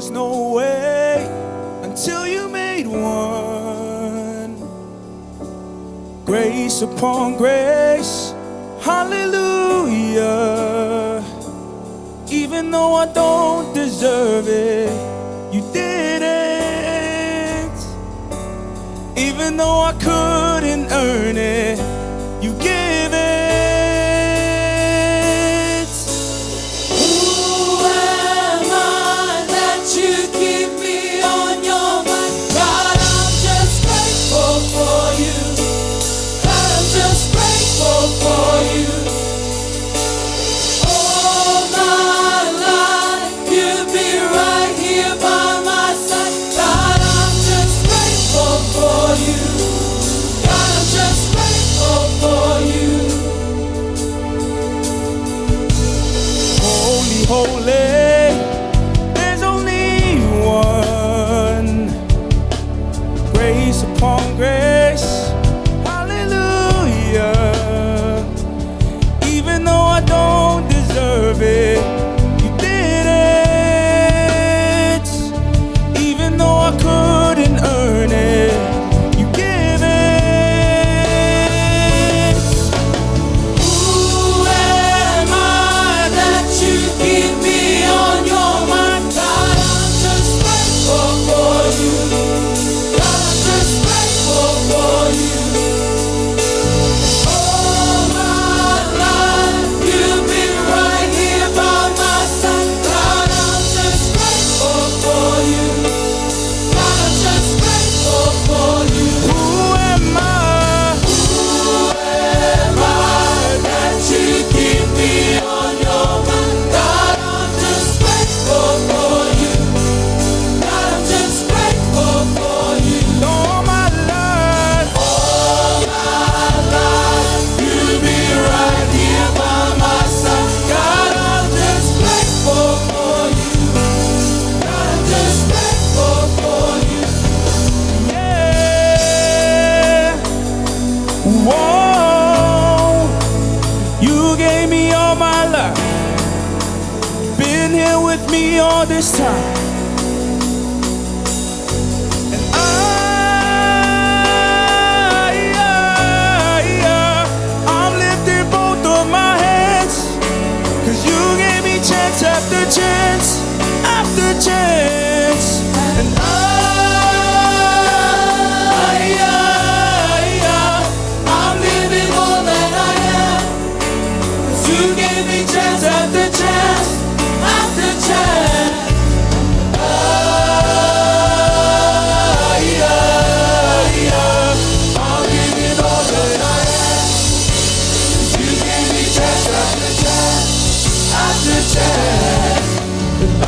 was no way until you made one. Grace upon grace, hallelujah. Even though I don't deserve it, you did it. Even though I couldn't earn it, you give it. Who am I that you keep me on your mind? God, I'm just grateful for you. God, I'm just grateful for you. All my life, you've been right here by my side. God, I'm just grateful for you. God, I'm just grateful for you. Holy, holy, there's only one. Grace upon grace, hallelujah. Even though I don't deserve it, you did it. Even though I couldn't earn it, you give it. Who am I that you keep me on your mind? God, I'm just grateful for you. God, I'm just grateful for you. All my life, you've been right here by my side. God, I'm just grateful for you. God, I'm just grateful for you. Who am I? Who am I that you keep me on your mind? God, I'm just grateful for you. God, I'm just grateful for you. All my life, All my life, you've been right here by my side. God, I'm just grateful for you. God, I'm just grateful for you. Yeah. Whoa. You gave me all my life. Been here with me all this time. And I'm lifting both of my hands. 'Cause you gave me chance after chance after chance. And I'm living more than I am. 'Cause you gave me chance after chance after chance. I'm giving all that I am. 'Cause you gave me chance after chance after chance. And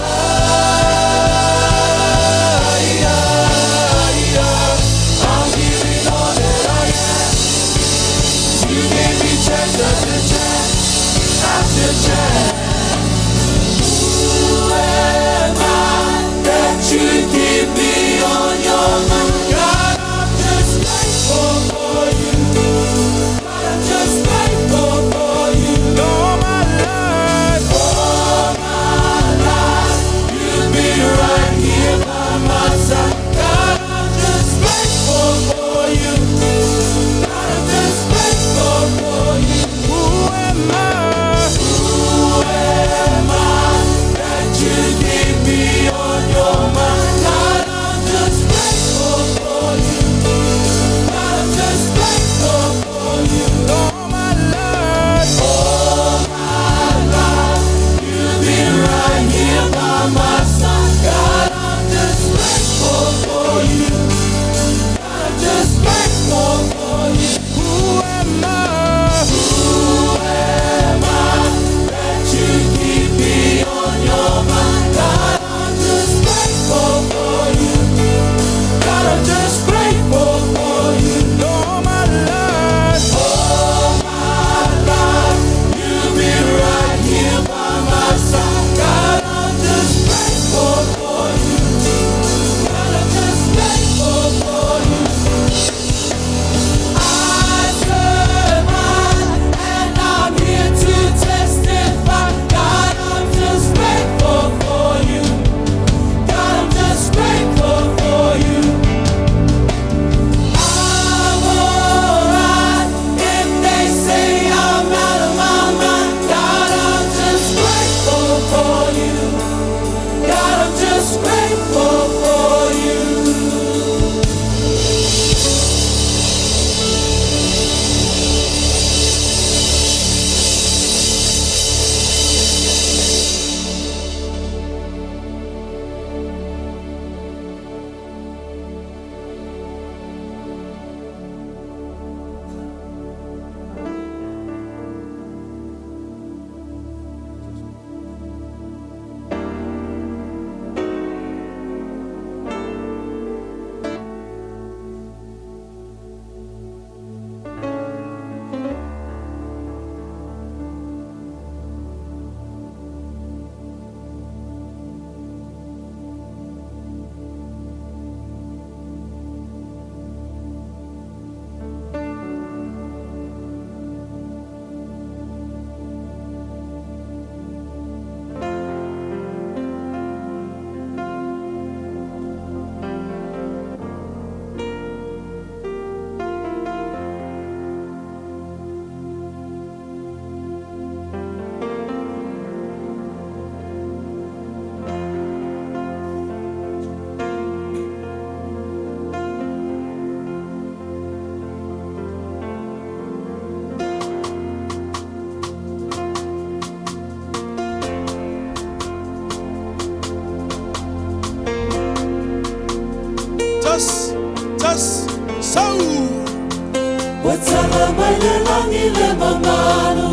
Ua taga mai le lagi le mamalu,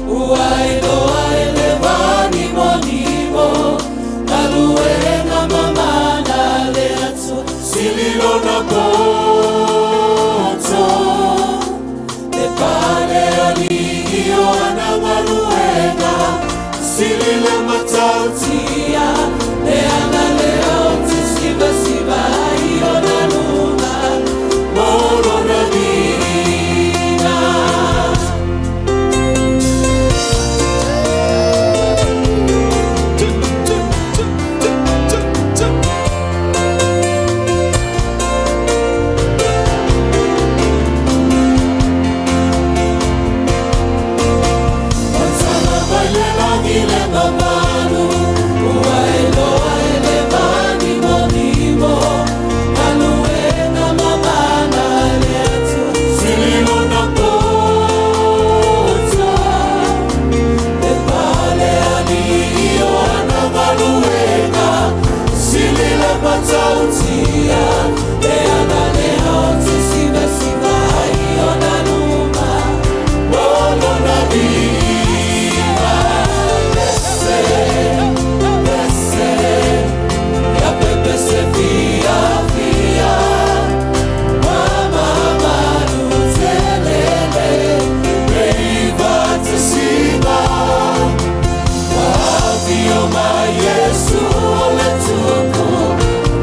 ua iloa e le vanimonimo galuega mamana a le Atua. Sili lona poto, le pale alii o ana galuega, sili le matautia, le aga lea o te sivasiva ai ona luga mo lona viiga. Ua taga mai le lagi le mamalu, ua iloa e le vanimonimo galuega mamana a le Atua. Sili lona poto, le pale alii o ana galuega, sili le matautia, le aga lea o te sivasiva ai ona luma mo lona viiga. Pese, pese, ia pepese fiafia, mamamalu telele, reivatasiva. Afio mai Iesu o le tupu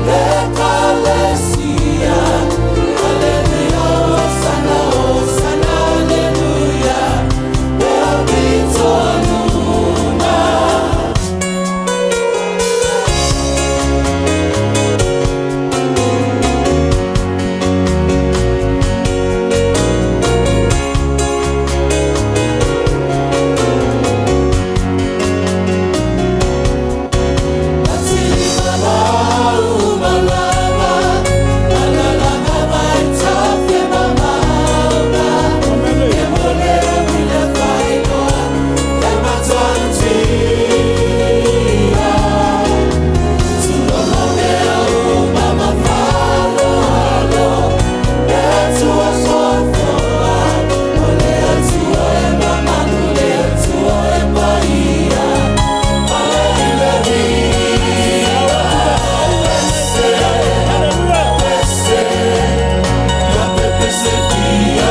l'Ekalesia. Alleluia, hosana, hosana, alleluia, Beatoluna.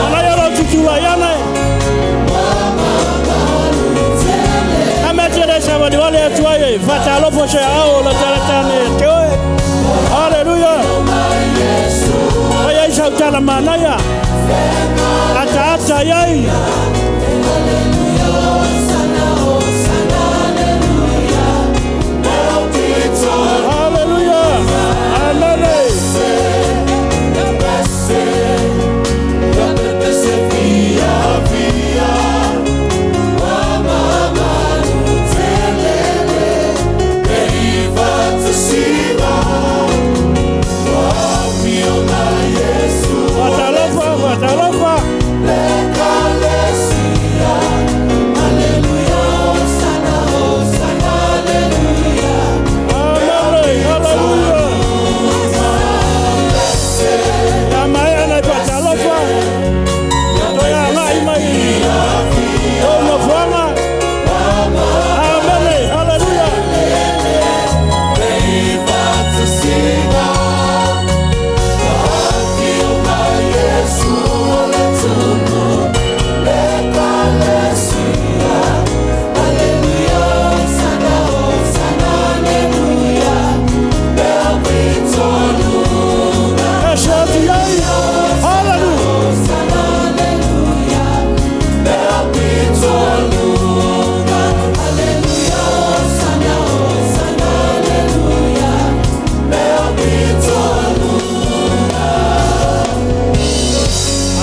Alaia lo tutula iana. Ame tere sa wali wale atu ai e. Whatalofo se ao la taratane te oe. Hallelujah. Ai ai sau tala manaia. Ata ata iai. Hallelujah. Amen. Whatalofa, whatalofa. Amen. Hallelujah. Ia mai ana i whatalofa. Toia ngai mai. O nofoanga. Amen. Hallelujah. E se atu iai. Hallelujah.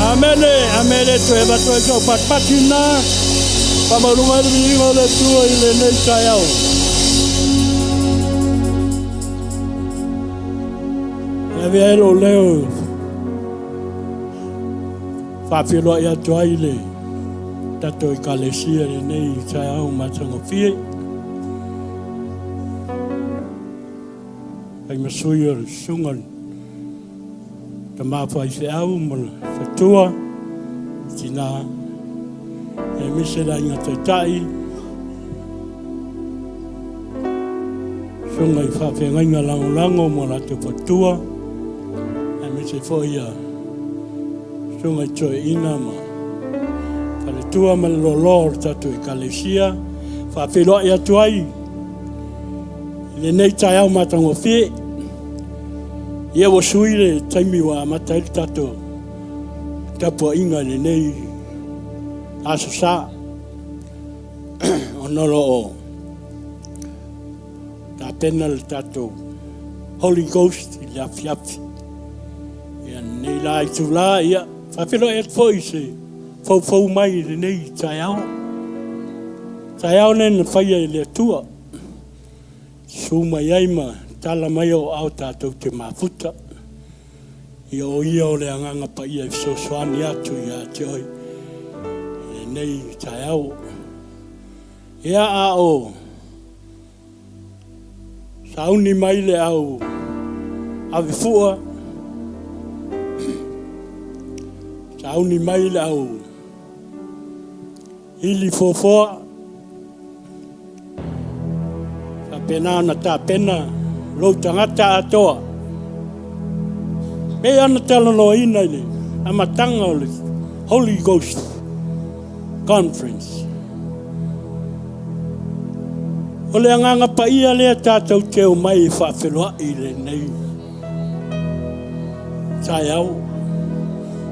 Amene, amene, toe ba toe sau patipati na. Whaamauluga ai le viiga o le Atua i lenei taeao. E avea ai lou leo faafeiloai atu ai le tatou Ekalesia i lenei taeao matagofie. Ai ma sui o le susuga tama faifeau ma le fatua. Tinā, aemaise le Aiga Taitai, susuga i faafeagaiga lagolago ma latou faletua, aemaise foi ia susuga i toeaiina ma faletua ma le loaloa o le tatou Ekalesia. E faafeiloai atu ai i lenei taeao matagofie. Ia ua sui le taimi ua amata ai le tatou tapuaiga i lenei Aso Sa, ona o lo o tapena le tatou Holy Ghost i le afiafi. Ia lenei la itula, ia faafeiloai atu foi i se foufou mai i lenei taeao. Taeao lenei na faia e le Atua, susu mai ai ma tala mai o au tatou te mafuta. Ia o ia o le Agaga Paia e fesoasoani atu ia te oe i lenei taeao. Ia a o sauni mai le au avefua, sauni mai le au ili foafoa, faapena ona tapena lou tagata atoa. Pei ona talanoaina i le amataga o le Holy Ghost Conference. O le Agaga Paia lea tatou te omai e faafeloai i lenei taeao.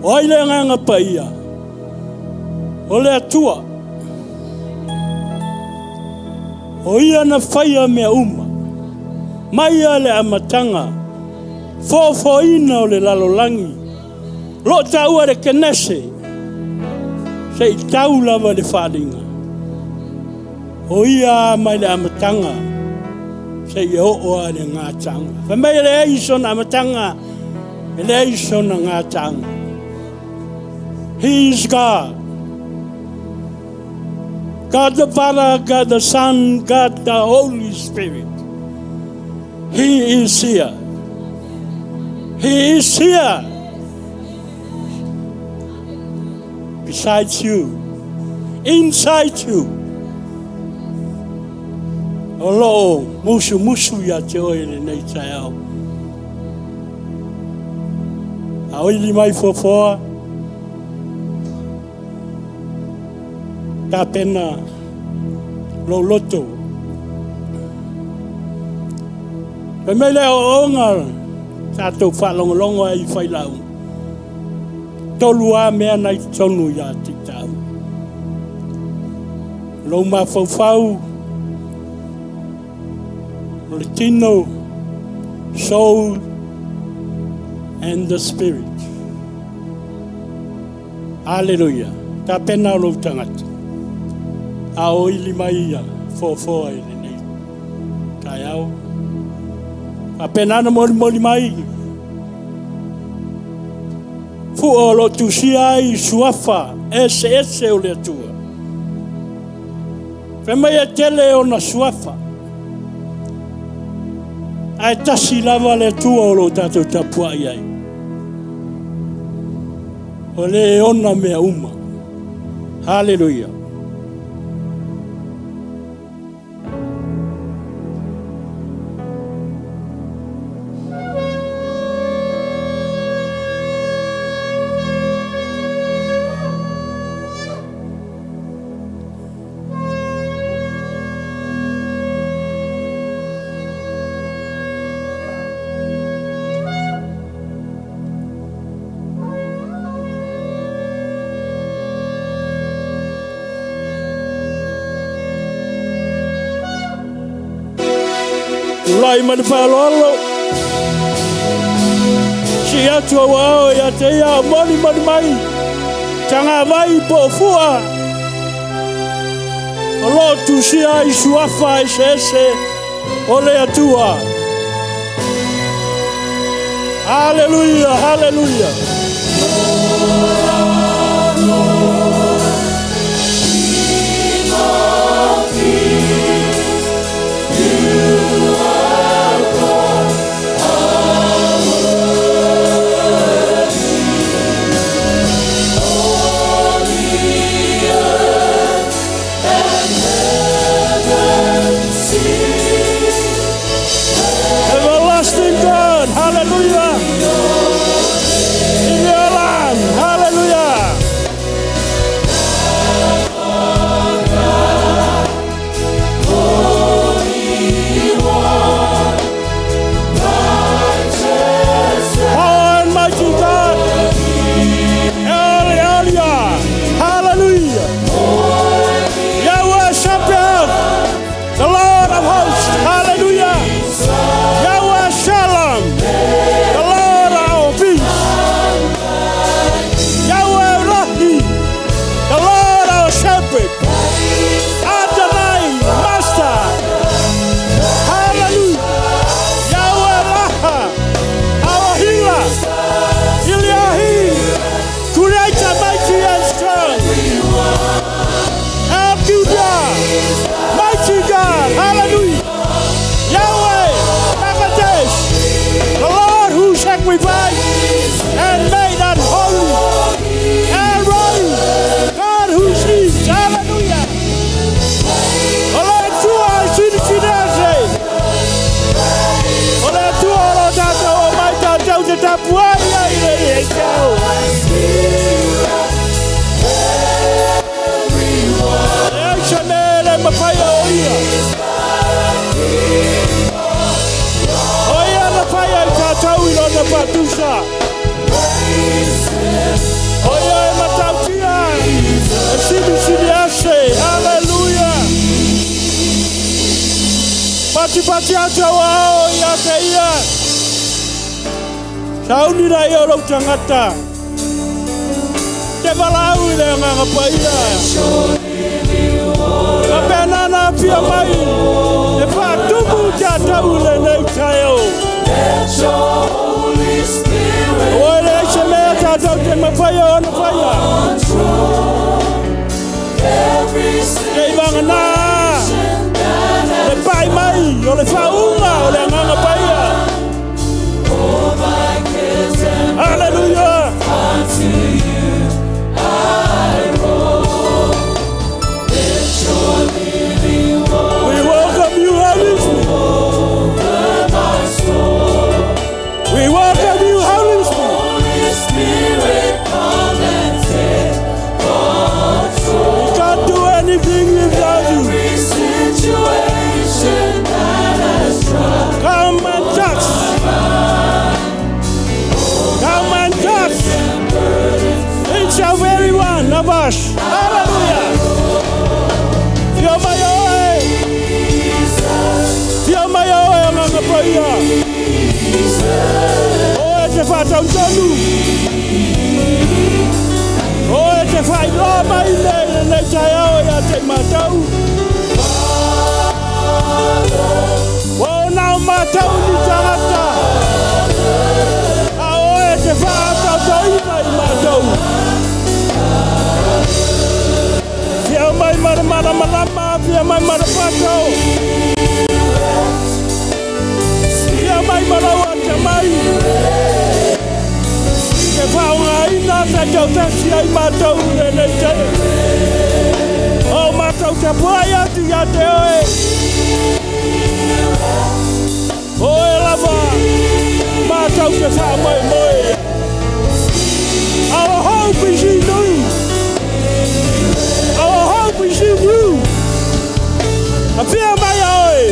O ai le Agaga Paia? O le Atua. O ia na faia mea uma, mai lava i le amataga, foafoaina o le lalolagi, o lo o taua i le Kenese, seia tau lava i le Faaaliga. O ia lava mai le amataga seia oo lava i le gataaga. Fai mai e leai sona amataga, e leai sona gataaga. He is God. God the Father, God the Son, God the Holy Spirit. He is here. He is here. Besides you. Inside you. O lo o musumusu ia te oe lenei taeao. A oili mai foafoa, tapena lou loto. Fai mai le aoaoga tatou faalogologo ai i Failau, tolu lava mea na i totonu ia te tau. Lou mafaufau, o le tino, soul and the spirit. Hallelujah. Tapena o lou tagata. A o ili mai ia foafoa i lenei taeao. Faapena na molimoli mai fua o lo o tusia ai suafa eseese o le Atua. Fai mai e tele ona suafa, ae tasi lava le Atua o lo o tatou tapuai ai. O le e ona mea uma. Haleluia. Tulai ma le faaaloalo. Sii atu au aao ia te ia o molimoli mai tagavai po o fua o lo o tusia ai suafa eseese o le Atua. Haleluia, haleluia. tapuai ai lenei taeao. E ai se mea e le mafai e o ia. O ia na fai ai tātou i lona faatusa. O ia e matautia e silisili ase. Aleluia. Patipati atu au ao ia te ia. Sauni la ia o lou tagata. Te valaau i le Agaga Paia. Faapena na afia mai e faatumu tatou i lenei taeao. Ua e leai se mea tatou te mafaia ona faia. Te i vagana le pai mai o le faauga o le Agaga Paia. Hallelujah. We welcome you, Holy Spirit. We welcome you, Holy Spirit. We can't do anything without you. Come and touch. Come and touch. Each and every one of us. Hallelujah. Fia mai oe. Fia mai oe Agaga Paia. Oe te whātautonu. Oe te whailoa mai le lenei taeao ia te mātou. Ua o nao mātou ni tagata. A oe te whaatautoina i mātou. Fia mai mara mara malama, fia mai mara patau. Fia mai mara ate mai. Te whaongaina te tau tasi ai mātou lenei te. O mātou te puai atu ia te oe. Oe lava, mātou te whaamai moe. Our hope is in you. Our hope is in you. Afia mai oe.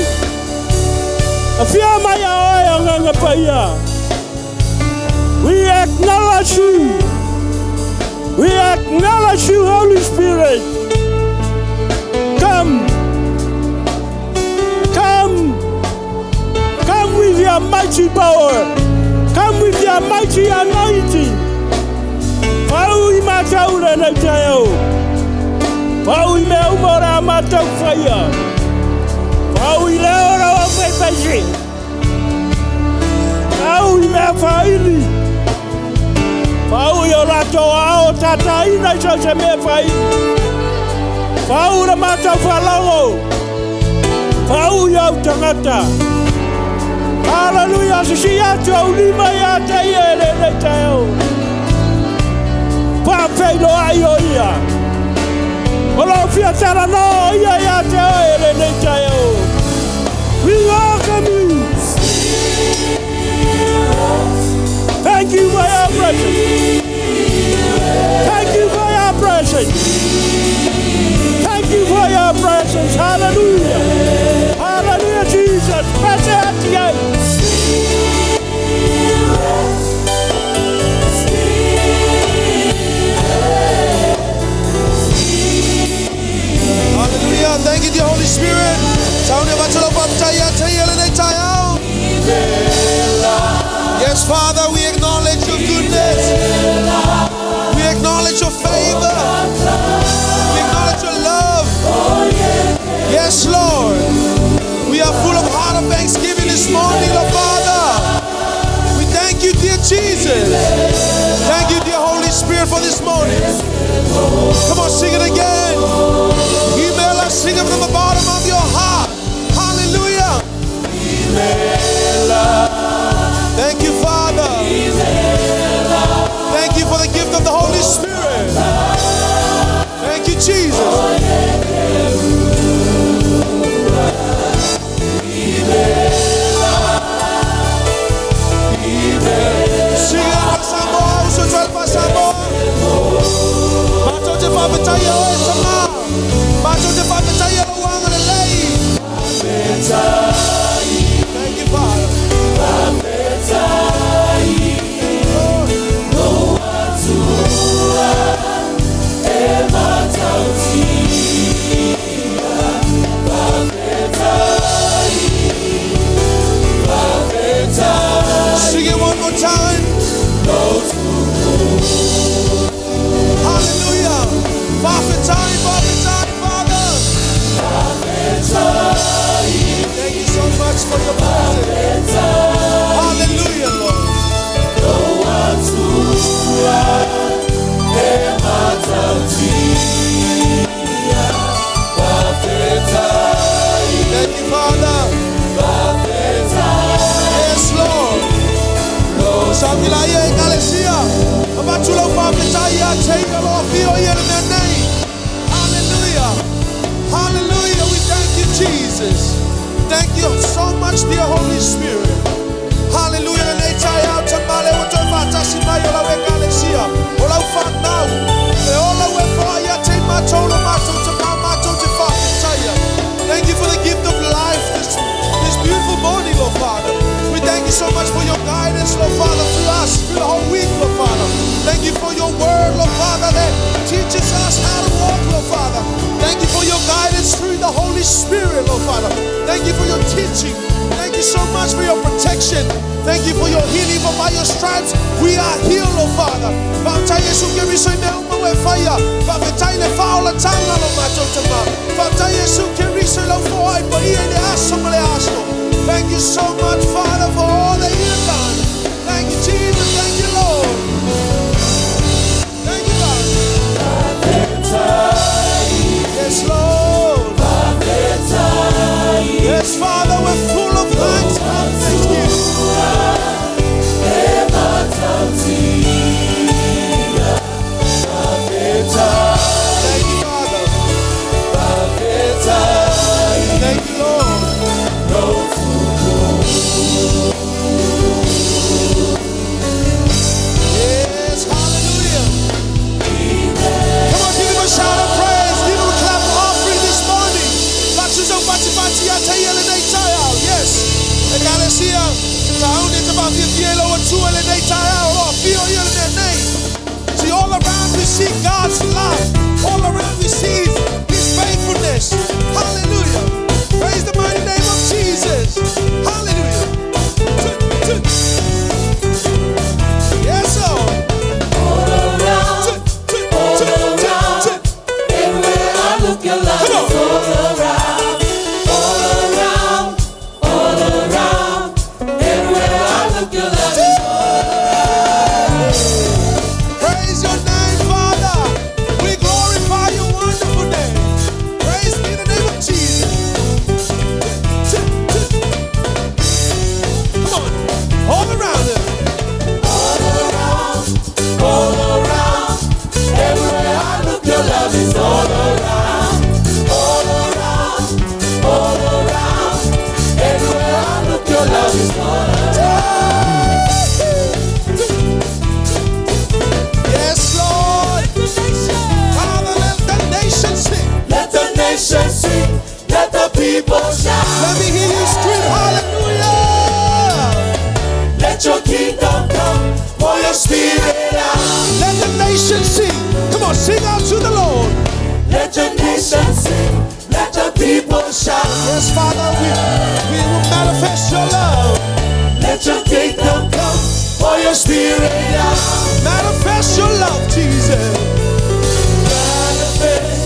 Afia mai oe Agaga Paia. We acknowledge you. We acknowledge you, Holy Spirit. Come. Come. Come with your mighty power. Come with your mighty anointing. Fau i mātou lenei taeao. Fau i mea uma o rā mātou whaia. Fau i leo rawa whaipaisi. Fau i mea whaili. Fau i o rātou ao tataina i sau se mea whaili. Fau na mātou whalogo. Fau i au tangata. Hallelujah. Sisi atu au lima ia te ia e lenei taeao. Whawheiro ai o ia. O lau fia tara no ia ia te oe e lenei taeao. We welcome you. Thank you for your presence. Thank you for your presence. Thank you for your presence. Hallelujah. Hallelujah, Jesus. Press it at. Hallelujah. Thank you, dear Holy Spirit. Yes, Father, we acknowledge your goodness. We acknowledge your favor. We acknowledge your love. Yes, Lord. We are full of heart of thanksgiving this morning, Lord Father. We thank you, dear Jesus. Thank you, dear Holy Spirit, for this morning. Come on, sing it again. Email us, sing it from the bottom of your heart. Hallelujah. Thank you, Father. Thank you for the gift of the Holy Spirit. Thank you, Jesus. Sing it. much, dear Holy Spirit. Hallelujah. Lenei taeao Tama lea ua toe faatasi mai o lau Ekalesia, o lau fanau. E ola ua e foai ia te i matou lo matou Tamā matou te faafetaia. Thank you for the gift of life this beautiful morning, Lord Father. We thank you so much for your guidance, Lord Father, through us, through the whole week, Lord Father. Thank you for your word, Lord Father, that teaches us how to walk, Lord Father. Thank you for your guidance through the Holy Spirit, Lord Father. Thank you for your teaching. Thank you so much for your protection. Thank you for your healing. For by your stripes we are healed, Lord Father. Faafetai Iesu Keriso i mea uma ua e faia. Faafetai le faaolataga lo matou Tamā. Faafetai Iesu Keriso i lau foai paia i le aso ma le aso. Thank you so much, Father, for all that you have done. Thank you, Jesus. Thank you, Lord. Thank you, God. Yes, Lord. Yes, Father, we're full of thanks and thanksgiving. Thank you, Father. Thank you, Lord. Yes, hallelujah. Come on, give him a shout of praise. Give him a clap of offering this morning. Yes. Ekalesia. Tauni te whawhiawhia i lau Atua lenei taeao. O afio ia le nei. See, all around we see God's love. All around we see His faithfulness. Hallelujah. Praise the mighty name of Jesus. Hallelujah. Tut, tut. Yes, sir. Tut, tut, tut, tut, tut. Everywhere I look, your love Come on. is all around, all around, all around. Everywhere I look, your love is Praise your name, Father. We glorify your wonderful name. Praise be the name of Jesus. Tut, tut. Come on. All around it. all around, all around. Everywhere I look, your love is all around, all around, all around. Everywhere I look, your love is all around. Yes, Lord. Father, let the nation sing. Let the nation sing, let the people shout. Let me hear you scream, hallelujah. Let your kingdom come, pour your spirit out. Let the nation sing. Come on, sing out to the Lord. Let your nation sing, let the people shout. Yes, Father, we will manifest your love. Let your kingdom come, pour your spirit out. Manifest your love, Jesus. Manifest,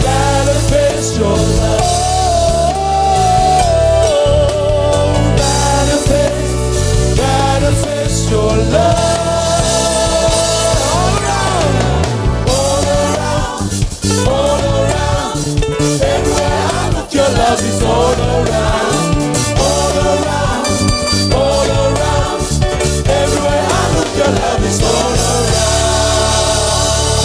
manifest your love. Oh, Manifest, manifest your love. all around. All around, all around. Everywhere I look, your love is all around. All around, all around. Everywhere I look, your love is all around.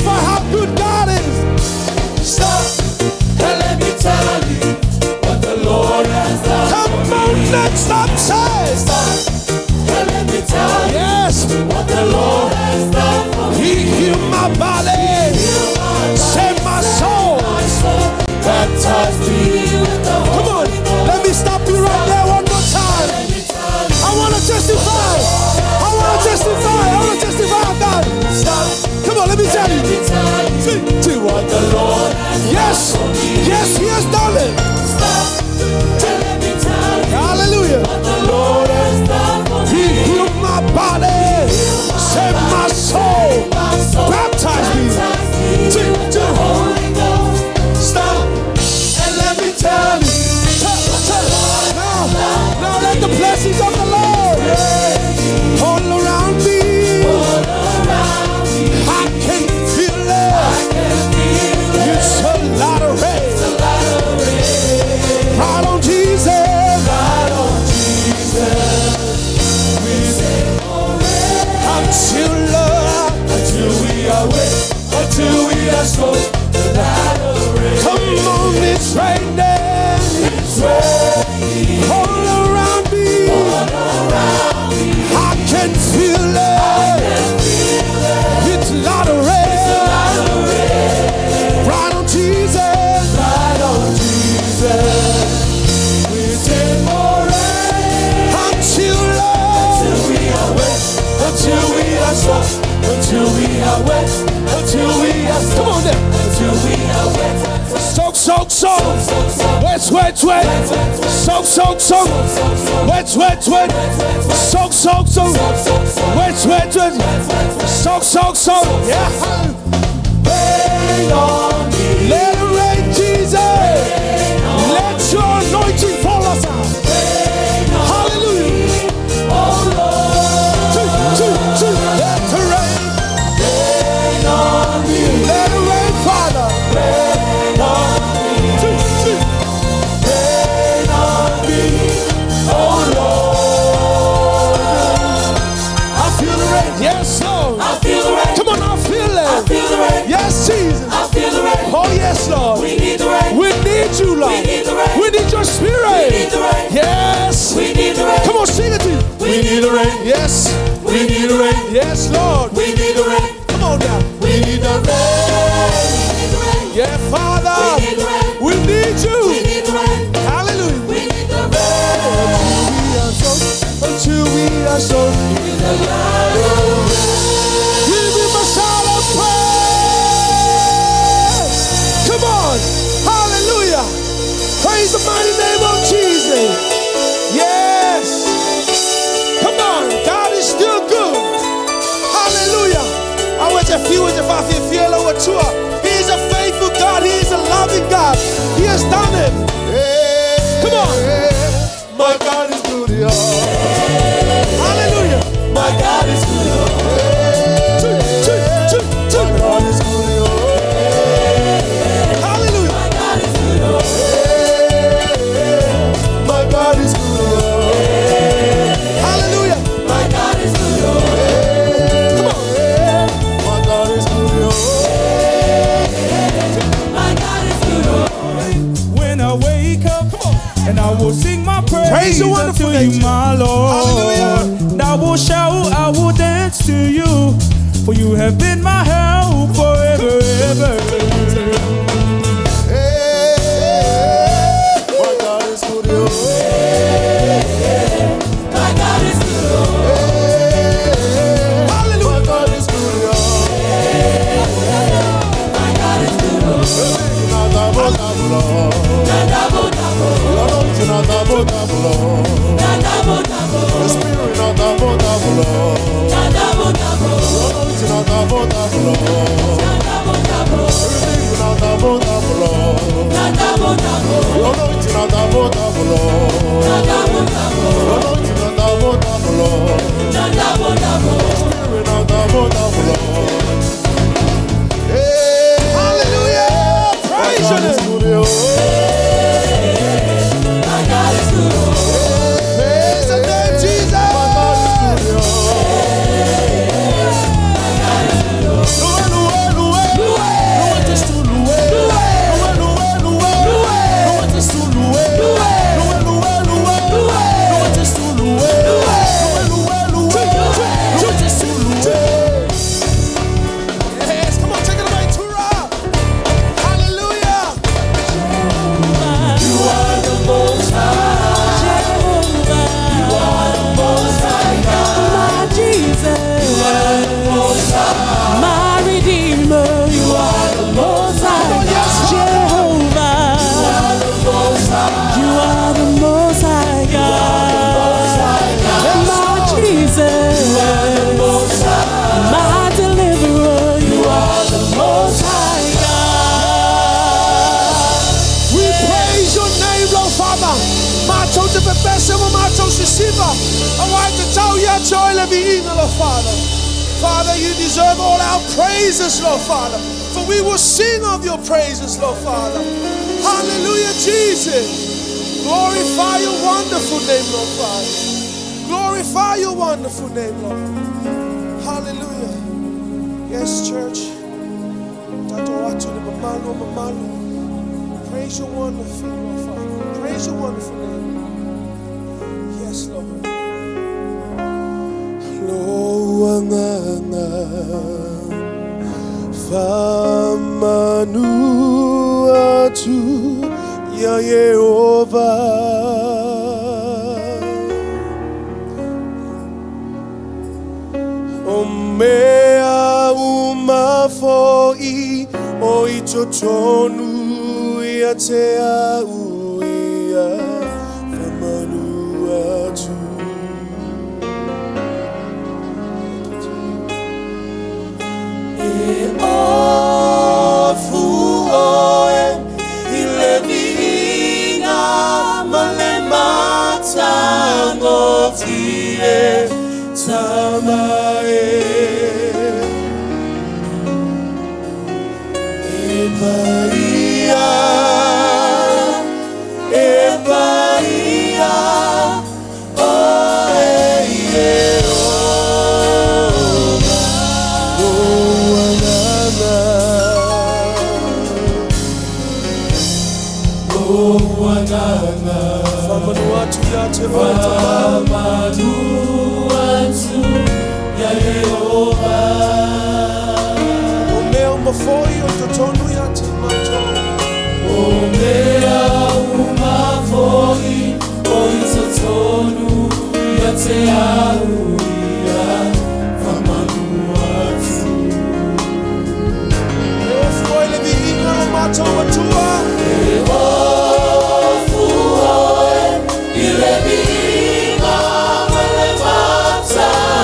testify how good God is. Stop and let me tell you what the Lord has done. Come on, let's stop. Say, Stop and let me tell you yes, what the Lord has done for me. He healed my body, saved my soul. My soul baptized me with the Come on, let me stop you right there one more time. Let me tell you. I want to testify. I want to testify. I want to testify of God. Stop. Come on, let me tell Let you. me tell you Two, two, what the Lord has Yes, yes, He has done it. Stop and let me tell you Hallelujah. what the Lord has done for He me. healed my body, saved my soul, My soul baptized me. baptized me Two, with the two. Holy Ghost. Stop and let me tell you. Tell, tell. Now, now let the blessings of the Lord all around me. All around me, I can feel it. I can feel it. It's a lot of rain. A lot of rain. Right on Jesus. Right on Jesus. We sing for rain Until love. until we are wet, until we are soaked. The light of rain. Come on, it's raining. It's raining All around me. all around me. I can feel it. Can feel it. It's a lot of rain. A lot of rain. Right on Jesus. Right on Jesus. We sing for rain. Until love. Until we are wet, until we are soaked, until we are wet, until we are Come on soaked, there. until we are wet. Soak, soak, soak. Soak, soak, Wet, wet, wet. wet, wet, Soak, soak, soak. soak, soak, Wet, wet, wet. wet, wet, Soak, soak, soak. soak, soak, soak, Wet, wet, wet. wet, wet, Soak, soak, soak. Yeah. Rain on me, Let it rain, Jesus. Let your anointing fall us out. Hallelujah. oh Lord, Two, two, two. Let it rain. rain on me, Let it rain, Father. rain on me, Two, two. rain on me, oh Lord. I feel the rain. Yes, Lord. I feel the rain, Come on, I feel I it. feel the rain, Yes, Jesus. I feel the rain. Oh, yes, Lord. We need the rain. We need you, Lord. We need the rain. We need your We spirit. need the rain. Yes. We need the rain. Come on, sing it to you. We need the rain. Yes. We need the rain. Yes, Lord. We need the rain. Come on now. We need the rain. We need the rain. Yeah, Father. We need the rain. We need We you. need the rain. Hallelujah. We need the rain. Until we are soaked. In the light of rain. Give him a shout of praise. Come on. Hallelujah. Praise the mighty name of Jesus. Yes. Come on. God is still good. Hallelujah. I went to few with the five He is a faithful God. He is a loving God. He has done it. Come on. My God is good, yeah. Hallelujah. My God is good. Two, two, two, two. My God is good, yeah. Hallelujah. My God is good. My God is good, yeah. Hallelujah. My God is good. Come on. My God is good, yeah. My God is good. When I wake up, and I will sing my praise, Praise the wonderful unto you, name. my Lord. Hallelujah. And I will shout, I will dance to you, for you have been my help forever, ever. Hey, my God is good, yeah. My God is good. Hallelujah. My God is good, yeah. My God is good. Na double, double, oh. Na double double. Your anointing na double, double, oh. Na double siva. Aua e tatau ia te oe le viiga, Lord Father. Father, you deserve all our praises, Lord Father. For we will sing of your praises, Lord Father. Hallelujah, Jesus. Glorify your wonderful name, Lord Father. Glorify your wonderful name, Lord. Hallelujah. Yes, church. Tato atu le mamalu o mamalu. Praise your wonderful, Lord Father. Praise your wonderful name. Yes, Lord. Lo agaga faamanu atu ia Ieova. O mea uma fo'i o i totonu ia te au ia faamanu atu. E ofu oe i le viiga ma le matagofie tama e. E paia, e paia, oe Ieova. O agaga. O agaga. Faamanu atu ia te oe tama. Faamanu atu ia Ieova. O mea uma fo'i o totonu ia te matou. O mea uma fo'i o i totonu ia te au ia faamanu atu. E ofu oe le viiga lo matou Atua. E ofu oe i le viiga ma le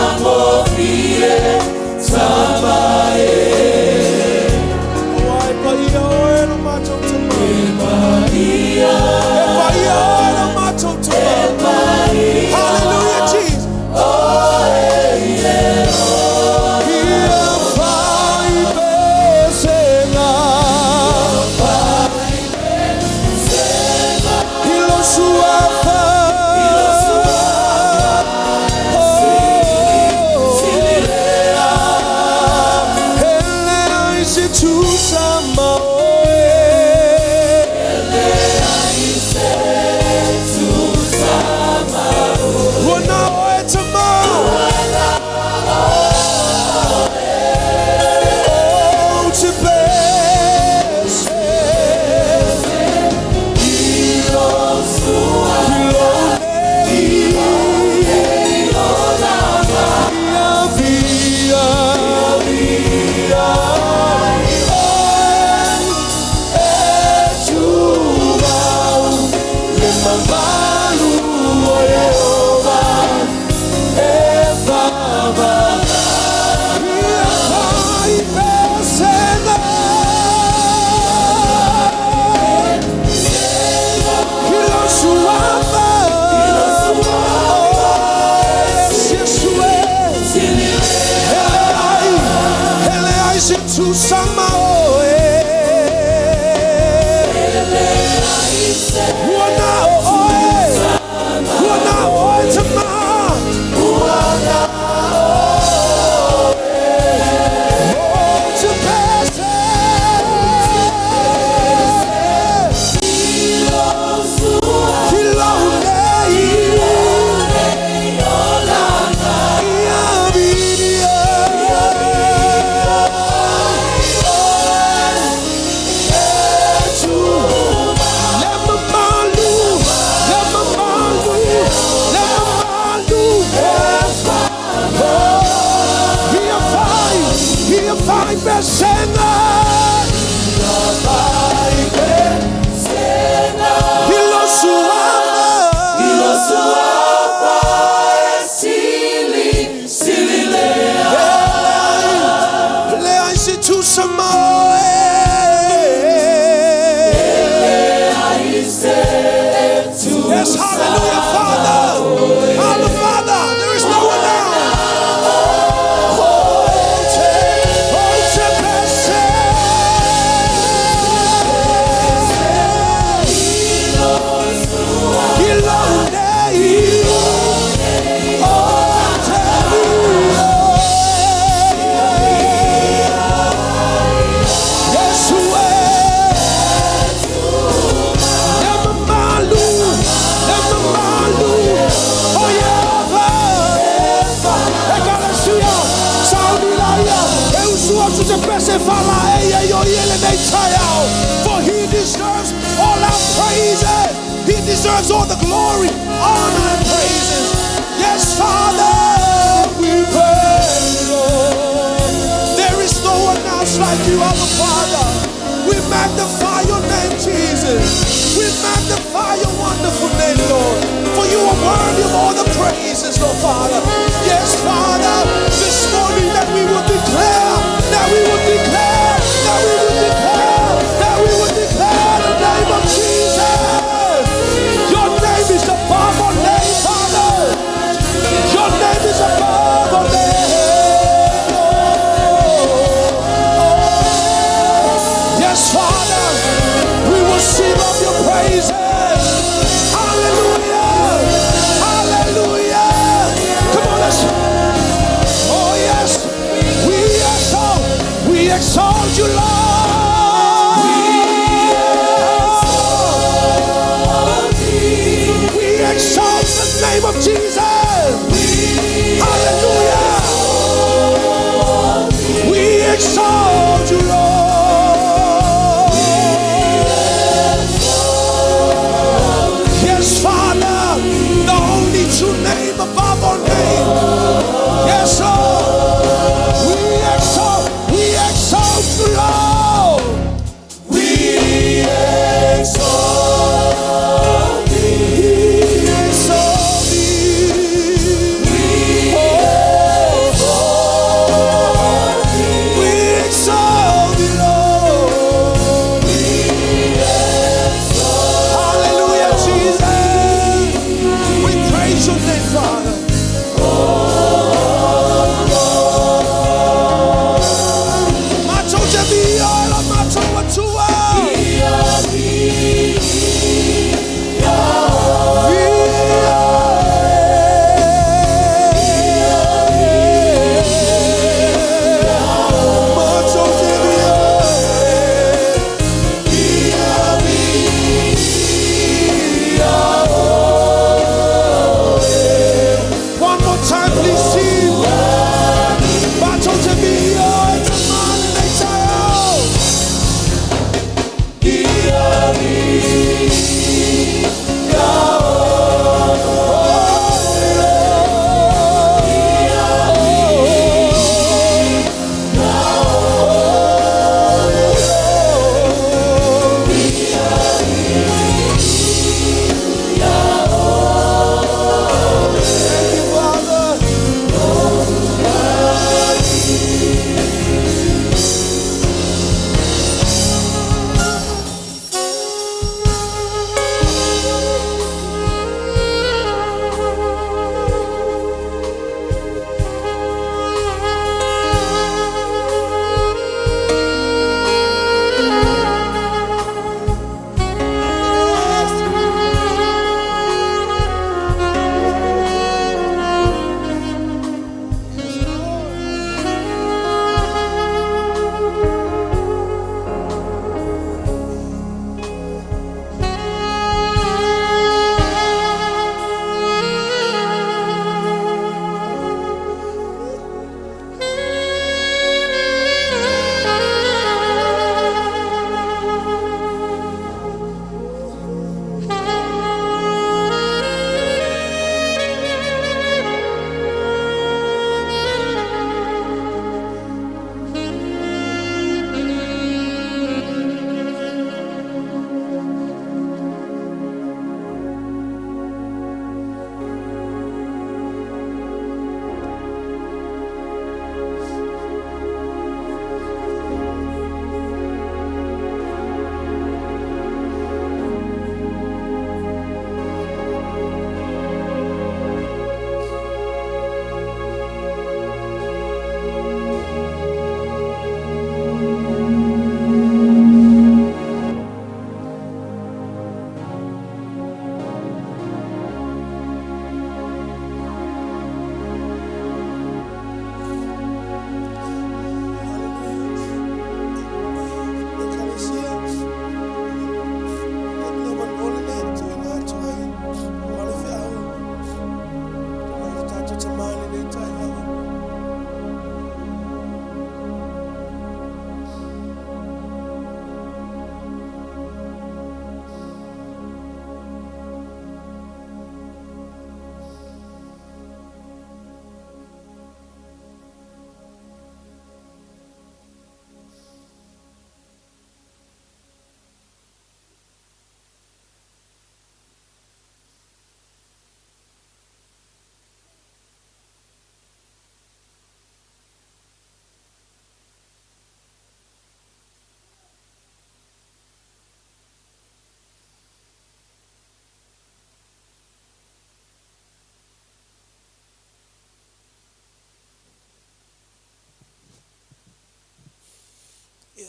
matagofie tama e. Aua e paia oe lo matou tama. E paia, E paia oe lo matou e tama. paia, Hallelujah, Jesus. oe Ieova. Ia fai pesega. I lo suafa. Oh. E leai se tusa ma oe. Ua na oe tama. Oh, te pese. I lo nei. Ia via. Oe e tumau le mamalu o Ieova e faavae. Ia fai pesega. I lo suafa. Oh, yes, Yeshua. E leai se tusa ma oe. Ua na oe. Ua na oe tama. Ua na oe. Oh, te pese. I lou nei. Ia viia. Oe e tu. Le mamalu, le mamalu, le mamalu e Oh, ia fai, ia fai pesega. I lo suafa. Suafa e sili, sili lea. Leai se tusa ma oe. Yes, hallelujah, Father. ia i o ia lenei taeao. For he deserves all our praises. He deserves all the glory, honor, and praises. Yes, Father, we praise, Lord. There is no one else like you, our Father. We magnify your name, Jesus. We magnify your wonderful name, Lord. For you are worthy of all the praises, Lord Father. Yes, Father, this morning that we will declare, that we will declare, that we will declare, that we will declare the name of Jesus. Your name is above all name, Father. Your name is above all name. Oh. Yes, Father, we will sing of your praises. Hallelujah. Hallelujah. Come on, let's.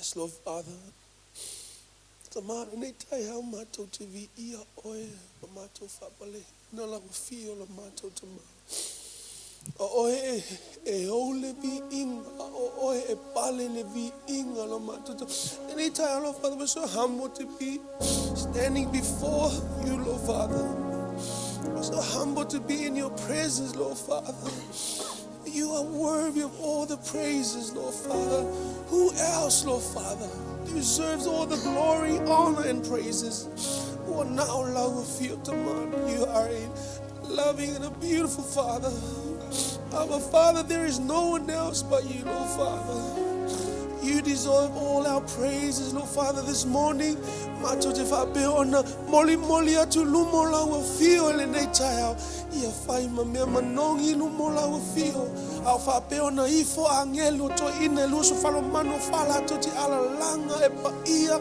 us, Lord Father. Tama lenei taeao matou te viia Oe ma matou faapaleina lau Afio la matou Tama. O Oe e ou le viiga, o Oe e pale le viiga lo matou Tama. Lenei taeao, Lord Father, we're so humble to be standing before you, Lord Father. We're so humble to be in your presence, Lord Father. You are worthy of all the praises, Lord Father. Who else, Lord Father, deserves all the glory, honor, and praises? Ua na o lau afio Tama. You are a loving and a beautiful Father. Our Father, there is no one else but you, Lord Father. You deserve all our praises, Lord Father, this morning. Matou te faapea ona molimoli atu luma o lau afio i lenei taeao. Ia fai ma mea manogi i luma o lau afio. A o faapea ona ifo agelu o toeaiina e 24 o fa latou te alalaga e paia,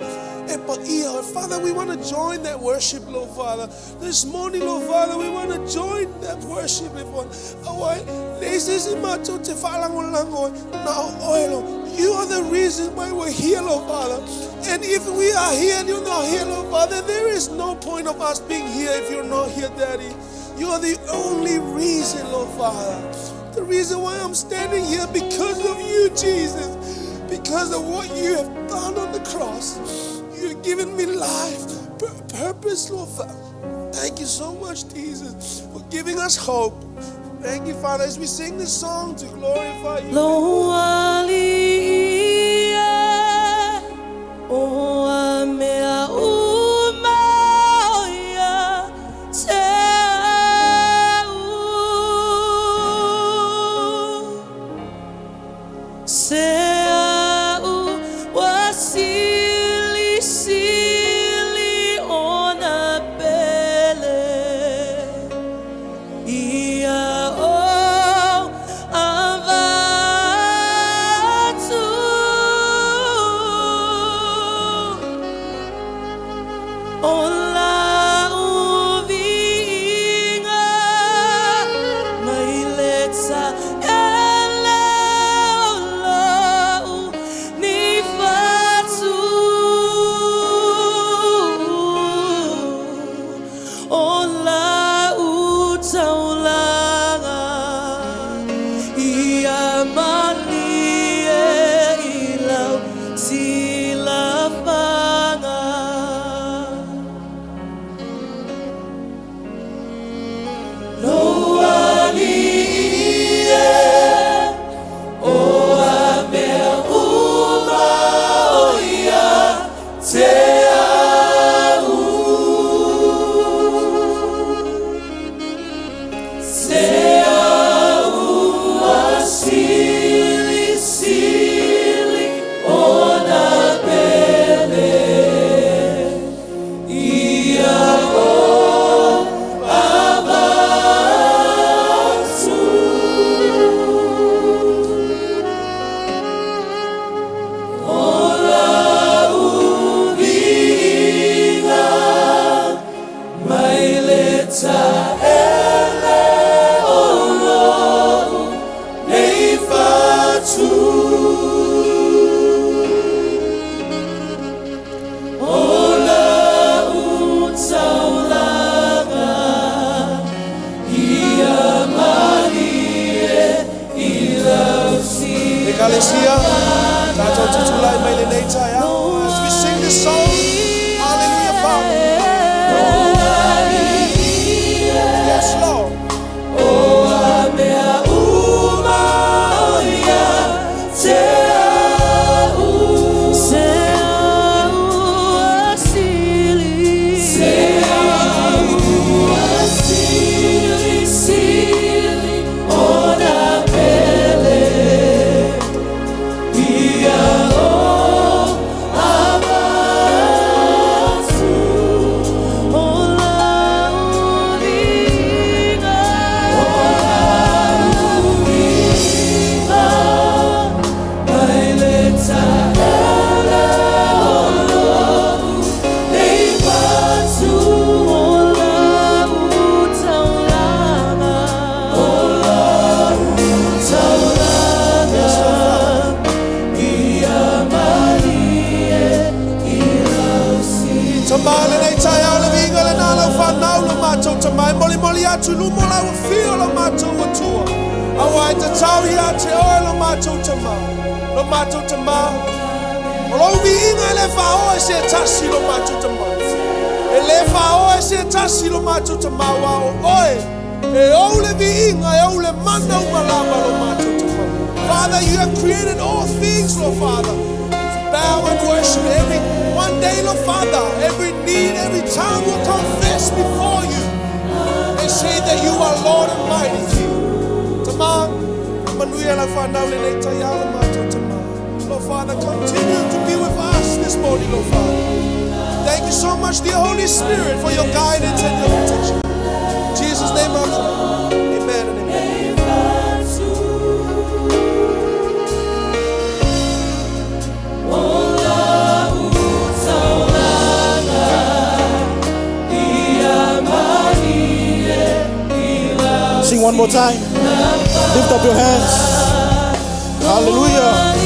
e paia. Father, we want to join that worship, Lord Father. This morning, Lord Father, we want to join that worship, Lord Father. Aua e leai se isi matou te faalagolago ai, na o oe, Lord. You are the reason why we're here, Lord Father. And if we are here and you're not here, Lord Father, there is no point of us being here if you're not here, Daddy. You are the only reason, Lord Father. The reason why I'm standing here because of you, Jesus. Because of what you have done on the cross. You've given me life, purpose, Lord Father. Thank you so much, Jesus, for giving us hope. Thank you, Father, as we sing this song to glorify you. Lou alii e, o a mea uma ia te au. Se au ua silisili ona pele ia o atu i luma o lau afio lo matou Atua, auā e tatau ia te oe lo matou Tamā, lo matou Tamā. O lou viiga e le faaoa e se tasi lo matou Tamā. E le faaoa e se tasi lo matou Tamā, auā o oe e ou le viiga, e ou le mana uma lava lo matou Tamā. Father, you have created all things, Lord Father, to bow and worship every one day, Lord Father. Every knee, every tongue will confess before you and say that you are Lord and mighty King. Tamā, manuia lau whanau lenei taeao lo matou Tamā. Lord Father, continue to be with us this morning, Lord Father. Thank you so much, dear Holy Spirit, for your guidance and your protection. In Jesus' name I pray. Amen and amen. Sing one more time. Lift up your hands. Hallelujah.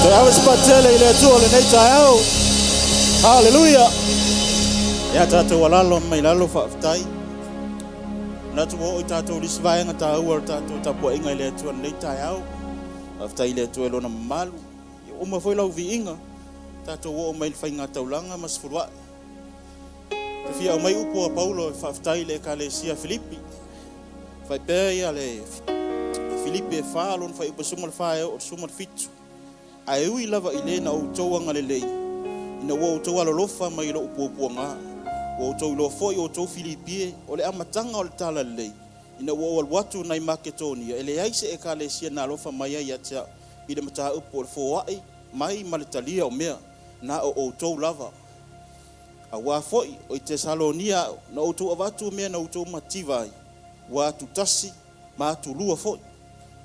Toe ave se patele i le Atua lenei taeao. Haleluia. Ia tatou alalo mai lalo faafetai. Manatu ua oo i tatou i le isi vaega taua o le tatou tapuaiga i le Atua lenei taeao. Faafetai i le Atua i lona mamalu. Ia uma foi lau viiga. Tatou oo mai i le faigataulaga ma sefuluai. Te fia aumai upu a Paulo e faafetai i le Ekalesia Filipi. Faipea ia le Filipi e 4 lona fuaiupu 14 e oo i le 17. Ae ui lava i lē na outou agalelei, ina ua outou alolofa mai i lou puapuagā, ua outou iloa foi outou Filipi e, o le amataga o le talalelei, ina ua ou alu atu nai Maketonia, e leai se ekalesia na alofa mai ai ia te au i le mataupu o le foai mai ma le talia o mea, na o outou lava. Auā foi, o i Tesalonia au, na outou avatu mea na outou mativa ai, ua atutasi ma atulua foi.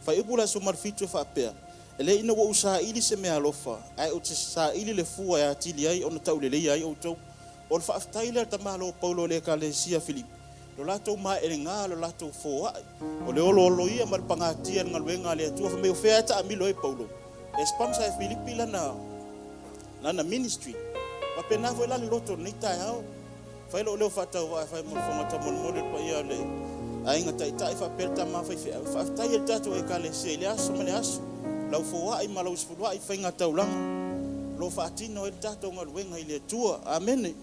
Fuaiupu le 17 e faapea, E le ina ua ou saili se meaalofa, ae ou te saili le fua e atili ai ona tauleleia ai outou. O le faafetai lea a le tamaloa Paulo i le Ekalesia Filipi, lo latou maelegā, lo latou foai, o le olooloia ma le pagatia i le galuega a le Atua. Fai mai o fea e taamilo ai Paulo? E sponsor e Filipi lana, lana ministry. Faapena foi la le loto i lenei taeao. Fai lou leo faatauvaa e fai mo le fofoga taumolimoli o le paia o le aiga taitai faapea le tama faifeau. Faafetai e le tatou Ekalesia i le aso ma le aso, lau foai ma lau sefuluai faigataulaga o lo o faatino ai le tatou galuega i le Atua. Amene.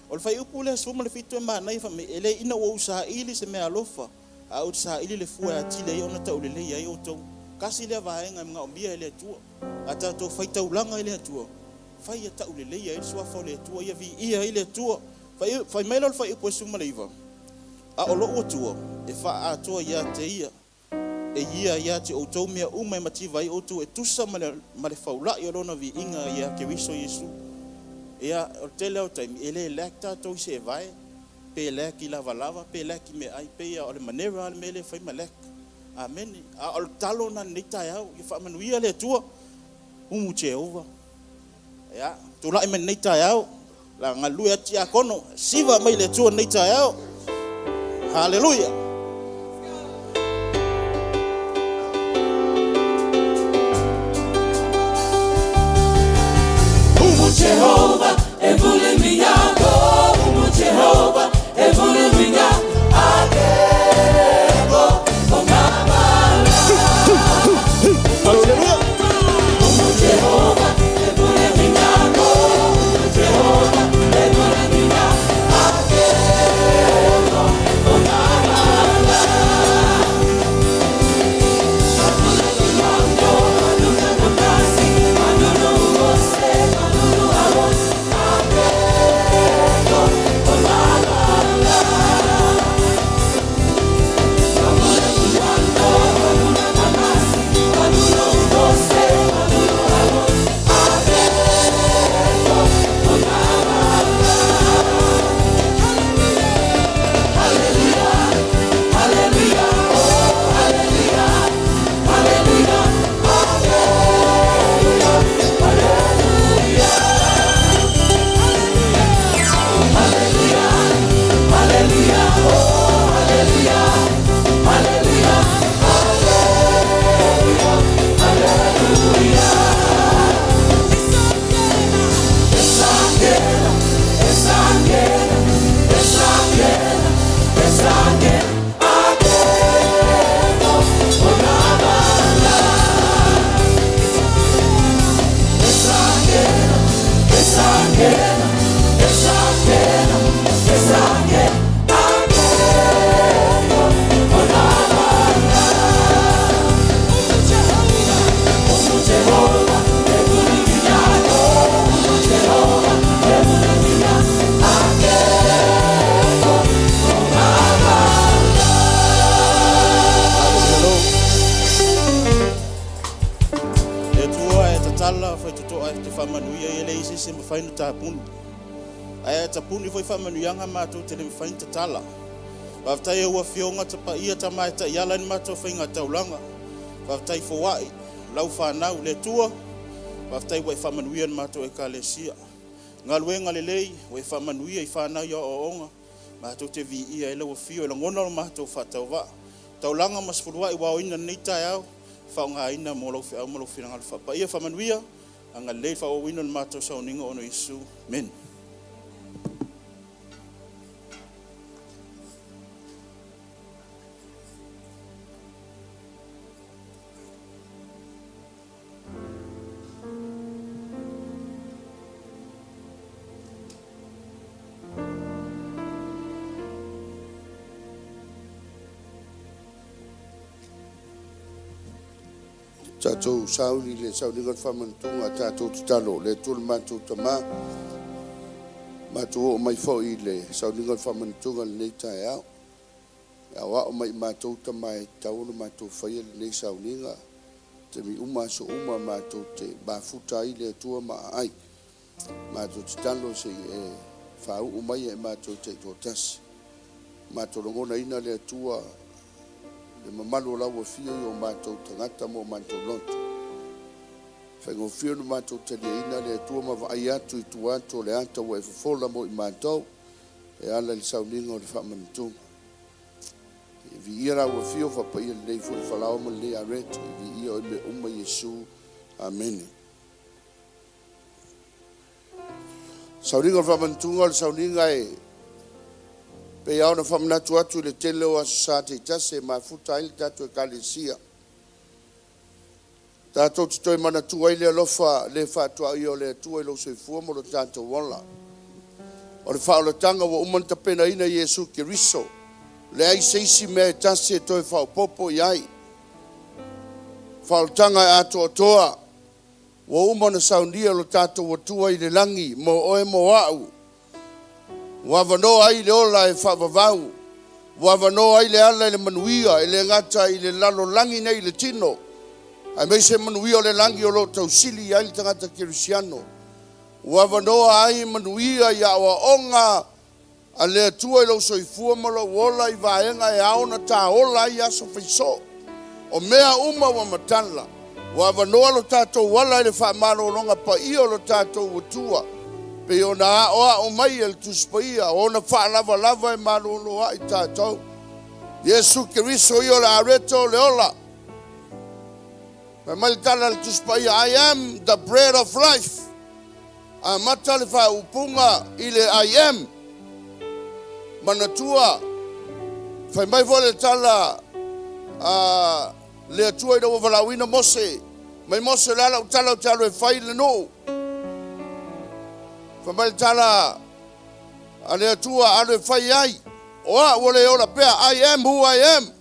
O le fuaiupu lea 17 e manaia fai mai, e le ina ua ou saili se meaalofa, a ou te saili le fua e atili ai ona taulelei ai outou. Tasi lea vaega e manaomia e le Atua. A tatou faitaulaga i le Atua, fai ia tauleleia ai le suafa o le Atua, ia viia ai le Atua. Fai mai lea o le fuaiupu e 19, A o lou Atua e faaatoa ia te ia, e ia ia te outou mea uma e mativa ai outou e tusa ma le, ma le faula'i o lona viiga ia Keriso Iesu. Ia, o le tele lava o taimi, e le lack tatou i se evae, pe lack i lavalava, pe lack i meaai, pei lava o le manera lava le mea lea e fai ma lack. Amene. A o le talo lena i lenei taeao, ia faamanuia le Atua. Umu Jehovah. Ia, tulai mai lenei taeao, la galulue atu tiakono, siva mai le Atua lenei taeao. Haleluia. Umu Jehovah, e muli minha Umu Jehovah, e muli minha Agego, o mabala. Haleluia. Umu Jehovah, e muli minha Umu Jehovah, e muli minha Agego, faitotoa e te faamanuia ai, e leai se isi e mafai ona tapuni. Ae a tapuni foi faamanuiaga matou te le mafai ona tatala. Faafetai i au Afioga Paia Tama e taiala ai le matou faigataulaga. Faafetai foai lau fanau le Atua. Faafetai ua e faamanuia i le matou Ekalesia. Galuega lelei ua e faamanuia i fanau i aoaoga, matou te viia ai lau afio e lagona lo matou faatauvaa. Taulaga ma sefuluai ua aoina i lenei taeao, faaaogaina mo lau feau ma lou finagalo faapaia. Faamanuia, agalelei le faaauauina o le matou sauniga ona o Iesu. Amene. Tatou sauni i le sauniga o le faamanatuga a tatou tatalo, le Atua lo matou Tama, matou oo mai foi i le sauniga o le faamanatuga i lenei taeao. E aoao mai i matou tama e tatau ona matou faia lenei sauniga, taimi uma aso uma matou te mafuta ai le Atua ma aai. Matou tatalo se i e faauu mai e matou taitoatasi. Matou lagonaina le Atua le mamalu o lau afio i o matou tagata ma o matou loto. Faigofie ona matou taliaina le Atua ma vaai atu i tua atu o le ata ua e fofola mo i matou e ala i le sauniga o le faamanatuga. E viia lau afio faapaia lenei foi falaoa ma lenei areto. E viia oe mea uma Iesu. Amene. Sauniga o le faamanatuga o le sauniga e pei lava ona faamanatu atu i le tele o aso Sa taitasi e mafuta ai le tatou Ekalesia. Tatou te toe manatua ai le alofa le faatuaia o le Atua i lou soifua ma lo tatou ola. O le faaolataga ua uma ona tapenaina e Iesu Keriso, leai se isi mea e tasi e toe faaopoopo i ai. Faaolataga e atoatoa ua uma ona saunia e lo tatou Atua i le lagi mo oe mo a'u, ua avanoa ai le ola e faavavau, ua avanoa ai le ala i le manuia, e le gata i le lalolagi nei i le tino, aemaise manuia o le lagi o lo o tausili i ai le tagata kerisiano. Ua avanoa ai manuia i aoaoga a le Atua i lou soifua ma lou ola i vaega e ao ona ta ola ai aso faisoo. O mea uma ua matala, ua avanoa lo tatou ala i le faamalologa paia o lo tatou Atua, pei ona aoao mai e le Tusi Paia, o ona faalavalava e malolo ai tatou. Iesu Keriso ia o le areto o le ola. Fai mai le tala a le Tusi Paia, I am the bread of life. Amata le faaupuga i le I am. Manatua, fai mai foi le tala a le Atua ina ua valaauina Mose, mai Mose o le a lau tala ou te alu e fai i le nuu. Fai mai le tala a le Atua, alu e fai ai, o au o le ola pea, I am who I am.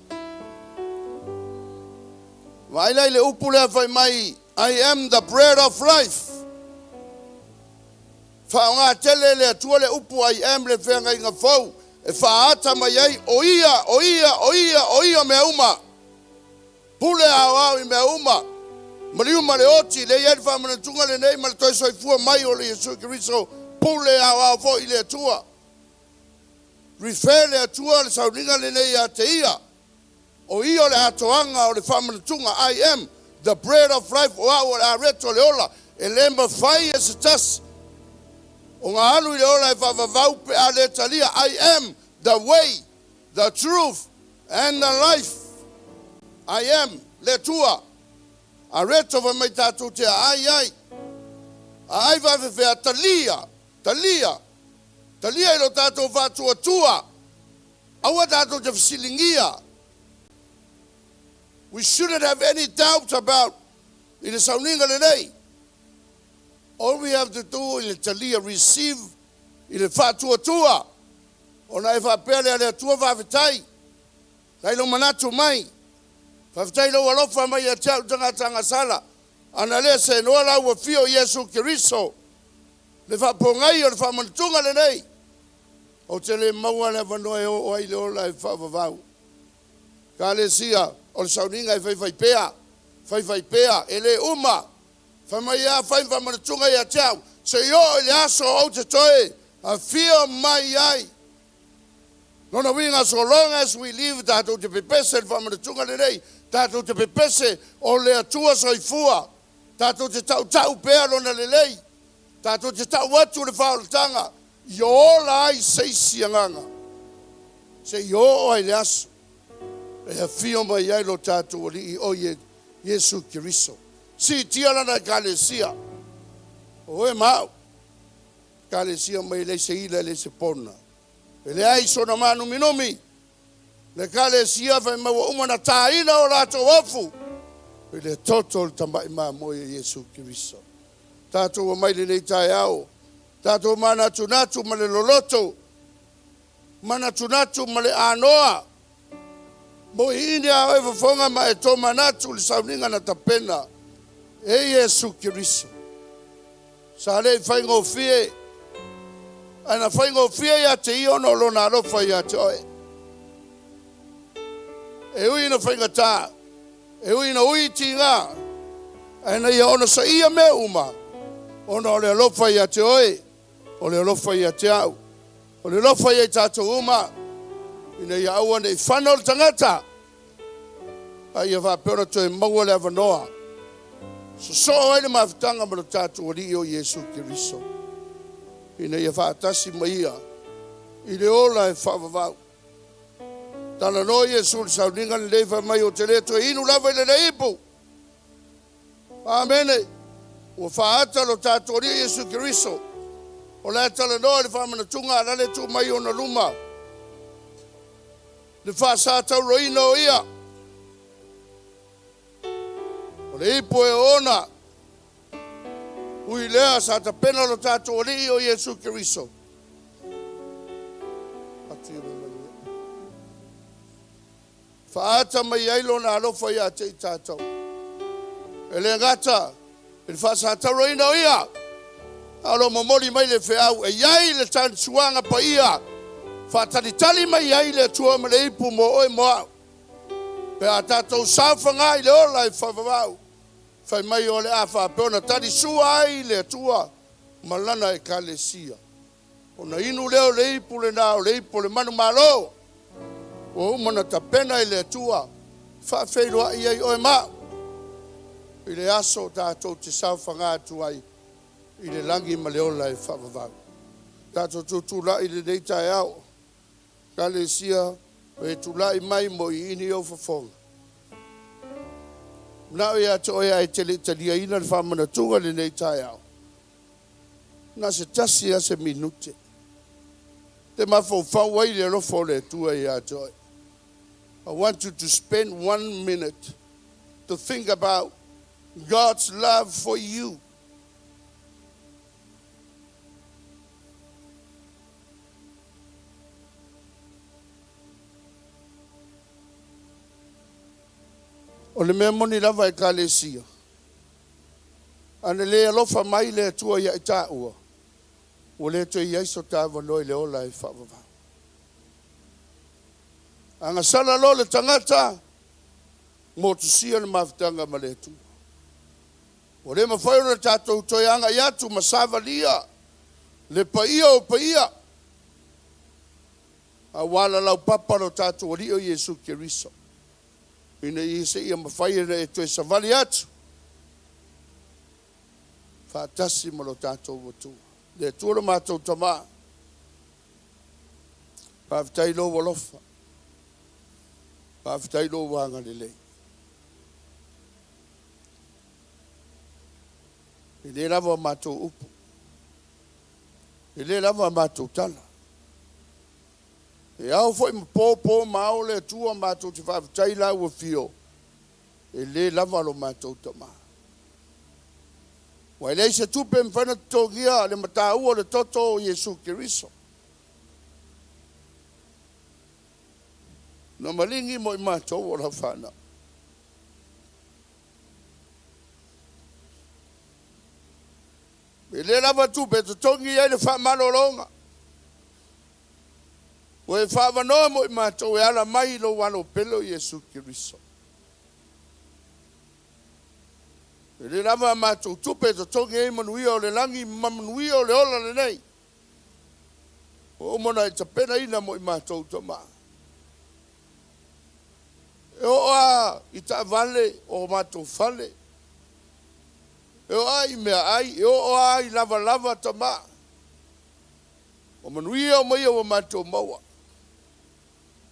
Vaai la i le upu lea fai mai, I am the bread of life. Faaaoga tele e le Atua le upu I am le feagaiga fou e faaata mai ai o ia, o ia, o ia, o ia mea uma. Pule aoao i mea uma. Maliu ma le oti, lea e i ai le faamanatuga lenei ma le toe soifua mai o le Iesu Keriso, pule aoao foi i le Atua. Refer le Atua le sauniga lenei ia te ia. O ia o le atoaga o le faamanatuga, I am the bread of life, o au o le areto o le ola, e le mafai e se tasi ona alu i le ola e faavavau pe a le talia, I am the way, the truth and the life. I am le Atua. Areto fai mai tatou te aai ai. Aai faafefea, talia, talia, talia i lo tatou faatuatua. Aua tatou te fesiligia. We shouldn't have any doubt about i le sauniga lenei. All we have to do i le talia, receive i le faatuatua, ona e faapea lea, le Atua faafetai, tai lou manatu mai, faafetai lou alofa mai ia te au tagata agasala, ana le seenoa lau afio Iesu Keriso, le faapogai o le faamanatuga lenei, ou te le maua le avanoa e oo ai le ola e faavavau. Ekalesia, o le sauniga e faifai pea, faifai pea, e le uma. Fai mai ia fai faamanatuga ia te au, seia oo i le aso ou te toe afio mai ai. Lona uiga, so long as we live, tatou te pepese i le faamanatuga lenei, tatou te pepese o le Atua soifua, tatou te tautau pea Lona lelei, tatou te tau atu le faaolataga ia ola ai se isi agaga, seia oo ai le aso e afio mai ai lo tatou Alii o Iesu Keriso. Siitia lana Ekalesia, o oe ma au, Ekalesia mai e leai se ila e leai se pona, e leai sona mānuminumi, le Ekalesia fai mai ua uma ona tāina o latou ofu i le toto o le Tamai Mamoe o Iesu Keriso. Tatou omai i lenei taeao, tatou manatunatu ma le loloto, manatunatu ma le anoa, moiini a oe fofoga ma e tomanatu i le sauniga na tapena e Iesu Keriso. Sa le i faigofie, ae na faigofie ia te ia ona o lona alofa ia te oe. E ui ina faigata, e ui ina ui i tiga, ae na ia onosaia mea uma ona o le alofa ia te oe, o le alofa ia te au, o le alofa ia i tatou uma, ina ia aua ne i fano le tagata, a ia faapea ona toe maua le avanoa sosoo ai le mafutaga ma lo tatou Alii o Iesu Keriso, ina ia faatasi ma ia i le ola e faavavau. Talanoa Iesu i le sauniga lenei, fai mai, Ou te le toe inu lava i lenei ipu. Amene. Ua faaata lo tatou Alii Iesu Keriso. O la e talanoa i le faamanatuga a la le tuu mai i ona luma le faasatauroina o ia. O le ipu e oona, ui lea sa tapena lo tatou Alii o Iesu Keriso. Atu ia mai manuia. Faaata mai ai lona alofa ia te i tatou. E le gata i le faasatauroina o ia, a o lo o momoli mai le feau e i ai le tanisuaga paia, faatalitali mai ai le Atua ma le ipu mo oe mo au. Pe a tatou saofaga i le ola e faavavau, fai mai o le a faapea ona talisua ai le Atua ma lana Ekalesia. Ona inu lea o le ipu lena, o le ipu o le manumalo, ua uma ona tapena e le Atua, faafeiloai ai oe ma au i le aso tatou te saofaga atu ai i le lagi ma le ola e faavavau. Tatou tutulai i lenei taeao, Ekalesia, e tulai mai mo iini ou fofoga. Manao ia te oe ae te le i taliaina le faamanatuga i lenei taeao, na se tasi lava se minute te mafaufau ai le alofa o le Atua ia te oe. I want you to spend one minute to think about God's love for you. O le mea moni lava Ekalesia, ana le alofa mai le Atua ia i taua, ua le toe i ai so ta avanoa i le ola e faavavau. A gasala loa le tagata, motusia le mafutaga ma le Atua. Ua le mafai ona tatou toe agai atu ma savalia le paia o paia, a ua alalaupapa lo tatou Alii o Iesu Keriso, ina ia seia mafai ona e toe savali atu faatasi ma lo tatou Atua. Le Atua lo matou Tama, faafetai i lou alofa, faafetai i lou agalelei. E le lava a matou upu, e le lava a matou tala. E ao foi ma po, po ma ao le Atua matou te faafetai i lau afio, e le lava lo matou Tama. Ua e leai se tupe e mafai ona totogia le mataua o le toto o Iesu Keriso. Na maligi mo i matou o lau fanau. E le lava tupe e totogi ai le faamalologa. Ua e faavanoa mo i matou e ala mai i lou alo pele o Iesu Keriso. E le lava a matou tupe e totogi ai manuia o le lagi ma manuia o le ola lenei. Ua uma ona e tapenaina mo i matou tama. E oo lava i taavale o matou fale, e oo lava i meaai, e oo lava i lavalava tama. O manuia uma ia ua matou maua.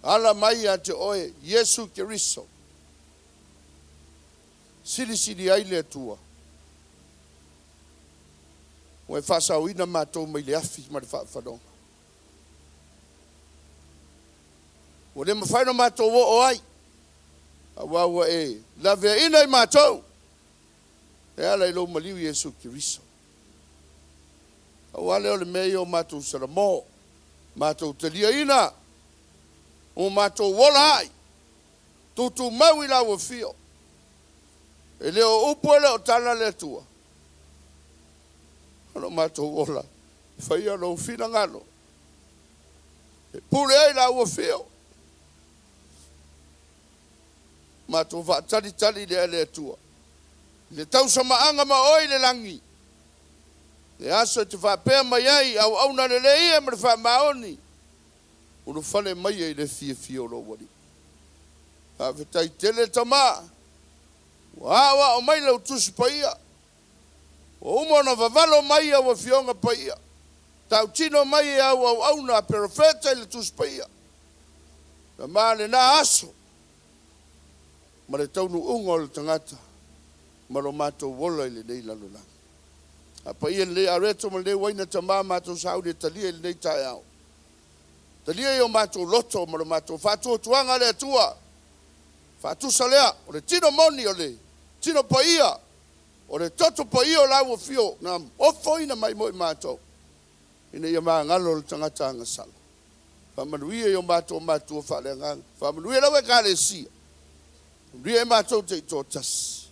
Ala mai ia te oe, Iesu Keriso. Silisili ai le Atua. Ua e faasaoina matou mai le afi ma le faafanoga. Ua le mafai ona matou oo ai, aua ua e laveaina i matou e ala i lou maliu Iesu Keriso. Aua lea o le mea ia o matou salamo, matou taliaina, ua matou ola ai, tutumau i lau afio. E le o upu e le o tala le Atua. O lo matou ola, faia lou finagalo. E pule ai lau afio. Matou faatalitali lea le Atua. I le tausamaaga ma oe i le lagi. Le aso e te faapea mai ai, auauna lelei ia ma le faamaoni. Ulufale mai ai le fiafia o lou alii. Faafetai tele tama. Ua aoao mai lau tusi paia. Ua uma ona vavalo mai au afioga paia. Tautino mai e au auauna a perofeta i le tusi paia. Tama lena aso. Ma le taunuuga o le tagata. Ma lo matou ola i lenei lalolagi. A paia lenei areto ma lenei uaina tama matou sauni e talia i lenei taeao. Talia i o matou loto ma lo matou faatuatuaga le Atua. Faatusa lea, o le tino moni, o le tino paia, o le toto paia o lau afio, na ofoina mai mo i matou. Ina ia magalo le tagata agasala. Faamanuia i o matou matua faaleagaga. Faamanuia lau ekalesia. Faamanuia e matou te i toatasi.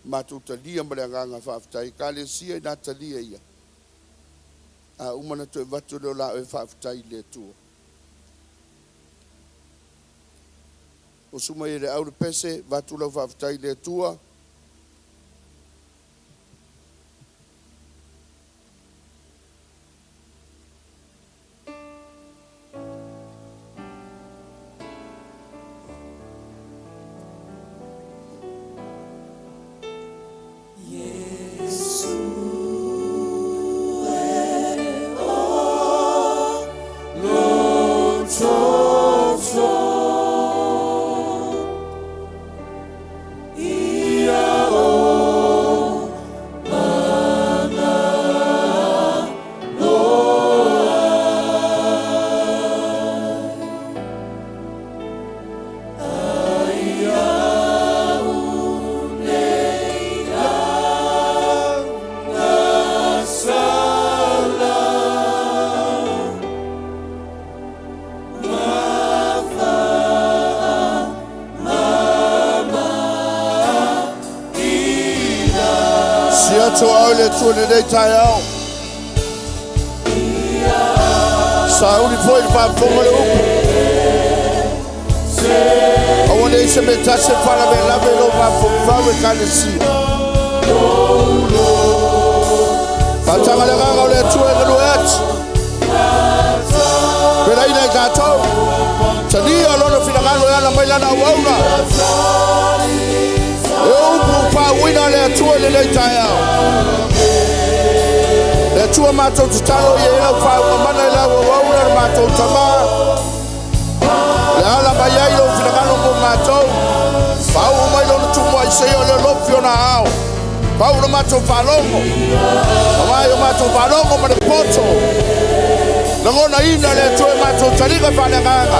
Matou talia ma le agaga faafetai. Ekalesia ina talia ia. A uma na toe avatu lea o la oe faafetai i le Atua. Oso mai e le au le pese, vatu lau faafetai i le Atua. Siato au le Atua i lenei taeao. Sauli foi le faafofoga le upu. Aua ne i se mea tasi e faalavelave i lou mafaufau ekalesia. Faataga le agaga o le Atua e galue atu. Pelaina i tatou. Talia lona finagalo e ala mai lana auauna. E upu faauina le Atua i lenei taeao. Le Atua matou tatalo ia e lau faaugamana i lau auauna le matou tamā. Le ala mai ai lou finagalo mo matou. Faauu mai lona tumua i seia o le lofi o na ao. Pau le matou faalogo. Amai o matou faalogo ma le poto. Lagonaina le Atua e matou taliga faaleagaga.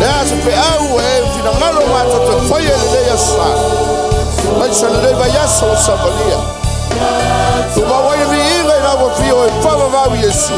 Le a se feau e finagalo matou te faia i lenei aso sa. Mai sa lenei vaiaso o savalia. Tumau ai le viiga i lau afio e faavavau Iesu.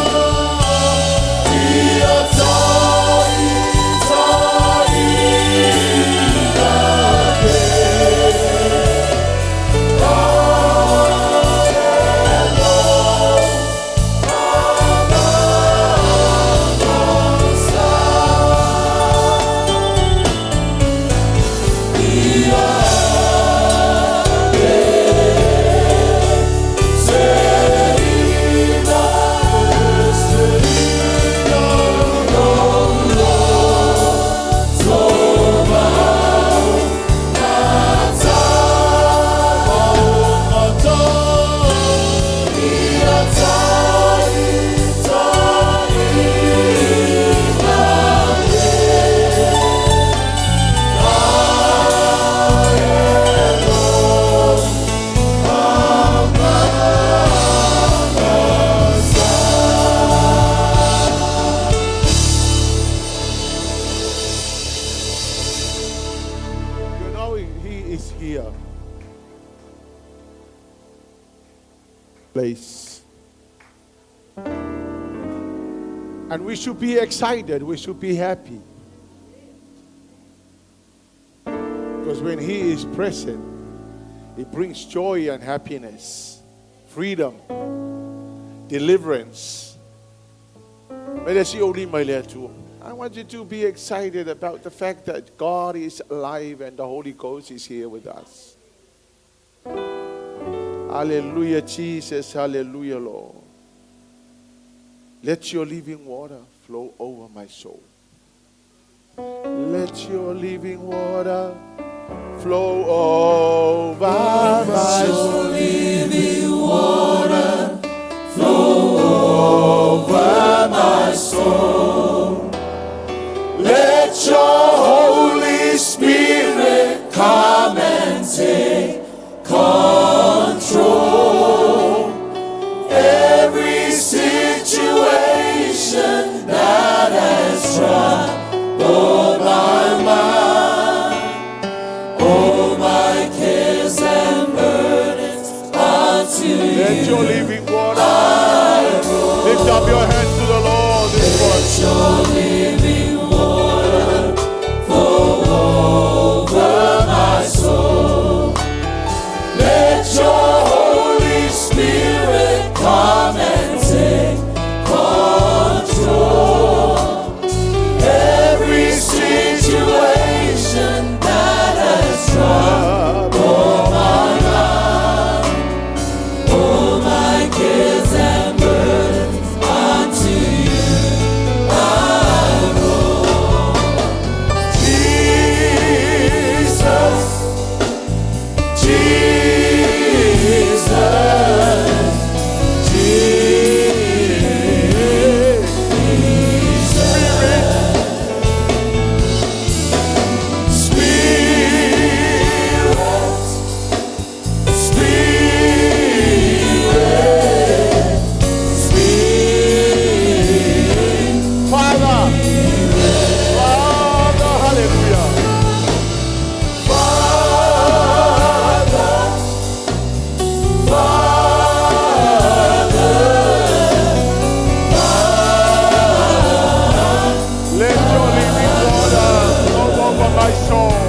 place. And we should be excited, we should be happy. Because when He is present, it brings joy and happiness, freedom, deliverance. I want you to be excited about the fact that God is alive and the Holy Ghost is here with us. Hallelujah, Jesus. Hallelujah, Lord. Let your living water flow over my soul. Let your living water flow over my soul. Living water flow over my soul. Let your Holy Spirit come and take control. Every situation that has troubled my mind, all my cares and burdens unto Let you. your living water. Lift up your hands to the Lord this morning. Let your living water flow over my soul. Let your Holy Spirit come and take control. Every situation that has troubled my mind, all my cares and burdens unto you I roll. Jesus, Jesus, Jesus. Spirit, Spirit, Spirit. Father, Father, hallelujah. Father, Father, Let your living water flow over my soul.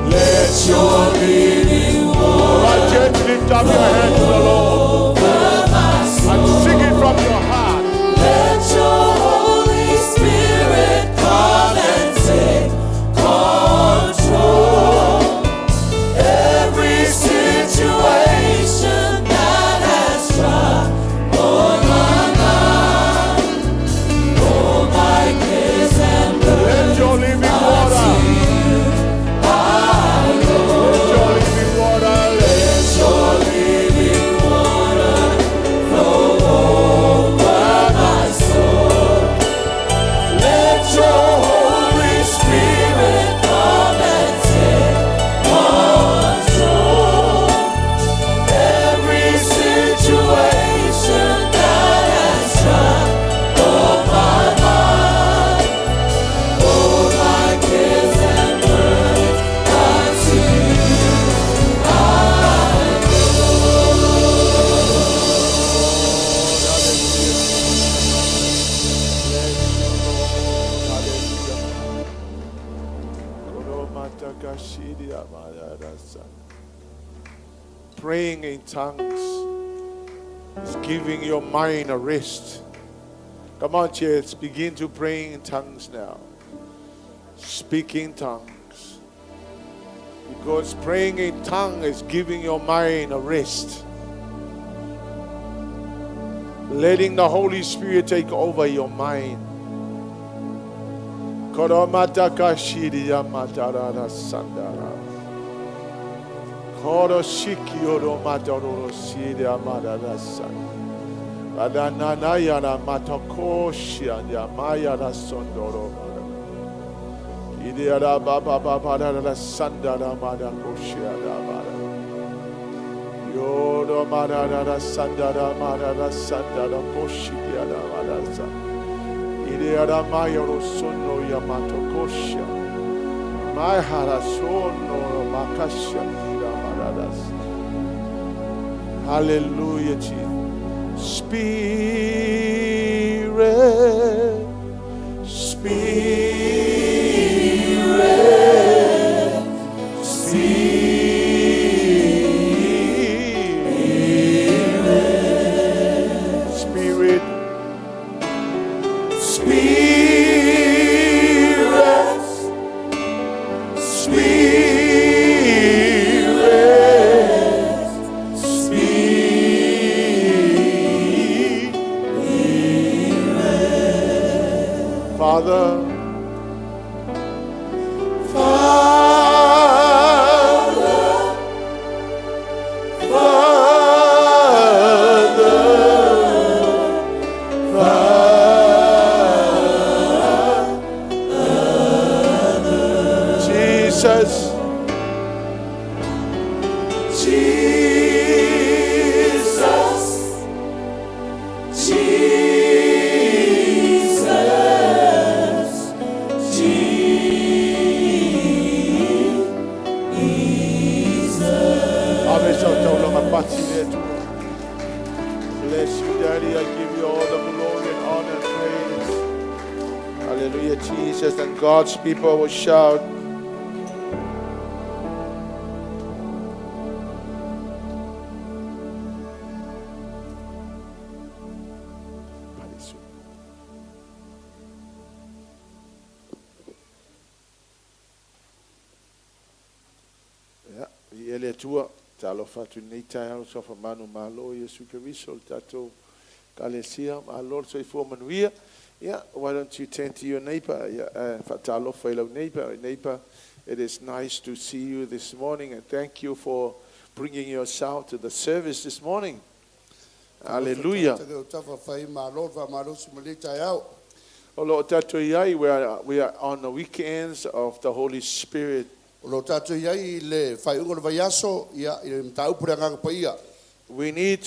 Let your living All right, church, lift up your hands to the Lord over my soul. and sing it from your heart. Let your Holy Spirit come and take control. Every situation that has troubled my mind, all my cares and Let burdens your living water, unto you I roll. let your living water, Let your living water flow over my soul. Let your Holy Spirit come and take control. Every situation that has troubled my mind, all my cares and burdens unto you I Praying in tongues is giving your mind a rest. Come on, church, begin to pray in tongues now. Speak in tongues. Because praying in tongues is giving your mind a rest. Letting the Holy Spirit take over your mind. Koromatakashiria matarara sandara. Koroshikiodo mataroro siria marara san. Adananayana matakoshia mayara sondoro. Idiara baba baba da sandara madakoshia da mara. Yodo marara sandara marara sandara koshikia da marasa. Idiara mayoro sono yamato kosha. Mahara sono makasha dira mararas. Hallelujah, Jesus. Spirit, Spirit, Spirit, Spirit, Spirit, Spirit, Father, Father, Father, Father, Jesus, Jesus, Jesus, Bless you, Daddy. I give you all the glory and honor and praise. Hallelujah, Jesus. And God's people will shout. Ia, i ele atua, talofa atu nei taeao sofa manu malo Iesu Keriso le tatou kalesia, malo le soifua manuia. Yeah, why don't you turn to your neighbor? Yeah, faatalofa i lau neighbor. Neighbor, it is nice to see you this morning, and thank you for bringing yourself to the service this morning. Hallelujah. Te o tafa whai malo, wha malo si mali tai au. O lo tatou iai, we are on the weekends of the Holy Spirit. O lo tātou iai i le whai ungo le vaiaso, ia, i le mtāupu le anganga paia. We need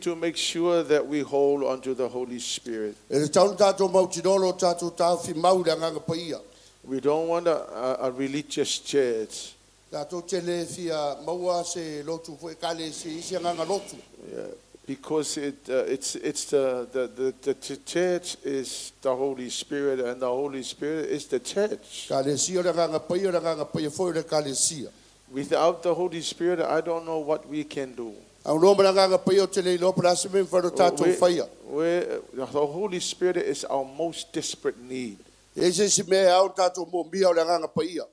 to make sure that we hold onto the Holy Spirit. E le taunu tātou mau tinolo, tātou tāwhi mau le anganga paia. We don't want a religious church. Tātou te le fia maua se lotu fo e kale se isi anganga lotu. Yeah, because the church is the Holy Spirit, and the Holy Spirit is the church. Kale sia le anganga paia, le anganga paia fo le kale sia. Without the Holy Spirit, I don't know what we can do. Au no mara nganga paia o te le iloa pala se me wharo tātou whaia. The Holy Spirit is our most desperate need. E se si mea au tātou mō mia o le anganga paia.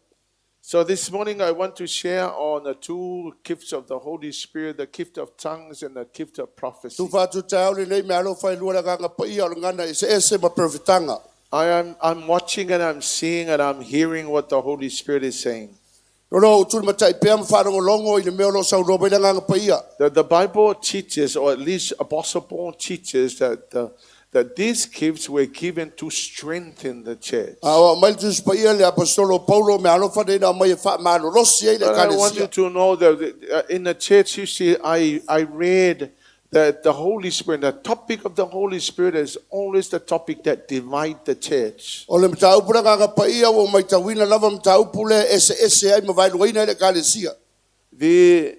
So this morning I want to share on the two gifts of the Holy Spirit, the gift of tongues and the gift of prophecy. Tu whātu te au le nei mea alo whai lua le anganga paia o le ngana e se ese ma perfetanga. I'm watching and I'm seeing and I'm hearing what the Holy Spirit is saying. Rolo o tūri matai pea ma wharongo longo i le mea o lo sau roba i le anganga paia. The Bible teaches, or at least Apostle Paul teaches, that these gifts were given to strengthen the church. A o mai tu paia le apostolo Paulo me alo whare na mai e wha malo rosi e le But I want kalesia. you to know that in the church, I read that the Holy Spirit, the topic of the Holy Spirit is always the topic that divides the church. O le mataupu le nganga paia o mai tawina lava mataupu le ese ese ai mawailuaina i le kalesia. The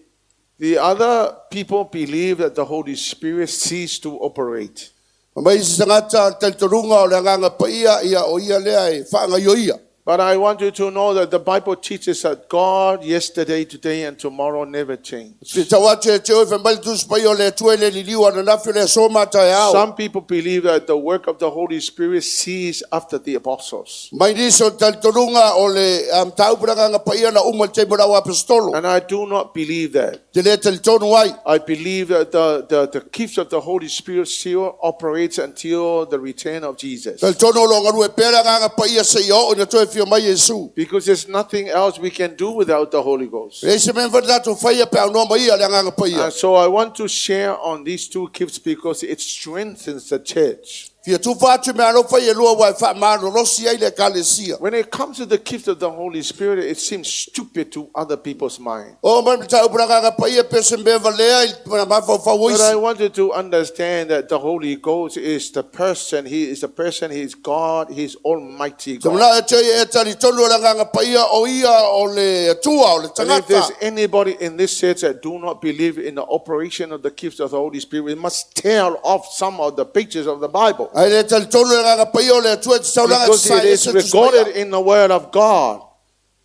other people believe that the Holy Spirit ceased to operate. Mai si tangata talitorunga o le nganga paia ia o ia lea e whaanga i o ia. But I want you to know that the Bible teaches that God yesterday, today, and tomorrow never change. Te tau atu e te oi whambali tusi pai o le tue le liliu ana nafi o le so mata e ao. Some people believe that the work of the Holy Spirit ceased after the apostles. Mai nisi o talitorunga o le taupu le nganga paia na uma te mura o apostolo. And I do not believe that. Te le talitonu ai. I believe that the gift of the Holy Spirit still operates until the return of Jesus. Talitonu o lo ngarue pera nganga paia se i o ina toe fia mai Yesu. Because there's nothing else we can do without the Holy Ghost. Le se men whare tātou whaia pe au noa mai ia le nganga paia. And so I want to share on these two gifts because it strengthens the church. Fia tufa atu i meaalofa ia e lua ua e faamalolosi ai le Ekalesia. When it comes to the gift of the Holy Spirit, it seems stupid to other people's mind. Oo mai le mataupu i le Agaga Paia pei o se mea valea i le mafaufau o But I isi. wanted to understand that the Holy Ghost is the person, He is the person, He is God, He is Almighty Te God. manao e te e talitonu o le Agaga Paia o ia o le Atua, o le And if there's tagata. anybody in this church that do not believe in the operation of the gifts of the Holy Spirit, we must tear off some of the pages of the Bible. Ae le talitonu le Agaga Paia o le Atua e te saulaga te Because it sae is ese Tusi recorded Paia. in the Word of God.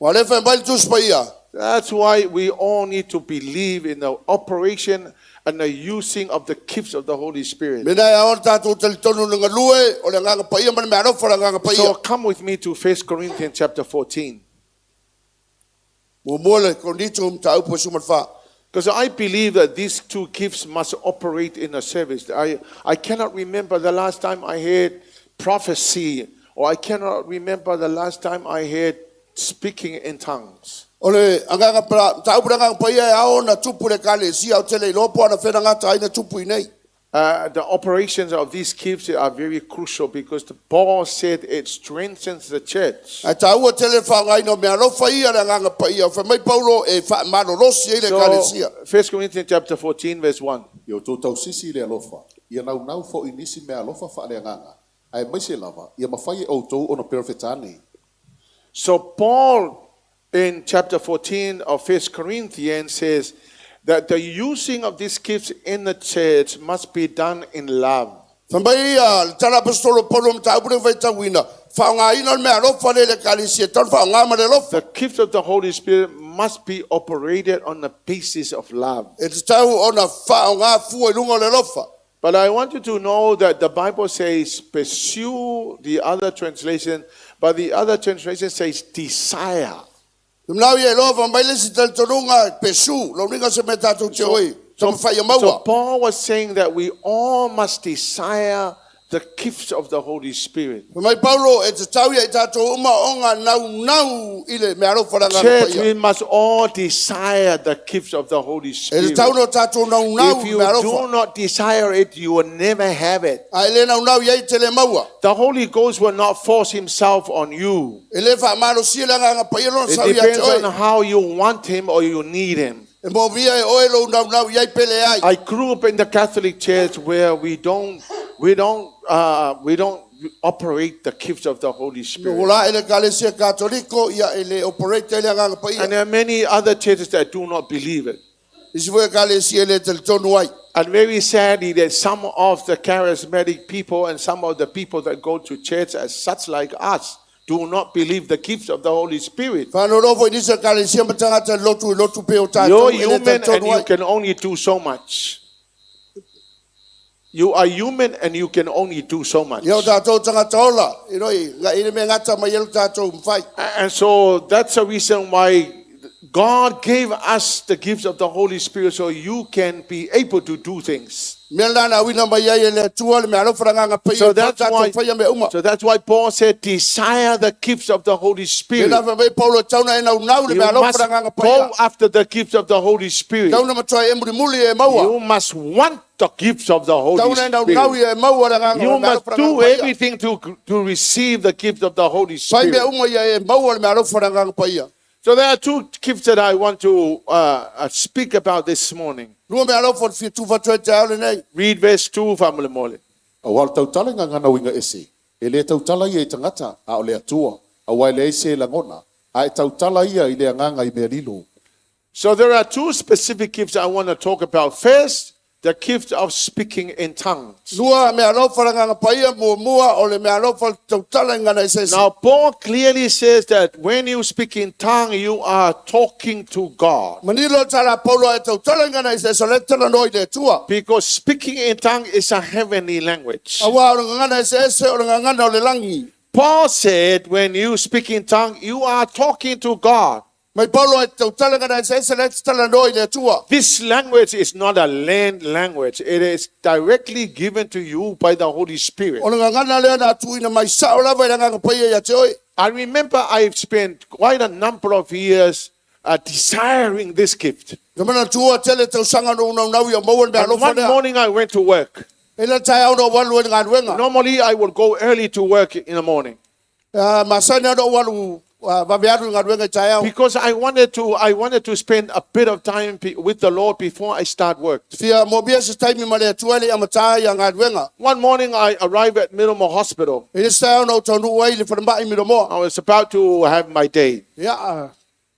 Ua le fai mai le Tusi Paia. That's why we all need to believe in the operation and the using of the gifts of the Holy Spirit. Mena e ao le tātou talitonu le galue o le Agaga Paia ma le meaalofa o le Agaga So Paia. come with me to 1 Corinthians chapter 14. Muamua le Korinito mataupu e 14. Because I believe that these two gifts must operate in a service. I cannot remember the last time I heard prophecy, or I cannot remember the last time I heard speaking in tongues. O le agaga pala, mataupu le Agaga Paia e ao ona tupu i le Ekalesia o te le iloa po o ana fena gata ai na tupu i nei. The operations of these gifts are very crucial because the Paul said it strengthens the church. Ae tāua tele le faaaogaina o meaalofa ia le Agaga Paia. O fai mai Paulo e faamalolosi ai le Ekalesia. So, 1 Corinthians chapter 14, verse 1. Ia outou tausisi i le alofa, ia naunau foʻi i nisi meaalofa faaleagaga, ae maise lava, ia mafai e outou ona perofetane. So Paul in chapter 14 of 1 Corinthians says that the using of these gifts in the church must be done in love. Fai mai ia le tala aposetolo o Paulo mataupu lea ua faitauina, faaaogaina o le meaalofa lea i le Ekalesia, e tatau ona faaaoga ma le alofa. The gift of the Holy Spirit must be operated on the basis of love. E tatau ona faaaoga fua i luga o le alofa. But I want you to know that the Bible says pursue, the other translation, but the other translation says desire. Te manao ia e loa fai mai le isi talitonuga, pursue, lona uiga o se mea tatou te oi, taumafai ia So maua. Paul was saying that we all must desire the gifts of the Holy Spirit. Fai mai Paulo e tatau ia i tatou uma ona naunau i le meaalofa o le Agaga Church, Paia. we must all desire the gifts of the Holy E Spirit. tatau ona tatou naunau If i you le do meaalofa. not desire it, you will never have it. A e le naunau i ai te le maua. The Holy Ghost will not force himself on you. E le faamalosia le Agaga Paia lona It sau ia te depends oe. on how you want him or you need him. E moomia e oe lou naunau i ai pe leai. I grew up in the Catholic Church where we don't operate the gifts of the Holy O Spirit. la e le Ekalesia Katoliko, ia e le operate ai le Agaga Paia. And there are many other churches that do not believe it. Isi foi Ekalesia e le talitonu ai. And very sadly, that some of the charismatic people and some of the people that go to church as such like us do not believe the gifts of the Holy Spirit. Faanoanoa foi nisi o Ekalesia ma tagata i lotu i lotu pe o tatou You're e le human and talitonu you ai. can only do so much. You are human and you can only do so much. Ia o tatou tagata ola, i roi, nga i le mea gata mai ai lo tatou mawhai. And so that's the reason why God gave us the gifts of the Holy Spirit so you can be able to do things. Mea la na uina mai ai e le Atua le meaalofa le Agaga Paia So i that's tatou why, whaia mea uma. so that's why Paul said, desire the gifts of the Holy Spirit. Tēnā whai mai Paulo e tauna e naunau le You meaalofa must le Agaga Paia. go after the gifts of the Holy Spirit. Tauna matua e mulimuli e maua. You must want the gifts of the Holy Tauna e naunau Spirit. ia e maua le Agaga You le must meaalofa le do Agaga Paia. everything to receive the gift of the Holy Whai mea Spirit. uma ia e maua le meaalofa le Agaga Paia. So there are two gifts that I want to speak about this morning. Lua meaalofa o le fia tufa atu e te ao lenei. Read verse 2, faamolemole. Auā o le tautala i gagana uiga ese, e lē tautala ia i tagata, a o le Atua, auā e leai se lagona, ae tautala ia i le agaga i mea lilo. So there are two specific gifts I want to talk about. First, the gift of speaking in tongues. Lua meaalofa le Agaga Paia muamua o le meaalofa le tautala i gagana eseese. Now, Paul clearly says that when you speak in tongue, you are talking to God. Manino tala Paulo e tautala i gagana eseese o le talanoa i le Atua. Because speaking in tongue is a heavenly language. Auā o le gagana eseese o le gagana o le langi. Paul said, when you speak in tongue, you are talking to God. Mai Paulo e tautala i gagana eseese le talanoa i le Atua. This language is not a land language. It is directly given to you by the Holy Spirit. O le gagana lea na tuuina mai sao lava i le Agaga Paia ia te oe. I remember I've spent quite a number of years desiring this gift. Te manatua tele tausaga no unaunau ia maua le And meaalofa one lea. morning I went to work. E le taeao na ou alu ai i le galuega. Normally, I would go early to work in the morning Ah, masani lava ona ou alu ah, vave alu i galuega i taeao. because I wanted to spend a bit of time with the Lord before I start work. Fia moomia se taimi ma le Atua e le i amatā ia galuega. One morning, I arrived at Middlemore Hospital. I le isi taeao na ou taunuu ai i le falemai Milomoa. I was about to have my day. Ia, ah,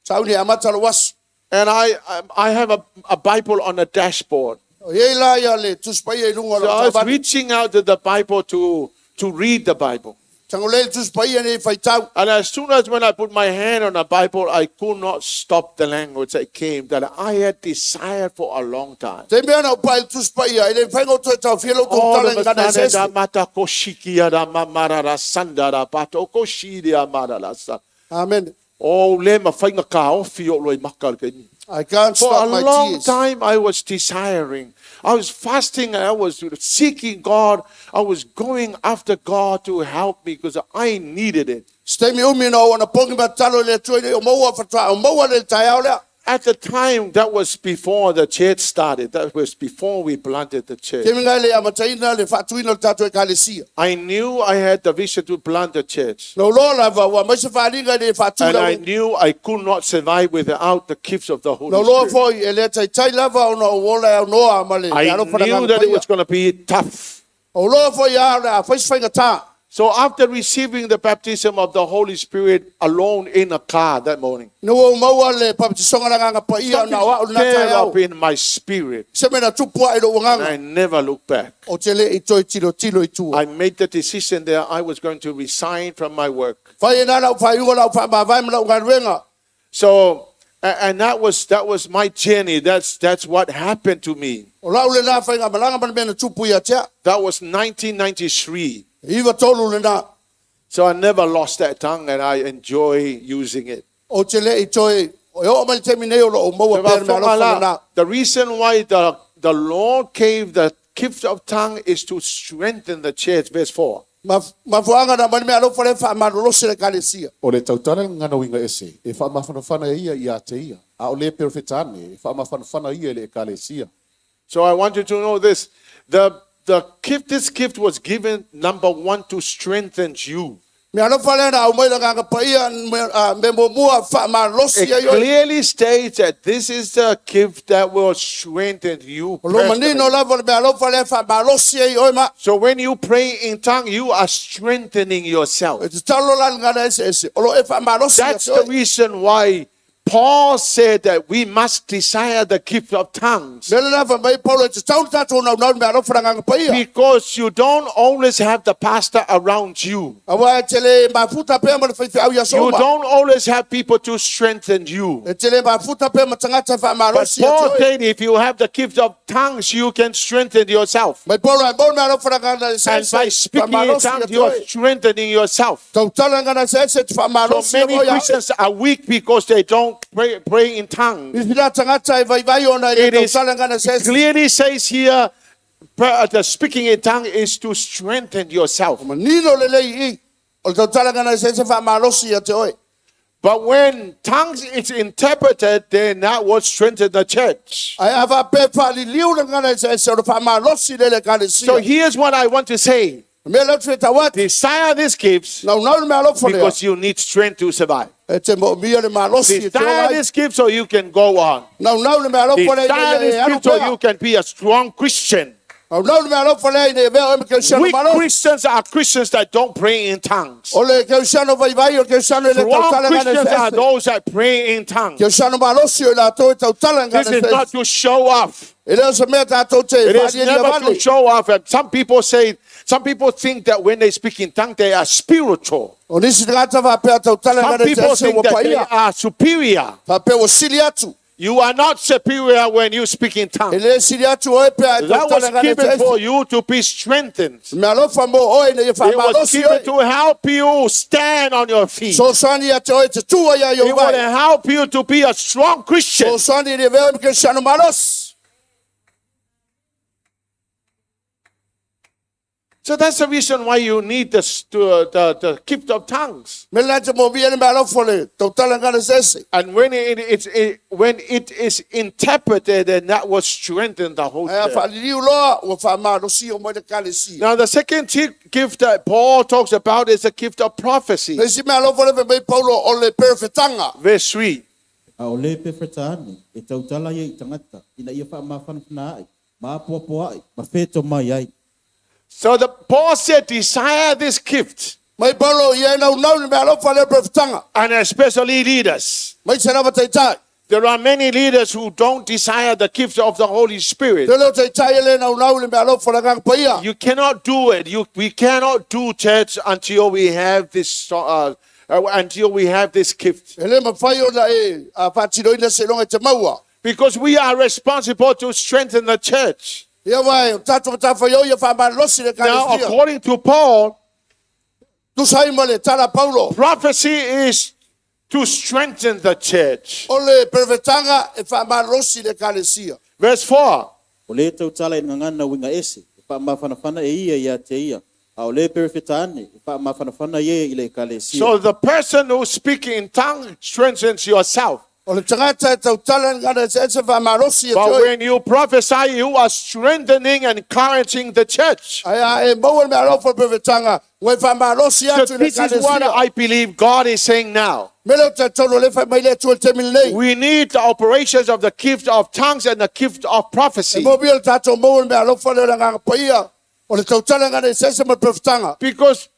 sauni e amata lou aso. And I have a Bible on the dashboard. O iai la ia le Tusi Paia i luga o So lau I was taavale. reaching out to the Bible to read the Bible. Tagolē le Tusi Paia nei faitau. And as soon as when I put my hand on the Bible, I could not stop the language that came that I had desired for a long time. Te mea na ou pae i le Tusi Paia, e le mafai ona ou toe taofia lou All tautala of i a gagana sudden, eseese. da mata koshikia da mamarara sanda da pato koshiria marara sa. Amen. Oh, le mawhainga ka ofi o loi maka le kaimi. I can't For a stop my long tears. time, I was desiring. I was fasting and I was seeking God. I was going after God to help me because I needed it. Se taimi umi na ou anapogi ma tatalo i le Atua ina ia maua faatoa o maua le taeao lea. At the time, that was before the church started. That was before we planted the church. Taimi ngai le amataina le faatuina o le tatou ekalesia. I knew I had the vision to plant the church. Na uloa lava ua mai se faaaliga i le faatu And I lau. knew I could not survive without the gifts of the Holy Na uloa Spirit. foi e le taitai lava ona ou ola e aunoa ma le I alofa knew na that it paia. was going to be tough. O uloa foi a o le a fai se faigata. So after receiving the baptism of the Holy Spirit alone in a car that morning, Na ua ou maua le papatisoga le Agaga Paia na o au something lena stirred taeao. up in my spirit. Se mea na tupu ae i lou And agaga. I never looked back. O te le i toe tilotilo i tua. I made the decision there I was going to resign from my work. Fai e nā lau whaiuga lau whaamāwae ma lau galuega. So and that was my journey. That's what happened to me. O lau le nā whainga malanga ma le mea na tupu ia tea. That was 1993. Iwa tolu le nā. So I never lost that tongue and I enjoy using it. O te le i toe. O e oo mai le taimi nei o loo maua pea le mea alofa le nā. The reason why the Lord gave the gift of tongue is to strengthen the church, verse 4. Mafuaga na mai le mea alofa le faamalolosi le ekalesia. O le tautala le gagana uiga ese, e faamafanafana e ia ia te ia. A o le perofeta ane, e faamafanafana ia i le ekalesia. So I want you to know this. The gift, this gift was given, number one, to strengthen you. Mea alofa le na au mai le Agaga Paia me muamua faamalolosi It ai oe. clearly states that this is the gift that will strengthen you. O lo manino personally. lava le mea alofa le faamalolosi ai oe ma. So when you pray in tongue, you are strengthening yourself. E tatalo la le gagana eseese. O lo e faamalolosi ia That's te the oe. reason why Paul said that we must desire the gift of tongues. Mea le na faamai Paulo e tatau le tatou naunau le mea alofa le Agaga Paia. Because you don't always have the pastor around you. Auā e te le mafuta pea ma le faifeau ia You soma. don't always have people to strengthen you. E te le mafuta pea ma tagata e But faamalolosi ia te Paul oe. said if you have the gift of tongues, you can strengthen yourself. Mai Paulo e mau le mea alofa le gagana And eseese by speaking in faamalolosi ia tongues, te you are oe. strengthening yourself. Tautala le gagana eseese te So faamalolosi ia many oe ia oe. Christians are weak because they don't pray in tongues. Isi la tagata e vaivai ona i le It is tautala le gagana it eseese. clearly says here, the speaking in tongue is to strengthen yourself. Manino lelei i. O le tautala le gagana eseese faamalolosi ia te oe. But when tongues is interpreted, then that will strengthen the church. Ae a faapea faaliliu le gagana eseese o le faamalolosi le le So ekalesia. here's what I want to say. Mea lea ou te fia tau atu. Desire these gifts Naunau le mea alofa lea. because you need strength to survive. E te moomia le malosi e te ola Desire ai. this gift so you can go on. Naunau le mea alofa lea ina Desire ia this e alu gift so pea. you can be a strong Christian. Naunau le mea alofa lea ina ia avea oe ma kerisiano Weak malosi. Christians are Christians that don't pray in tongues. O le kerisiano vaivai o le kerisiano e le Strong tautala gagana Christians are eseese. those that pray in tongues. Kerisiano malosi o i latou e tautala This gagana is not eseese. to show off. E le o se mea tatou te It is faalialia never vale. to show off. And some people say, some people think that when they speak in tongues, they are spiritual. O nisi tagata faapea tautala Some gagana people eseese think ua that they paia. are superior. Faapea ua sili atu. You are not superior when you speak in E tongues. le sili atu oe pea e That was tautala gagana given for eseese. you to be strengthened. Mea alofa mo oe ina ia It was faamalosi given oe. to help you stand on your feet. Sosoani ia te oe te tua ia It iou will vai. help you to be a strong Christian. Sosoani ina ia avea oe ma kerisiano malosi. So that's the reason why you need this, the gift of tongues. Me la te mo mia le mea alofa le tautala ngana sese. And when when it is interpreted, then that will strengthen the whole Ai a church. whaaliliu loa, ua whaamalosi o mai le kalesia. Now, the second gift that Paul talks about is the gift of prophecy. Le isi mea alofa le fe mei Paulo o le perefetanga. Verse 3. A o le pewheta ane, e tautala ia i tangata, ina ia whaamawhanawhana ai, maapoapoa ai, ma wheto mai ai. So the Paul said, desire this gift, Mai Paulo ia e nau nau le mea alofa le perefetanga. and especially leaders. Mai se lava taitai. There are many leaders who don't desire the gift of the Holy Spirit. Te leo taitai e le nau nau le mea alofa le nganga paia. You cannot do it. We cannot do church until we have this. Until we have this gift, E le mawhai o na e a whātiroina se longa te maua. because we are responsible to strengthen the church. Ia wai, o tātou matawhai o ia whaamalosi le Now, kalesia. according to Paul, Tusa ima le tala Paulo. prophecy is to strengthen the church. O le perefetanga e whaamalosi le kalesia. Verse 4. O le tautala i ngangana winga ese, e whaamawhanawhana e ia ia te ia. A o le perewheta ane, e whaamawhanawhana ia i le kalesia. So the person who's speaking in tongue strengthens yourself. O le tangata e tautala ngana se ese whaamalosi e But te oi. when you prophesy, you are strengthening and encouraging the church. Ai a e maua le mea alofa le perefetanga, ua e whaamalosi So atu i le this is what kalesia. I believe God is saying now. Me leo te tolo le whai mai le atua le te mili nei. We need the operations of the gift of tongues and the gift of E prophecy. mō le tātou maua le mea alofa le nganga paia. O le tautala ngana e se ese ma le perefetanga. Because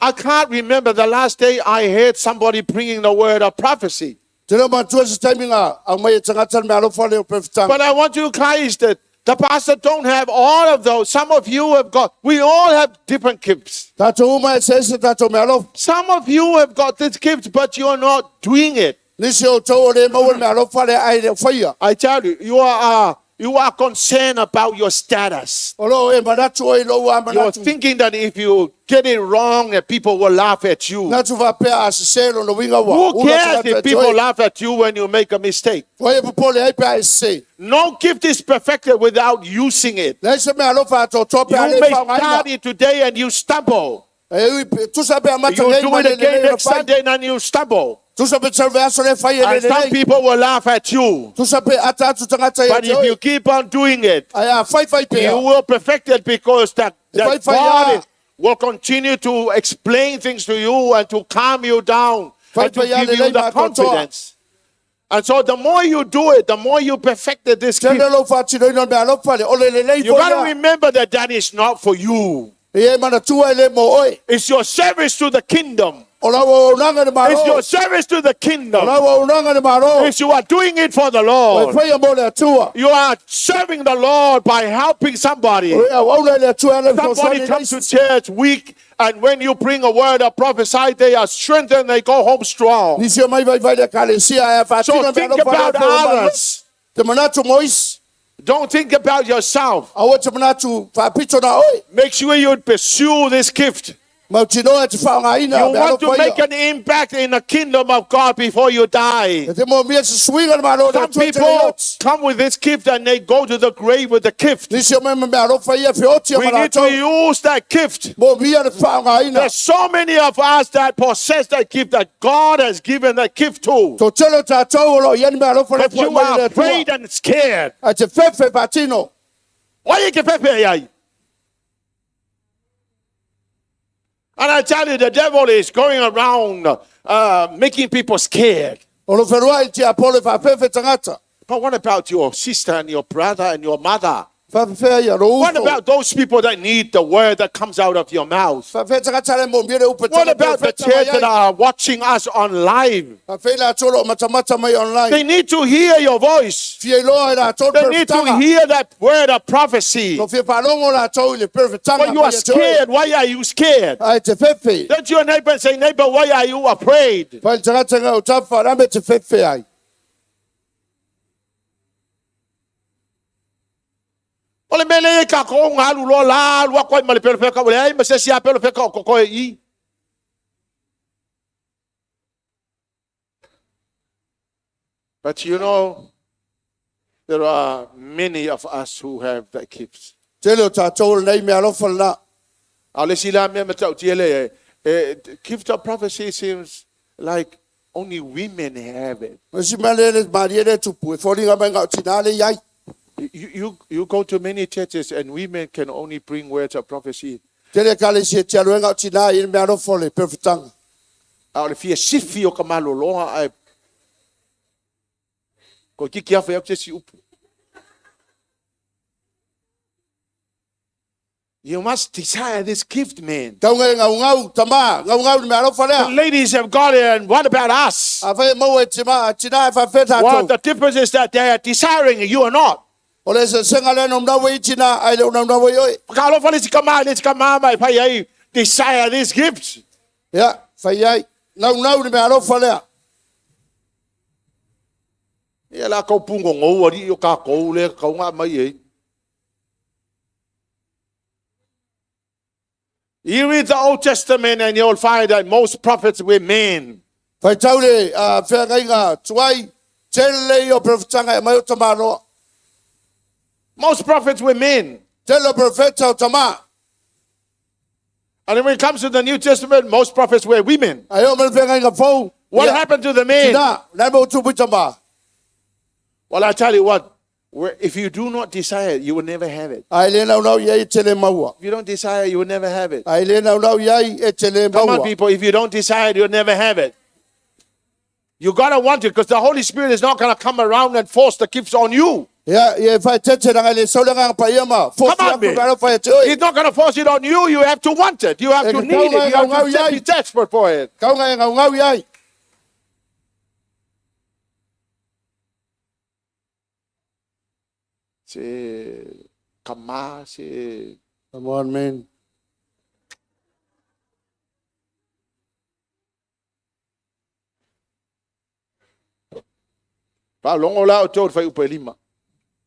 I can't remember the last day I heard somebody bringing the word of prophecy. Te leo matua se taiminga au mai e tangata le mea alofa le o perefetanga. But I want you guys that the pastor don't have all of those. Some of you have got, we all have different gifts. Tātou uma e se ese tātou mea alofa. Some of you have got this gift, but you're not doing it. Nisi o tau o le maua le mea alofa le ai le whaia. I tell you, you are concerned about your status. O lo e manatu o i lo ua You're manatu. thinking that if you get it wrong, that people will laugh at you. Natu whapea a se selo no winga wa. Who cares if people laugh at you when you make a mistake? Wai e popole ai pea e se. No gift is perfected without using it. Lai se mea alofa a tō pea You le may whaongaina. start it today and you stumble. E ui, tusa pea mata You nei do ma it le again le le next whai. Sunday and you stumble. Tusa pe tsalve aso le whai e le And le some lei. people will laugh at you. Tusa pe ata atu tangata i But te if you oi. keep on doing it, Ai a whai whai pea. you will perfect it because that Whai whai God a. will continue to explain things to you and to calm you down Whai and to whai a give le you lei the ma totoa. confidence. And so the more you do it, the more you perfected this gift. Tene lo whātino ino mea alofa le. O le le lei You got to foia. remember that that is not for you. E e manatua e le mo oi. It's your service to the kingdom. O lau o unanga ne It's your maro. service to the O kingdom. lau o unanga ne maro. It's you are doing it for the O e Lord. whaia mo le atua. You are serving the Lord by helping somebody. O e au aula le atua le Somebody comes to church weak, and when you bring a word of prophesy, they are strengthened, they go home strong. Nisi o mai vai vai le kalesia e whātino So mea think alofa le about atua o maro. others. Te manatu mois. Don't think about yourself. Aua te manatu whāpito na oi. Make sure you pursue this gift. Mau tinoa te whaongaina You mea want to alofa make ia. an impact in the kingdom of God before you die. E te mo mia se suiga le maro le Some atua te le people oti. come with this gift and they go to the grave with the gift. Nisi o mai mea alofa ia whioti a We need to maratou. use that gift. Mo mia le whaongaina. There's so many of us that possess that gift that God has given that gift to. Tō telo tātou o lo iani mea alofa le But whai you mai le are atua. afraid and scared. A te whewhe whātino. Why you ke pepe ai? And I tell you, the devil is going around making people scared. O lo wherua i te apole whawhewhe tangata. But what about your sister and your brother and your mother? Whawhewhea ia ro What uto. about those people that need the word that comes out of your mouth? Whawhea tangata le mo mire upe What about the church that are watching us on live? Whawhea la tolo o matamata mai online. They need to hear your voice. Fia iloa e la tolu They need to perfetanga. hear that word of prophecy. No fia whalongo la tau i le perfetanga. But you are scared. Why are you scared? Ai te whewhe. Don't your neighbor and say, neighbor, why are you afraid? Whai tangata ngā o tawha rame te whewhe ai. O le mele e ka ko ngā lu lo la lua koe ma le pelo wheka o le ai ma se si a pelo wheka o koko e i. But you know, there are many of us who have that gift. Tele o tātou lenei mea alofa lena. A le si la mea matautia le e, gift of prophecy seems like only women have it. O si mea le le marie le tupu, e foliga mai ngau tina le iai. You go to many churches and women can only bring words of prophecy. Tele ka le si e te alo e ngau tina i le mea alofa le perfetanga. A o le fia sifi o ka maloloa ai. Ko kiki afa iau se si upu. You must desire this gift, man. Taunga e ngau ngau, tama, ngau ngau le mea alofa The lea. ladies have got it, and what about us? A whai mau e tima, a tina e whawheta Well, tau. the difference is that they are desiring it, you are not. O le se senga le nom nawe i tina, ai le unau nawe i oi. Ka alofa le sika mai, le sika mama e pai ai, desire this gift. Ia, whai ai, ngau ngau le mea alofa lea. Ia la kau pungo ngau ari o ka kou le kau ngā mai e. You read the Old Testament and you'll find that most prophets were men. Whai tau le, a whea tuai, tele i o perfetanga e mai o tamaloa. Most prophets were men. Tele o perfeta o tama. And then when it comes to the New Testament, most prophets were women. Ai o mele whea fou. What Ia, happened to the men? Tina, nai mo tupu tama. Well, I tell you what, if you do not desire it, you will never have it. Ai le nau nau iai e tele maua. If you don't desire, you will never have it. Ai le nau nau iai e tele Come on, maua. people, if you don't desire it, you'll never have it. You gotta want it because the Holy Spirit is not gonna come around and force the gifts on you. Ia, ia whai tete ranga le saulanga ang paia ma. Come on, man. mea alofa e te oi. He's not gonna force it on you. You have to want it. You have E to ka need it. taunga e You have ngau to ngau be iai. desperate for it. Kaunga e ngau ngau iai. Se kama, se Come on, man. Pa longo la o tō whai upa e lima.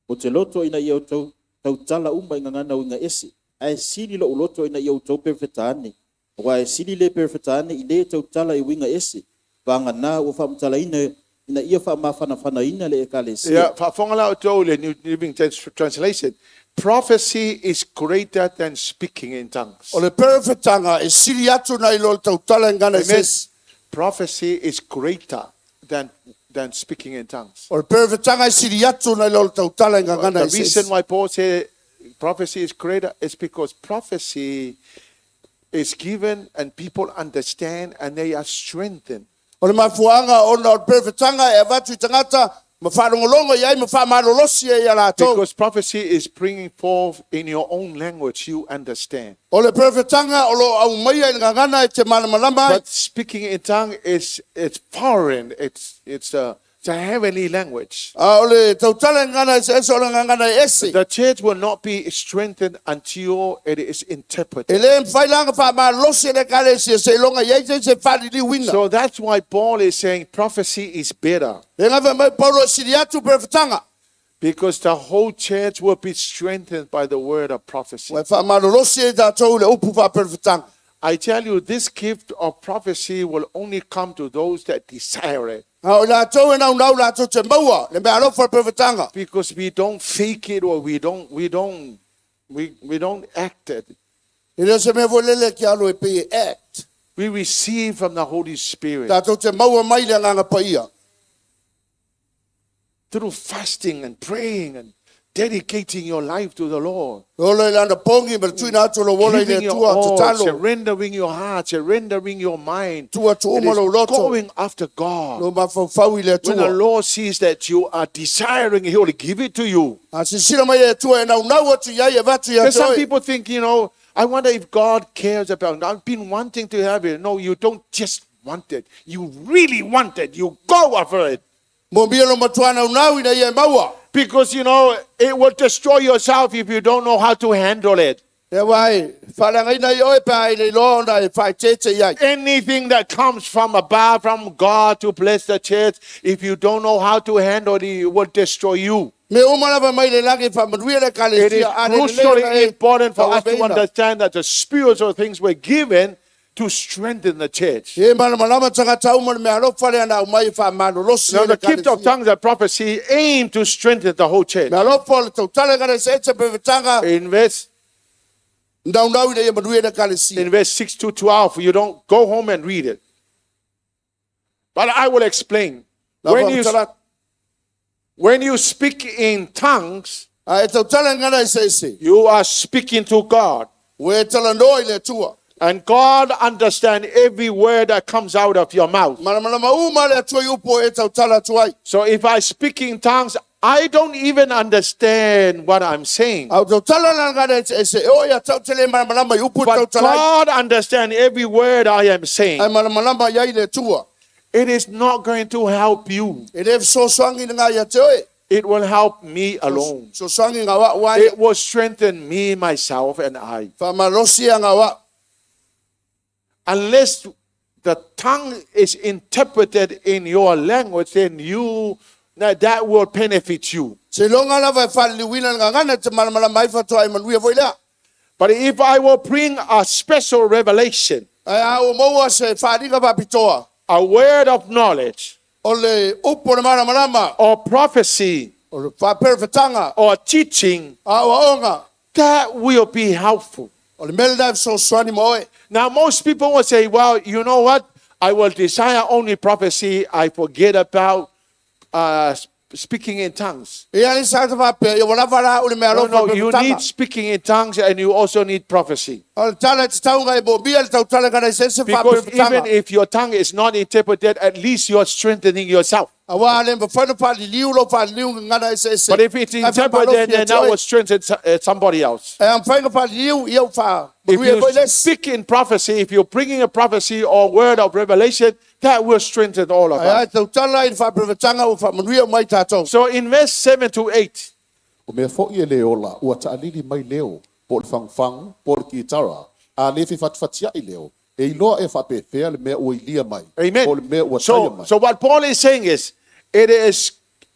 O te loto ina ia outou tautala uma i ngangana uiga ese, ae sili lo'u loto ina ia outou perefeta ane. Auā e sili lē perefeta ane i lē tautala i uiga ese, vagana ua faamatalaina ina ia faamafanafanaina le ekalesia. Ia, whaafonga la o tō le New Living Translation. Prophecy is greater than speaking in tongues. O le perfetanga e sili atu na i lo le tautala ngana Amen. sesi. Prophecy is greater than speaking in tongues. O le perfetanga e sili atu na i lo le tautala ngana The reason sesi. why Paul said prophecy is greater is because prophecy is given and people understand and they are strengthened. O le mafuanga ona o le perfetanga e avatu i tangata ma whaalongolongo iai ma whaamalolosi e ia lātou. Because prophecy is bringing forth in your own language, you understand. O le perfetanga o lo au maia i ngangana e te malamalama ai. But speaking in tongue is it's foreign. It's a heavenly language. A o le tautala ngana e se ese o le ngangana e ese. The church will not be strengthened until it is E interpreted. le mwhailanga whaamalolosi e le kale se se ilonga iai se se whalili wina. So that's why Paul is saying prophecy is better. E ngawe mai Paulo e sili atu perfetanga. Because the whole church will be strengthened by the word of prophecy. Wai whaamalolosi e tātou le upu whaaperefetanga. I tell you, this gift of prophecy will only come to those that desire it. A o lātou e nau nau lātou te maua, le mea alofa le perfetanga. Because we don't fake it or we don't act it. E leo se mea volele ki alo e pe e act. We receive from the Holy Spirit Tātou te maua mai le nganga paia. through fasting and praying and dedicating your life to the Lord. Olo i lana pongi ma le tuina atu lo wola i le Giving your atua te all, talo. surrendering your heart, surrendering your mind. Tua tu It uma is lo loto. going after God. Lo mawhauwhau i le When the atua. Lord sees that you are desiring, He will give it to you. A sisira mai e atua e nau nau atu iai e vatu ia Because te some oe. people think, I wonder if God cares about it. I've been wanting to have it. No, you don't just want it. You really want it. You go after it. Mo mia lo matua nau nau ina ia e maua. Because, it will destroy yourself if you don't know how to handle it. E wai, whalangaina i oe pā i le loa ona e whaitete iai. Anything that comes from above, from God to bless the church, if you don't know how to handle it, it will destroy you. Me uma lava mai le lagi whamanuia le It is kalesia. a le le crucially lea e important for us to whakaweina. understand that the spiritual things were given to strengthen the church. E malamalama tagata uma le mealofa lea na aumai e faamalolosi Now, ai le the gift of ekalesia. tongues and prophecy aim to strengthen the whole church. Mealofa o le tautala gana eseese pefetaga In verse, naunau ina ia manuia le ekalesia. in verse 6 to 12, you don't go home and read it. But I will explain. La When you, faamatala- when you speak in tongues, A e tautala gana eseese. you are speaking to God. Ua e talanoa i le Atua. And God understands every word that comes out of your mouth. Malamalama uma le Atua i upu o e tautala atu ai. So if I speak in tongues, I don't even understand what I'm saying. A o tautala la gana eseese. E o ia tau te le malamalama i upu e But tautala ai. God understands every word I am saying. Ai malamalama i ai le Atua. It is not going to help you. E le fesoasoani ngā ia te oe. It will help me alone. Fesoasoani ngā wa'u ai. It will strengthen me, myself, and I. Faamalosi ia ngā wa'u. Unless the tongue is interpreted in your language, then you now that will benefit you. Se longa lava e faaliliuina le gagana te malamalama ai fatoa e manuia foi lea. But if I will bring a special revelation, Ae a ua maua se faaliga faapitoa. a word of knowledge, O le upu o le malamalama. or prophecy, O le faaperefetaga. or teaching, Aoaoga. that will be helpful. O le mea lena e fesoasoani ma oe. Now, most people will say, well, you know what? I will desire only prophecy. I forget about speaking in tongues. Ia le sa te faapea, ia ua lava la o le mea No, alofa no, you perefetaga. need speaking in tongues and you also need prophecy. O le tala e te taunga e mōmia le tautala gana i se se Because even faaperefetaga. if your tongue is not interpreted, at least you're strengthening yourself. Auā le mafai ona faaliliu lou faaliliu gagana eseese. But if it's Ae interpreted, faamalosi then atu that oe. will strengthen somebody else. E amafai ona faaliliu, ia ua If faamanuia foi you le isi. speak in prophecy, if you're bringing a prophecy or word of revelation, that will strengthen all of Ae ai us. tautala i le faaperefetaga ua faamanuia mai tatou. So in verse 7 to 8, O mea foi e le ola, ua taalili mai leo, po o le fangufangu, po o le kitara, a le fefatifatia'i leo, e iloa e faapefea le mea ua ilia mai, Amen. po o le mea ua taia So, mai. so what Paul is saying is, it is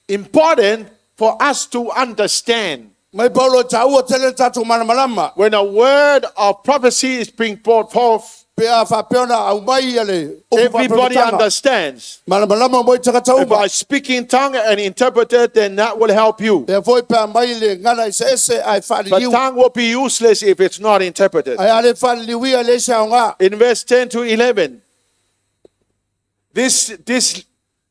important for us to understand Mai Paulo e tāua tele le tatou malamalama. when a word of prophecy is being brought forth, Pe a faapea ona aumai ia le upu everybody faaperefetaga. understands. Malamalama mo i tagata If uma. I speak in tongue and interpret it, then that will help you. Pea foi pe a mai le gana eseese ae But faaliliu. tongue will be useless if it's not interpreted. Ae a le faaliliuia le isi aogā. In verse 10 to 11, this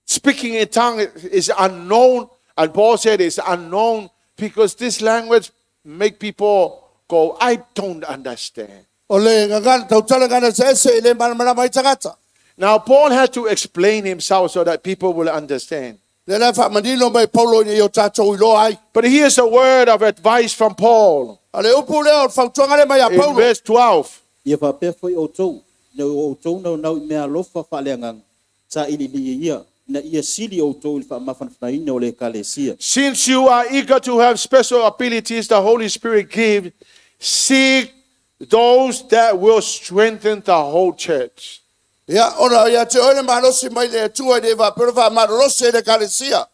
speaking in tongue is unknown, and Paul said it's unknown because this language make people go, I don't understand. O le gagana, tautala gana eseese i le malamalama i tagata. Now, Paul had to explain himself so that people will understand. Le la faamanino mai Paulo ina ia o tatou iloa ai. But here's a word of advice from Paul A le upu lea o le fautuaga le mai a in Paulo. verse 12. Ia faapea foi outou, ina ua outou naunau i mea alofa faaleagaga, sailiili ia, ina ia sili outou i le faamafanafanaina o le ekalesia. Since you are eager to have special abilities the Holy Spirit gives, seek those that will strengthen the whole church. Ia, ona ia te oe le malosi mai le Atua i le faapea ona faamalolosi ai le ekalesia.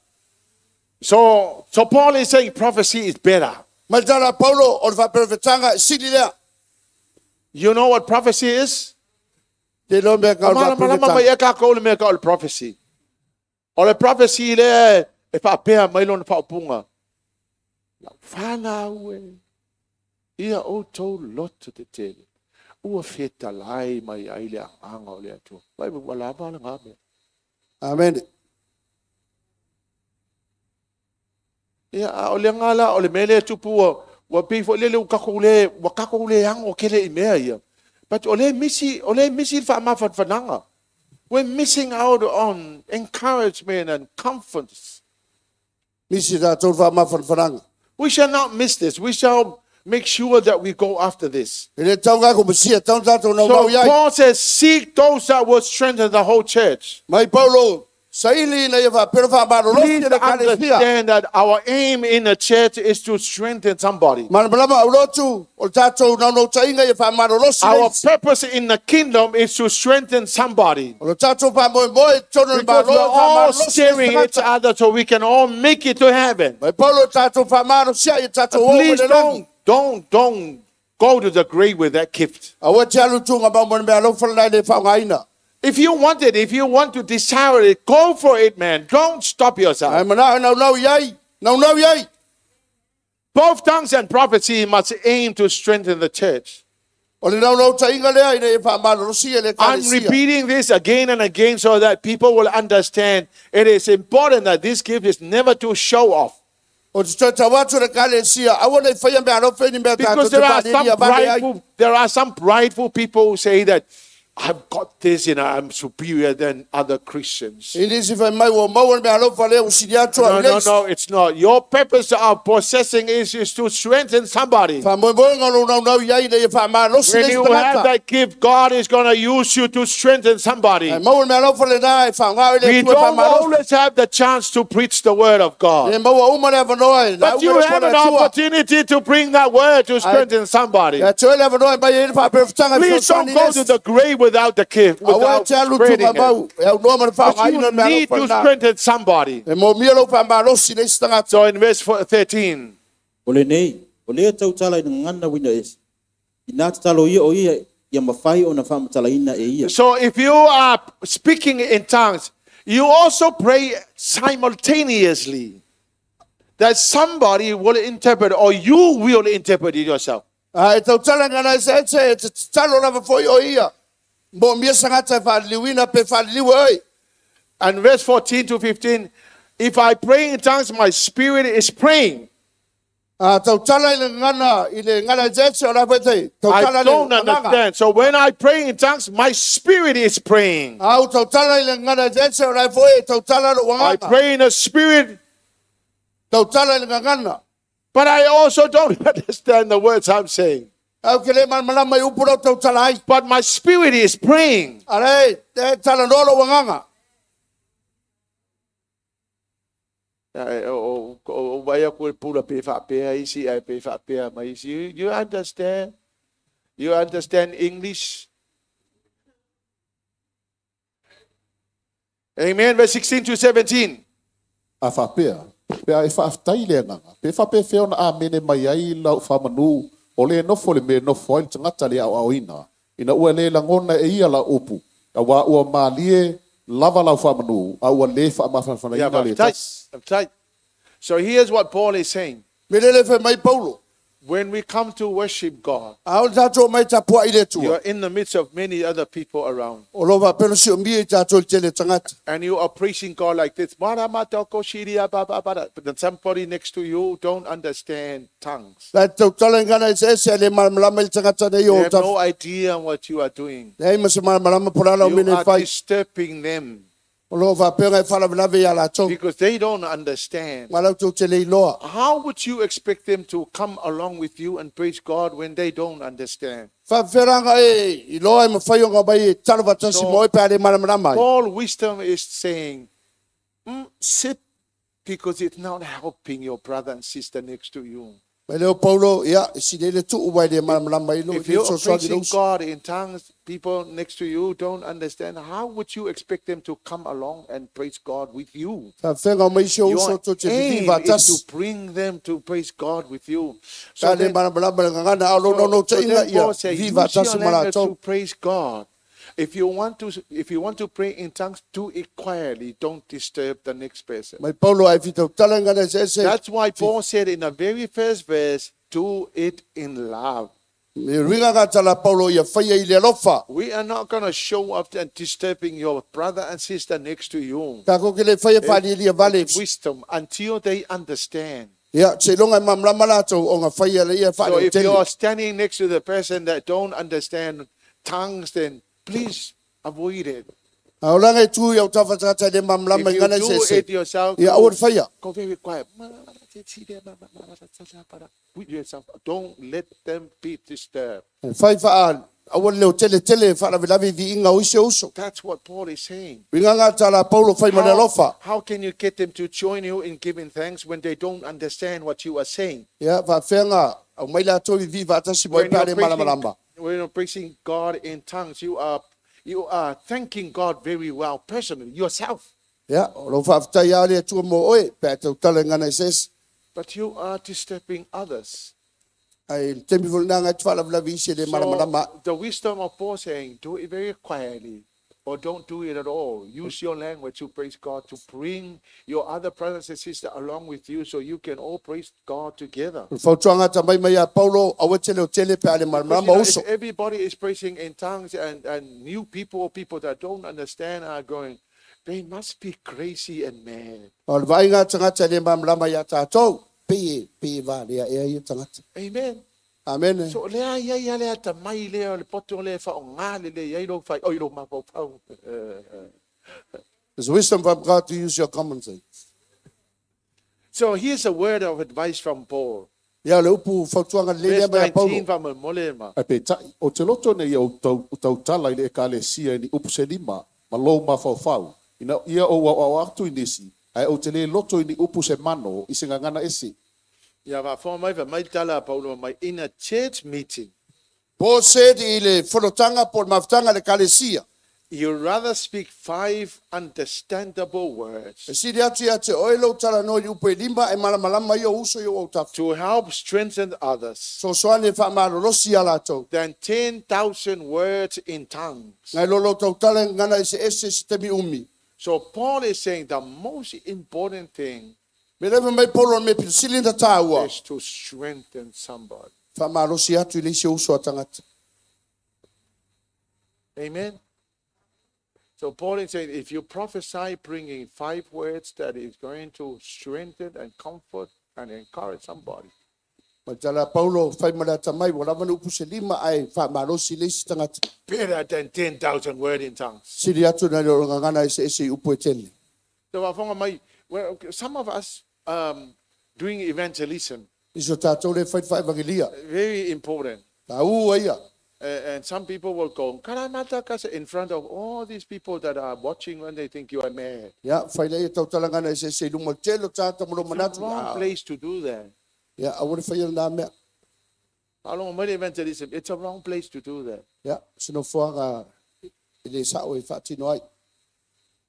So Paul is saying prophecy is better. Mai le tala a Paulo o le faaperefetaga e sili lea. You know what prophecy is? Te iloa mea ka o le Malamalama mai faaperefetaga. e kākou le mea ka o le prophecy. O le prophecy lea e faapea mai lona faaupuga. Lau whanau e. Ia outou loto te tele. Ua fetalai mai ai le agaga o le Atua. Vai ua lava le ngā mea. Amen. Ia, a o le ngā la, o le mea lea tupu ua, ua pei foi lele ua kakou le, ua kakou le ango kele i mea ia. But o le misi, o le misi le whaamafanafanaga. We're missing out on encouragement and comfort. Misi tatou le faamafanafanaga. We shall not miss this. We shall make sure that we go after this. E le tau ngā masia, tau tatou So naunau i ai. Paul says, seek those that will strengthen the whole church. Mai Paulo, saili ina ia faapea ona faamalolosi Please ai le ekalesia. understand that our aim in the church is to strengthen somebody. Malamalama aulotu o le tatou naunautaiga ia faamalolosi le Our isi. purpose in the kingdom is to strengthen somebody. O le tatou faamoemoe i totonu o le Because Malo, we're all faamalolosi le steering each tagata. other so we can all make it to heaven. Mai Paulo, tatou faamalosia ia tatou o i Please le lagi. don't, go to the grave with that gift. Aua e te alu tunga mau mo le mea alofa lena e le whaongaina. If you want it, if you want to desire it, go for it, man. Don't stop yourself. Ai mana nau nau iai, nau nau iai. Both tongues and prophecy must aim to strengthen the church. O le nau nau ta inga lea ina e whaamalolosi e le I'm kalesia. repeating this again and again so that people will understand it is important that this gift is never to show off. O te toi tau atu le kalesia, aua nei whaia mea alofa ni mea Because tātou te there are whaanini some a vale ai. prideful, there are some prideful people who say that I've got this and I'm superior than other Christians. I nisi whai mai o maua le mea alofa lea o siri atu a No, no, leis. no, it's not. Your purpose of possessing is to strengthen somebody. Whaamoemoenga lo nau nau iai nei e whaamalosi When le you have tangata. that gift, God is going to use you to strengthen somebody. Ai maua le mea alofa le nā e whaangau e le We tua e don't whaamalosi. always have the chance to preach the word of E God. maua uma le avanoa e. But you have an opportunity to bring that word to strengthen somebody. Ia te oele avanoa e mai e le whaaperefutanga. Please don't go to the grave without the gift, Aua without te alu spreading tunga it. mau. E au noa ma le But whaangaina you le mea need alofa to le nā. strengthen somebody. E mō mia lau whaamalosi le isi tangata. So in verse 13, O lenei, o lea tautala i ngana wina ese. I nā tatalo ia o ia, ia mawhai o na whaamatalaina e ia. so if you are speaking in tongues, you also pray simultaneously that somebody will interpret or you will interpret it yourself. A e tautala ngana e se ese, e te tatalo lava foi o ia. Mō mia sangata e whaaliliwina pe whaaliliwa oi. And verse 14 to 15, if I pray in tongues, my spirit is praying. A tautala i le ngana, i le ngana e se ese o la whai te. Tautala I le don't anganga. understand. So when I pray in tongues, my spirit is praying. A au tautala i le ngana e se ese o la whai e tautala lo I wanganga. pray in the spirit, Tautala i le ngangana. but I also don't understand the words I'm saying. Au ke le malamalama i upu lau tautala ai. But my spirit is praying. Ara e, te tala noa lo wanganga. You understand? You understand English? Amen. Verse 16 to 17. A whapea, pea e whaaftai le anganga, pe whape whea a mene mai ai lau whamanu, o le nofo le me nofo ai le tangata le au auina, ina ua le langona e ia la upu, a wā ua mālie lava lau whamanu, a ua le Yeah, whaamawhanawhanaina but le I'm tight. tasi. I'm tight. So here's what Paul is saying. Me lele whai mai Paulo. When we come to worship God, A o le tātou mai tapua i le you tua. are in the midst of many other people around. O lo wapelo si o mia i tātou i tele tangata. And you are praising God like this. But then somebody next to you don't understand tongues. La tautala i ngana i se ese a le malamalama i le tangata nei They o have taf. no idea what you are doing. Nei ma se malamalama po lala o You mene are whai. disturbing them O lo whapenga e whalavelave i a lātou. because they don't understand. Ngā lautou te lei loa. How would you expect them to come along with you and praise God when they don't understand? Whawheranga e i loa e mawhai o ngā mai e taravatasi So- mo e pē le malamalama ai. Paul wisdom is saying, sit because it's not helping your brother and sister next to you. Mai leo Paulo, ia, e si lele tuu wai le malamalama i lo. If I you're so so praising God in tongues, people next to you don't understand. How would you expect them to come along and praise God with you? Whawhenga o mai se o Your uso tō te aim vivi is vatasi. to bring them to praise God with you. So Ka le then, malamalama le ngangana, ao lo no no te so inga then ia, Paul said, vivi use your vatasi ma language lātou. to praise God. If you want to, if you want to pray in tongues, do it quietly. Don't disturb the next person. Mai Paulo ai whitau tala ngana se ese. That's why Paul said in the very first verse, do it in love. Me ringa ngā tala Paulo ia whaia i le alofa. We are not going to show up and disturbing your brother and sister next to you. Ka ko ke le whaia whaali lia vale. Wisdom until they understand. Ia, se longa e mamlama lātou o ngā whaia le ia So whaali o if tele. you are standing next to the person that don't understand tongues, then please avoid it. A o langa e tū i au tawhatata le mamlama If i you ngana se do se. it yourself, Ia, aua le whaia. go very quiet. With yourself. Don't let them be disturbed. Whai wha aua le leo tele tele whaalavelave vi inga o isi o uso. That's what Paul is saying. Ringa ngā tala Paulo whai ma le How, alofa. how can you get them to join you in giving thanks when they don't understand what you are saying? Ia, whawhenga, au mai lātou i vi vatasi mo i When you're pare praising, malamalama. when you're praising God in tongues, you are thanking God very well personally, yourself. Ia, o lo whaaftai a le atua mo oe, pe tau tala ngana i se ese. But you are disturbing others. Ai le taimi foi lena ngai te faalavelave i isi e le malamalama So the wisdom of Paul saying, do it very quietly or don't do it at all. Use your language to praise God, to bring your other brothers and sisters along with you so you can all praise God together. O le fautuaga atamai mai ia Paulo, aua e te leotele pe a le Because, you malamalama know, uso. if everybody is praising in tongues and new people or people that don't understand are going, they must be crazy and mad. O le vaaiga a tagata e le malamalama iā tatou, pei e, pei e valea ea ia tagata. Amen. Amene. So lea ia ia lea atamai lea o le poto lea e faaaoga lelei ai lou fai, oi lou mafaufau. There's wisdom from God to use your common sense. So here's a word of advice from Paul. Ia, o le upu fautuaga lelei lea Verse mai a Paulo. 19 faamolemole ma. Ae peitai, ou te loto ina ia ou tau, tautala i le Ekalesia i ni upu se lima ma lou mafaufau, ina ia ou aoao atu i nisi, ae ou te le loto i ni upu se mano i se gagana ese. Ia faafofoga mai, fai mai le tala a Paulo mai, in a church meeting. Paul said i le fonotaga po o le mafutaga a le Ekalesia. You rather speak five understandable words. E sili atu ia te oe lou talanoa i ni upu e lima e malamalama ai ou uso i ou autafa. To help strengthen others. Fesoasoani e faamalolosi iā latou. Than 10,000 words in tongues. Nai lo lou tautala i gagana eseese i se taimi umi. So Paul is saying the most important thing. Mea lava mai Paulo o le mea pito sili ona taua. Is to strengthen somebody. Faamalosi atu i le isi uso a tagata. Amen. So Paul is saying if you prophesy bringing five words that is going to strengthen and comfort and encourage somebody. Ma le tala a Paulo, fai ma le atamai, ua lava le upu se lima ae faamalosi i le isi tagata. Better than 10,000 words in tongues. Sili atu nai lo gagana eseese i upu e tele. So faafofoga mai, well, okay, some of us um, doing evangelism. Nisi o tatou lea e fai le faevagelia. Very important. Taua ia. And some people will go, Karamata kasa, in front of all these people that are watching when they think you are mad. Ia, fai lea ia tautalaga eseese i luma o le tele o tagata ma lou It's the manatu. wrong Ah. place to do that. Ia, aua le faia lena mea. Faalogo mai le evangelism, it's a wrong place to do that. Ia, se nofoaga e le sao e faatino ai.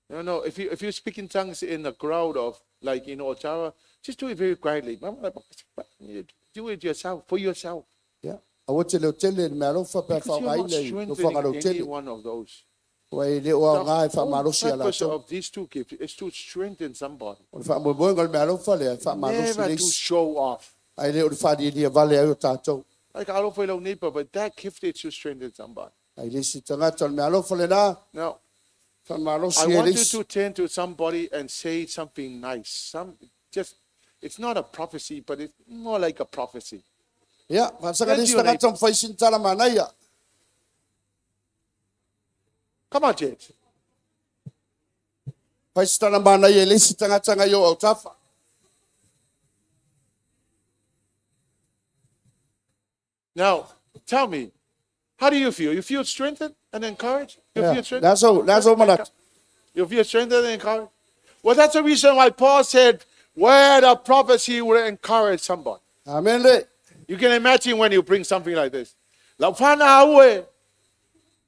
No, no, if you, if you speak in tongues in a crowd of, like in Ottawa, just do it very quietly. Do it yourself, for yourself. Ia, aua te leotele i le meaalofa pe a Because you're not faaaogaina i nofoaga strengthening lautele. any one of those. Ua e le o aoga e The whole faamalosi iā purpose latou. of these two gifts is to strengthen somebody. O le faamoemoega o le meaalofa lea e faamalosi Never le to isi. show off. Ae le o le faalialia vale ai o tatou. Like alofa i lau neighbor, but that gift is to strengthen somebody. Ai le isi tagata o le meaalofa lena, Now, faamalosi I ai le want you isi. to turn to somebody and say something nice. Some just it's not a prophecy, but it's more like a prophecy. Ia, faasaga le Turn to isi your tagata ma fai sina tala manaia. Come on, Jade. Fai se tala manaia i le isi tagata ngai o autafa. Now, tell me, how do you feel? You feel strengthened and encouraged? You Ia, feel strengthened? le a sau, le a sau manatu. You feel strengthened and encouraged? Well, that's the reason why Paul said, word of prophecy will encourage somebody. Amen le. You can imagine when you bring something like this. Lau whanau e,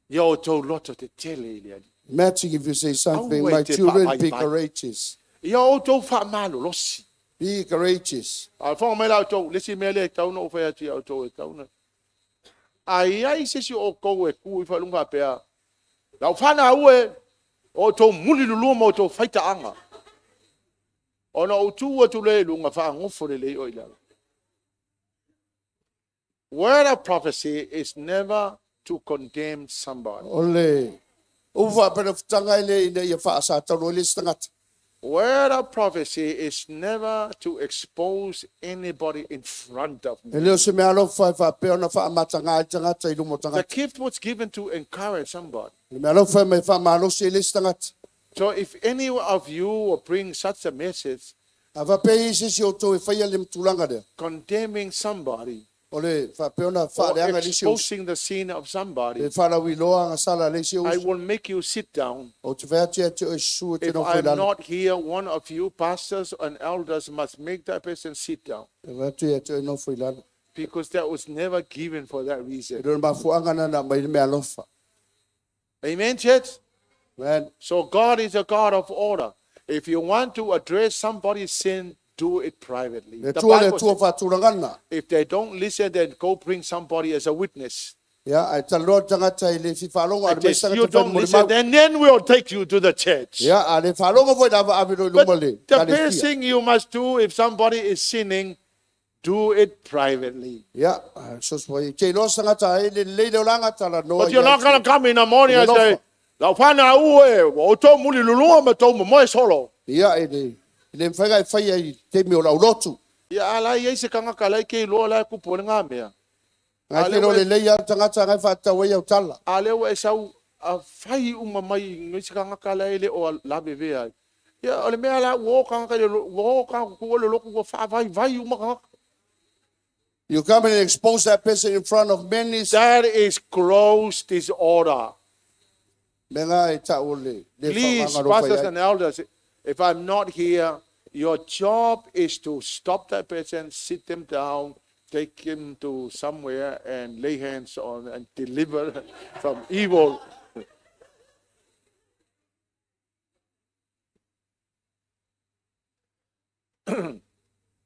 ia o tau loto te tele i le ali. Imagine if you say something, Aua my e te children, papai be pai. courageous. Ia o tau whaamalo, losi. Be courageous. A whanga mai la outou, le isi mea lea e tatau ona ou fai atu ia outou e tatau ona. A i ai se isi o oukou e ku i whaalunga faapea, Lau whanau e, o outou muli lulua ma outou faitaaga. Ona ou tu atu lea i luga faagofo lelei oe i lalo. Word of prophecy is never to condemn somebody. O le upu faaperefutaga e le ina ia faasatauro ai le isi tagata. Word of prophecy is never to expose anybody in front of me. E le o se mea alofa e faapea ona faamataga ai le tagata i luma o The tagata. gift was given to encourage somebody. O le mea alofa e mai faamalosi ai le isi tagata. So if any of you will bring such a message A faapea i ai se isi o outou e faia le tulaga lea, condemning somebody o le faapea ona or faaleaga i le isi uso, exposing the sin of somebody, e faalauiloa agasala a le isi I uso, will make you sit down. ou te fai atu ia te oe susu e te If nofo i I'm lalo. not here, one of you pastors and elders must make that person sit down E fai atu ia te oe nofo i lalo. because that was never given for that E reason. le o le mafuaaga lena na aumai le mea alofa. Amen, church? Amen. So God is a God of order. If you want to address somebody's sin, Do it privately. Le The tua le Bible tua says, whātūrangana. if they don't listen, then go bring somebody as a witness. Ia, ai talanoa le tagata i le fifaalogo, a le If mai they se still tagata don't fai listen, molimau. then we'll take you to the church. Ia, a le faalogo foi le ava ave lo i luma But le the kalesia. best thing you must do if somebody is sinning, do it privately. Ia, so so te iloa se tagata ai le lelei le olaga talanoa But you're i not ai. going to come in the morning and Le say, lofa. "Lau whana ue, o tō muli lulua ma tō momoe solo." Ia, e le e le mawhaiga e whai ai te mi o lau lotu. Ia ala i se kangaka lai ke iloa lai kupu o le ngā mea. Ngai A te le lo ue- le lei a le tagata ngai whaatau ai au tala. A lea ua e sau a fai uma mai ngai se kangaka lai le o a lawe vea ai. Ia o le mea la ua o kangaka i le lo- ua o kangaka kua le loku ua whaavai vai uma kangaka. You come and expose that person in front of many. That is gross disorder. Me ngā e tau o le, le Please, whaanganga ro whai pastors ai. and elders, if I'm not here, your job is to stop that person, sit them down, take him to somewhere and lay hands on and deliver from evil.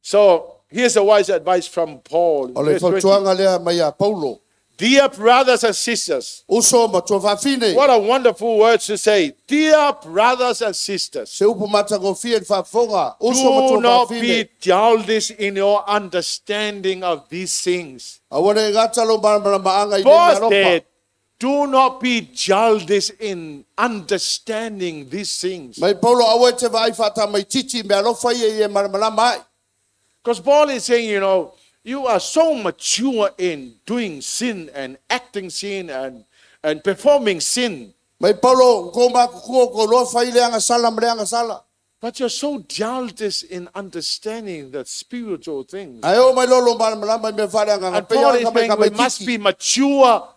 So here's a wise advice from Paul. O le Verse 20. fautuaga lea mai a Paulo. Dear brothers and sisters, Uso ma tua faafine. what a wonderful words to say. Dear brothers and sisters, Se upu matagofie le faafofoga. Uso ma do tua not faafine. be childish in your understanding of these things. Aua ne gata lo malamalamaanga i le Paul mea alofa. said, do not be childish in understanding these things. Mai Paulo aua e te vaai faatamaititi mea alofa ia i e malamalama ai. Because Paul is saying, you know, you are so mature in doing sin and acting sin and performing sin, Mai Paulo ko makukua ko loa fai le agasala ma le agasala. but you're so childish in understanding the spiritual things. Ae o mai lolo malamalama i mea faaleagaga. And Pei Paul au is ka mai saying we must kamaititi. be mature.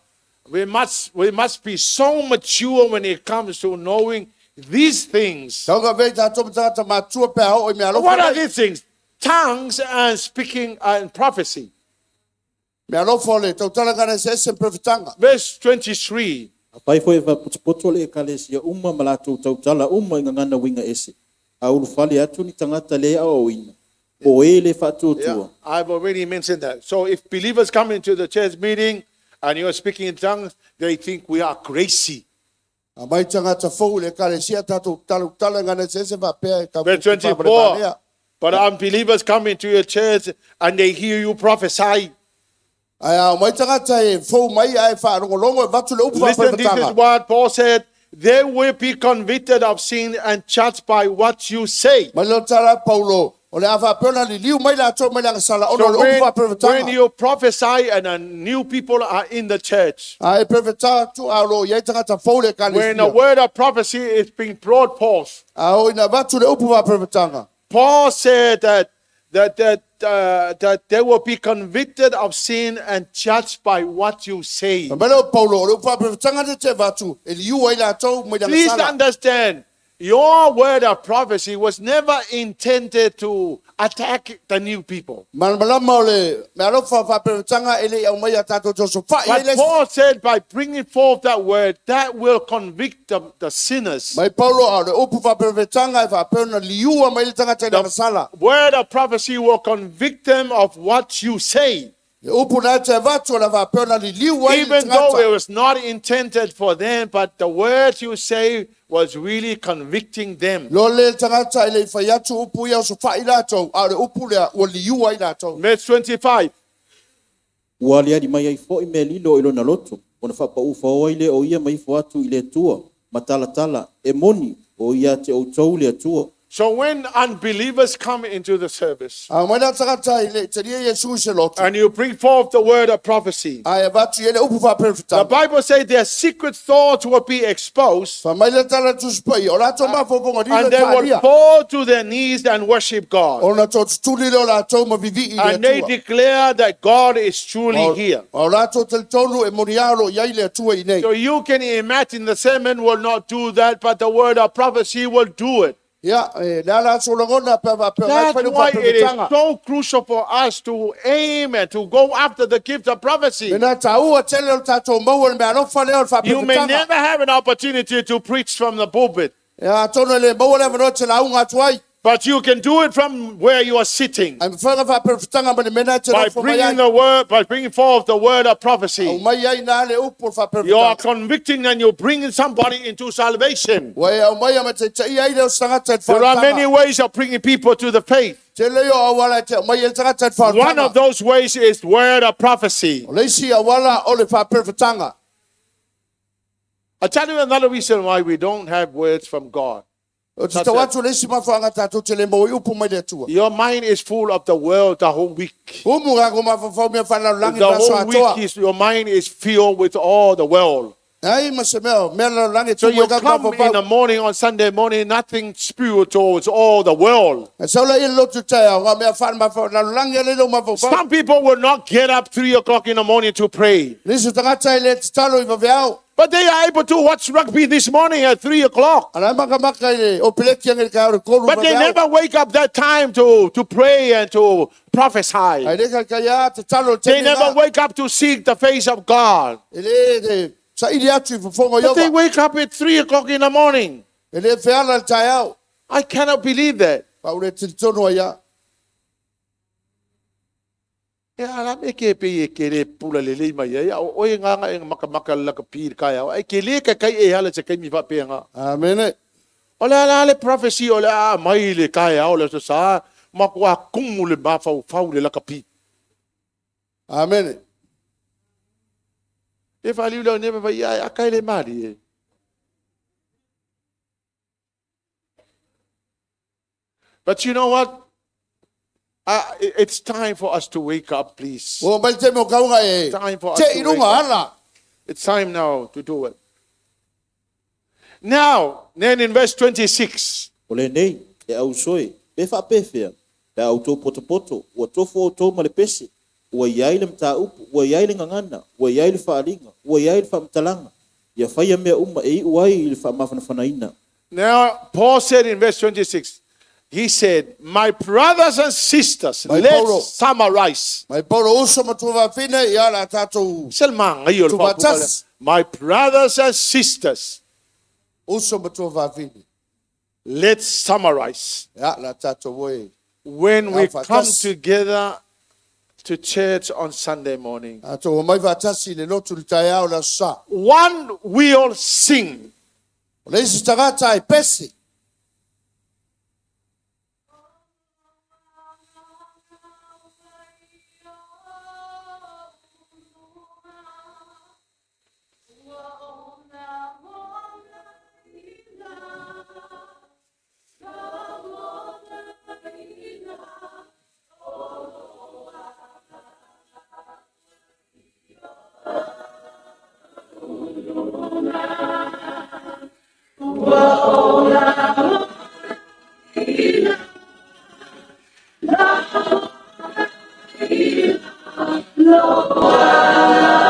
We must be so mature when it comes to knowing these things. Tauga vei tātou ma tagata matua pe ao i mea alofa What are nei. these things? Tongues and speaking and prophecy. Mea alofa o le tautalaga na se ese mprefetanga. Verse 23. Afai foi e faapotopoto le ekalesia uma ma latou tautala uma i gagana uiga ese. A ulufale atu ni tagata lē aoaoina, po o e lē faatuatua. I've already mentioned that. So if believers come into the church meeting and you are speaking in tongues, they think we are crazy. A mai tagata fou le ekalesia tātou tautala ngana se ese faapea e ka Verse 24. But unbelievers come into your church and they hear you prophesy. Ai a mai tagata e fou mai ai whaalongolongo e vatu le upu Listen, this is faaprefetanga. what Paul said. They will be convicted of sin and judged by what you say. Mai leo tala Paulo, o le a faapea liliu mai latou mai le agasala ona o So le upu when faaprefetanga. you prophesy and new people are in the church, A e prefetanga tu a lo iai tagata fou le when a ekalesia. word of prophecy is being brought forth, A o ina vatu le upu faaprefetanga. Paul said that they will be convicted of sin and judged by what you say. Mai leo Paulo, o le upu faaprefetanga te te vatu, e liu ai latou mai le Please agasala. understand, your word of prophecy was never intended to attack the new people. Malamalama o le mea alofa faaprefetanga e le i au mai a tātou toso whai e But le Paul said by bringing forth that word, that will convict the sinners. Mai Paulo a o le upu faaprefetanga e faapea ona liua mai le tagata i le The agasala. word of prophecy will convict them of what you say. Le upu na te vatu o le faapea ona liliu ai le Even though it tagata. was not intended for them, but the words you say was really convicting them. Lo le tagata e le i whai atu upu ia o so whai latou, a o le upu lea ua liua ai latou. Verse 25. Ua aliali mai ai fo'i mea lilo i lona loto, ona faapa'ufaoa ai lea o ia ma ifo atu i le Atua, ma talatala, e moni, o ia te outou le Atua. So when unbelievers come into the service A mai la tagata i le talia Iesu i se lotu. and you bring forth the word of prophecy, A e vatu i ele upu the faaprefetanga. Bible says their secret thoughts will be exposed Fa mai le tala tusipai, o latou mafaufauga lilo and they will taalia. fall to their knees and worship God. Ona totutuli leo latou ma vivi'i i le And they Atua. declare that God is truly here. O latou talitonu e moni alo i ai le Atua i nei. So you can imagine the sermon will not do that, but the word of prophecy will do it. Ia, e, le ala aso lagona pe faapea ngai That's fai le why it is faaprefetanga. so crucial for us to aim and to go after the gift of prophecy. Mena tāua tele o le tātou maua le mea alofa lea o le You may faaprefetanga. never have an opportunity to preach from the pulpit, Ia, atonu e le maua le avanoa te launga atu ai. But you can do it from where you are sitting. Ai mawhanga whaaperefetanga ma le mena te By nofo mai bringing ai. the word, by bringing forth the word of Au prophecy. mai ai nā le upu o le You are whaaperefetanga. convicting and you're bringing somebody into salvation. Ua e au mai ama te tai ai leo sangata i le There are many whaatanga. ways of bringing people to the faith. Te leo awala te au mai e le tangata i le One of whaatanga. those ways is word of prophecy. O leisi awala o le whaaperefetanga. I tell you another reason why we don't have words from God. O te tau atu leisi mawhaanga tātou te le mo i upu mai le atua. Your mind is full of the world the whole week. Umu ngā ko mawhawhau mea whanau The whole week is your mind is filled with all the world. Ai ma se mea, mea lalolagi So tumu you e ka come in mawhawhau. the morning on Sunday morning, nothing spiritual, it's all the world. E saula i le lotu tai au, ngā mea whana mawhawhau, lalolagi ale leo mawhawhau. Some people will not get up 3 o'clock in the morning to pray. Nisi tangata i le tatalo i vaveau. But they are able to watch rugby this morning at 3 o'clock. Ana maka maka i le o peleki ange ka ore koru But they vaveau. never wake up that time to pray and to prophesy. Ai le kai a tatalo le They tene never ngā. wake up to seek the face of God. E le te saili atu i fofongo But they iova. wake up at 3 o'clock in the morning. E le feala le tai au. I cannot believe that. Pa ure tilitono ai a. E ala me ke pe e ke le pula le le mai ai o e nganga e maka maka la ka pi ka ya ai ke le ka kai e hala se kai mi fa pe nga. Amene. O le ala le prophecy o le a mai le ka ya o le so sa ma ko a kumu le ma fa fa le la ka pi. Amene. E fa li le ne ba ya a kai le mari e. But you know what? It's time for us to wake up, please. O mai te mo kaunga e. Time for us Te to i wake runga up. ala. It's time now to do it. Now, then in verse 26, O lenei, e au soe, pe whaapewhea, pe au tō potopoto, ua tofu o tō ma le pese, ua iai le mtāupu, ua iai le ngangana, ua iai le whaalinga, ua iai le whaamtalanga, ia whaia mea uma e iu ai i le whaamawhanawhanaina. now Paul said in verse 26, he said, My brothers and sisters, My Paulo. let's summarize. Mai pauro uso matua vawhine i ala tātou Selma ngai o le Tuvatas. whaapukale. My brothers and sisters, uso matua vawhine. let's summarize. Ia la tātou oe. When we Alpha, come tas. together to church on Sunday morning, Tātou o mai vātasi le lotu le tai au la sa. one will sing. O le isi tangata e pesi.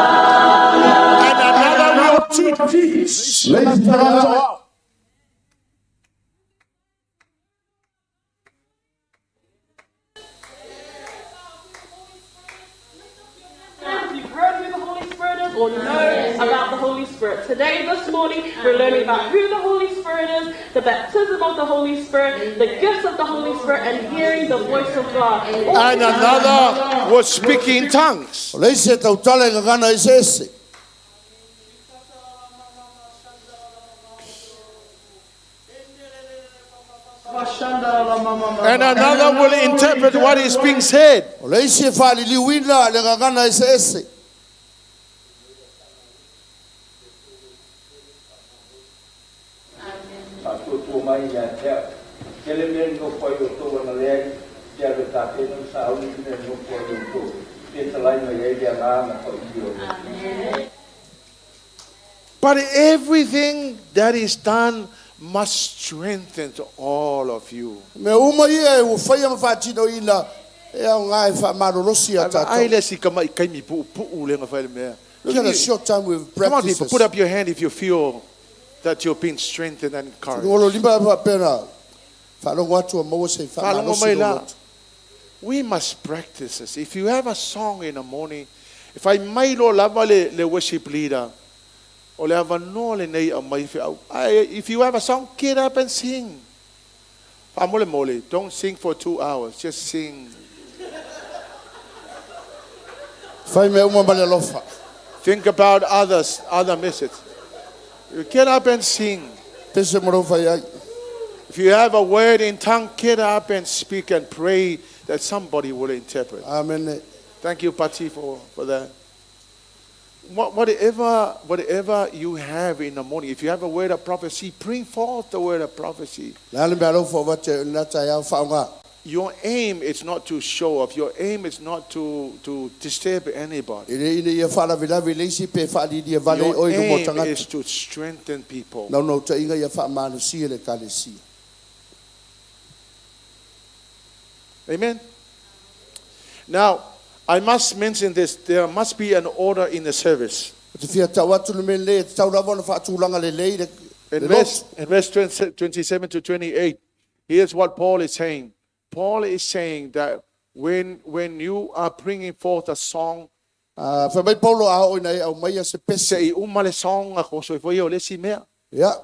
And another will teach. Le isi tagata You've heard who the Holy Spirit is or know about the Holy Spirit. Today, this morning, we're learning about who the Holy Spirit is, the baptism of the Holy Spirit, the gifts of the Holy Spirit, and hearing the voice of God. All And another will speak in tongues. O le isi e tautala i ngangana i se ese. And another will interpret what is being said. O le isi e whaliliwina le ngangana i se ese. Faatuatua mai ia te au. Tele mea ni nofo ai o tō ana leai, te alu e tāpena o sa auli mea ni nofo ai o tō. Te talai mai ai le angā na whai o. But everything that is done must strengthen all of you. Me uma ia e ua whaia ma whaatino ina e au ngā e whaamarorosi a Ai tātou. le si kama i kaimi pu'u pu'u le ngawhai le mea. Look at a short time we've Come on, practiced people, this. put up your hand if you feel that you've been strengthened and encouraged. Ngolo lima pa pera. Whaalongo atu a maua se Whaalongo whaamarorosi mai lo la. lotu. We must practice this. If you have a song in the morning, if I mai lo lava le worship leader, o le ava no le nei a mai fe au. If you have a song, get up and sing. Mole, don't sing for 2 hours. Just sing. Fai mea uma ma le alofa. Think about others, other message. You get up and sing. Pese mo fai ai. If you have a word in tongue, get up and speak and pray that somebody will interpret. Amen. Thank you, Pati, for that. Whatever you have in the morning, if you have a word of prophecy, bring forth the word of prophecy. Le ale mea alofa o vate na tai au whaonga. Your aim is not to show off. Your aim is not to disturb anybody. E le ina ia whaalavilavi le isi pe whaalilia vale Your oi lumo aim tangata. is to strengthen people. Nau nau ta inga ia whaamanusia le kalesia. Amen. Now, I must mention this. There must be an order in the service. O te whia tau atu le mea le, te tau lava ona whaatulanga le lei le, In le verse 20 27 to 28, here's what Paul is saying. Paul is saying that when you are bringing forth a song, Uh, Whai mai Paulo a o ina e au mai a se pese. se i uma le song a ko so foi o le si mea. Yeah.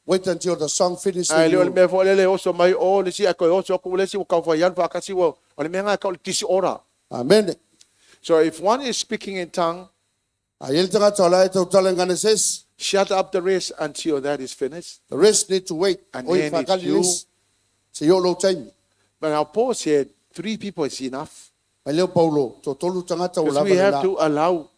Wait until the song finishes. Ai le o le mea foi le le oso mai o le si a ko oso ko le si o ka foi al fa ka si o o le mea nga ka o le disorder. Amen. So if one is speaking in tongue, A ele tangata o la e tau tala ngane ses. shut up the rest until that is finished. The rest need to wait. And Oi then if whakali you- les. Se yo lo taimi. But now Paul said three people is enough. Mai leo Paulo, to tolu tangata o Because lava we le have la. to allow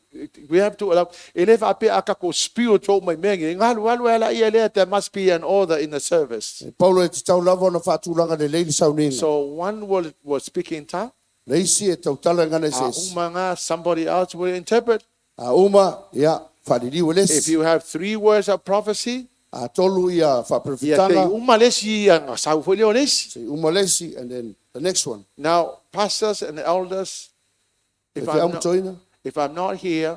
we have to allow e le fa pe aka ko spiritual mai me ngi ngalu alu ala ia le there must be an order in the service. Paulo e te tau lava ona whaatulanga le lei le saunina. So one will speak in tongue, Le isi e tau tala ngane a ses. uma nga somebody else will interpret. A uma, ia, whaliliu le If si. you have three words of prophecy, A tolu ia ia te whaprofitanga. uma le si ia nga sau foi le o le si. Se uma le si, and then the next one. Now pastors and elders, E if te I'm not, amutoina, if I'm not here,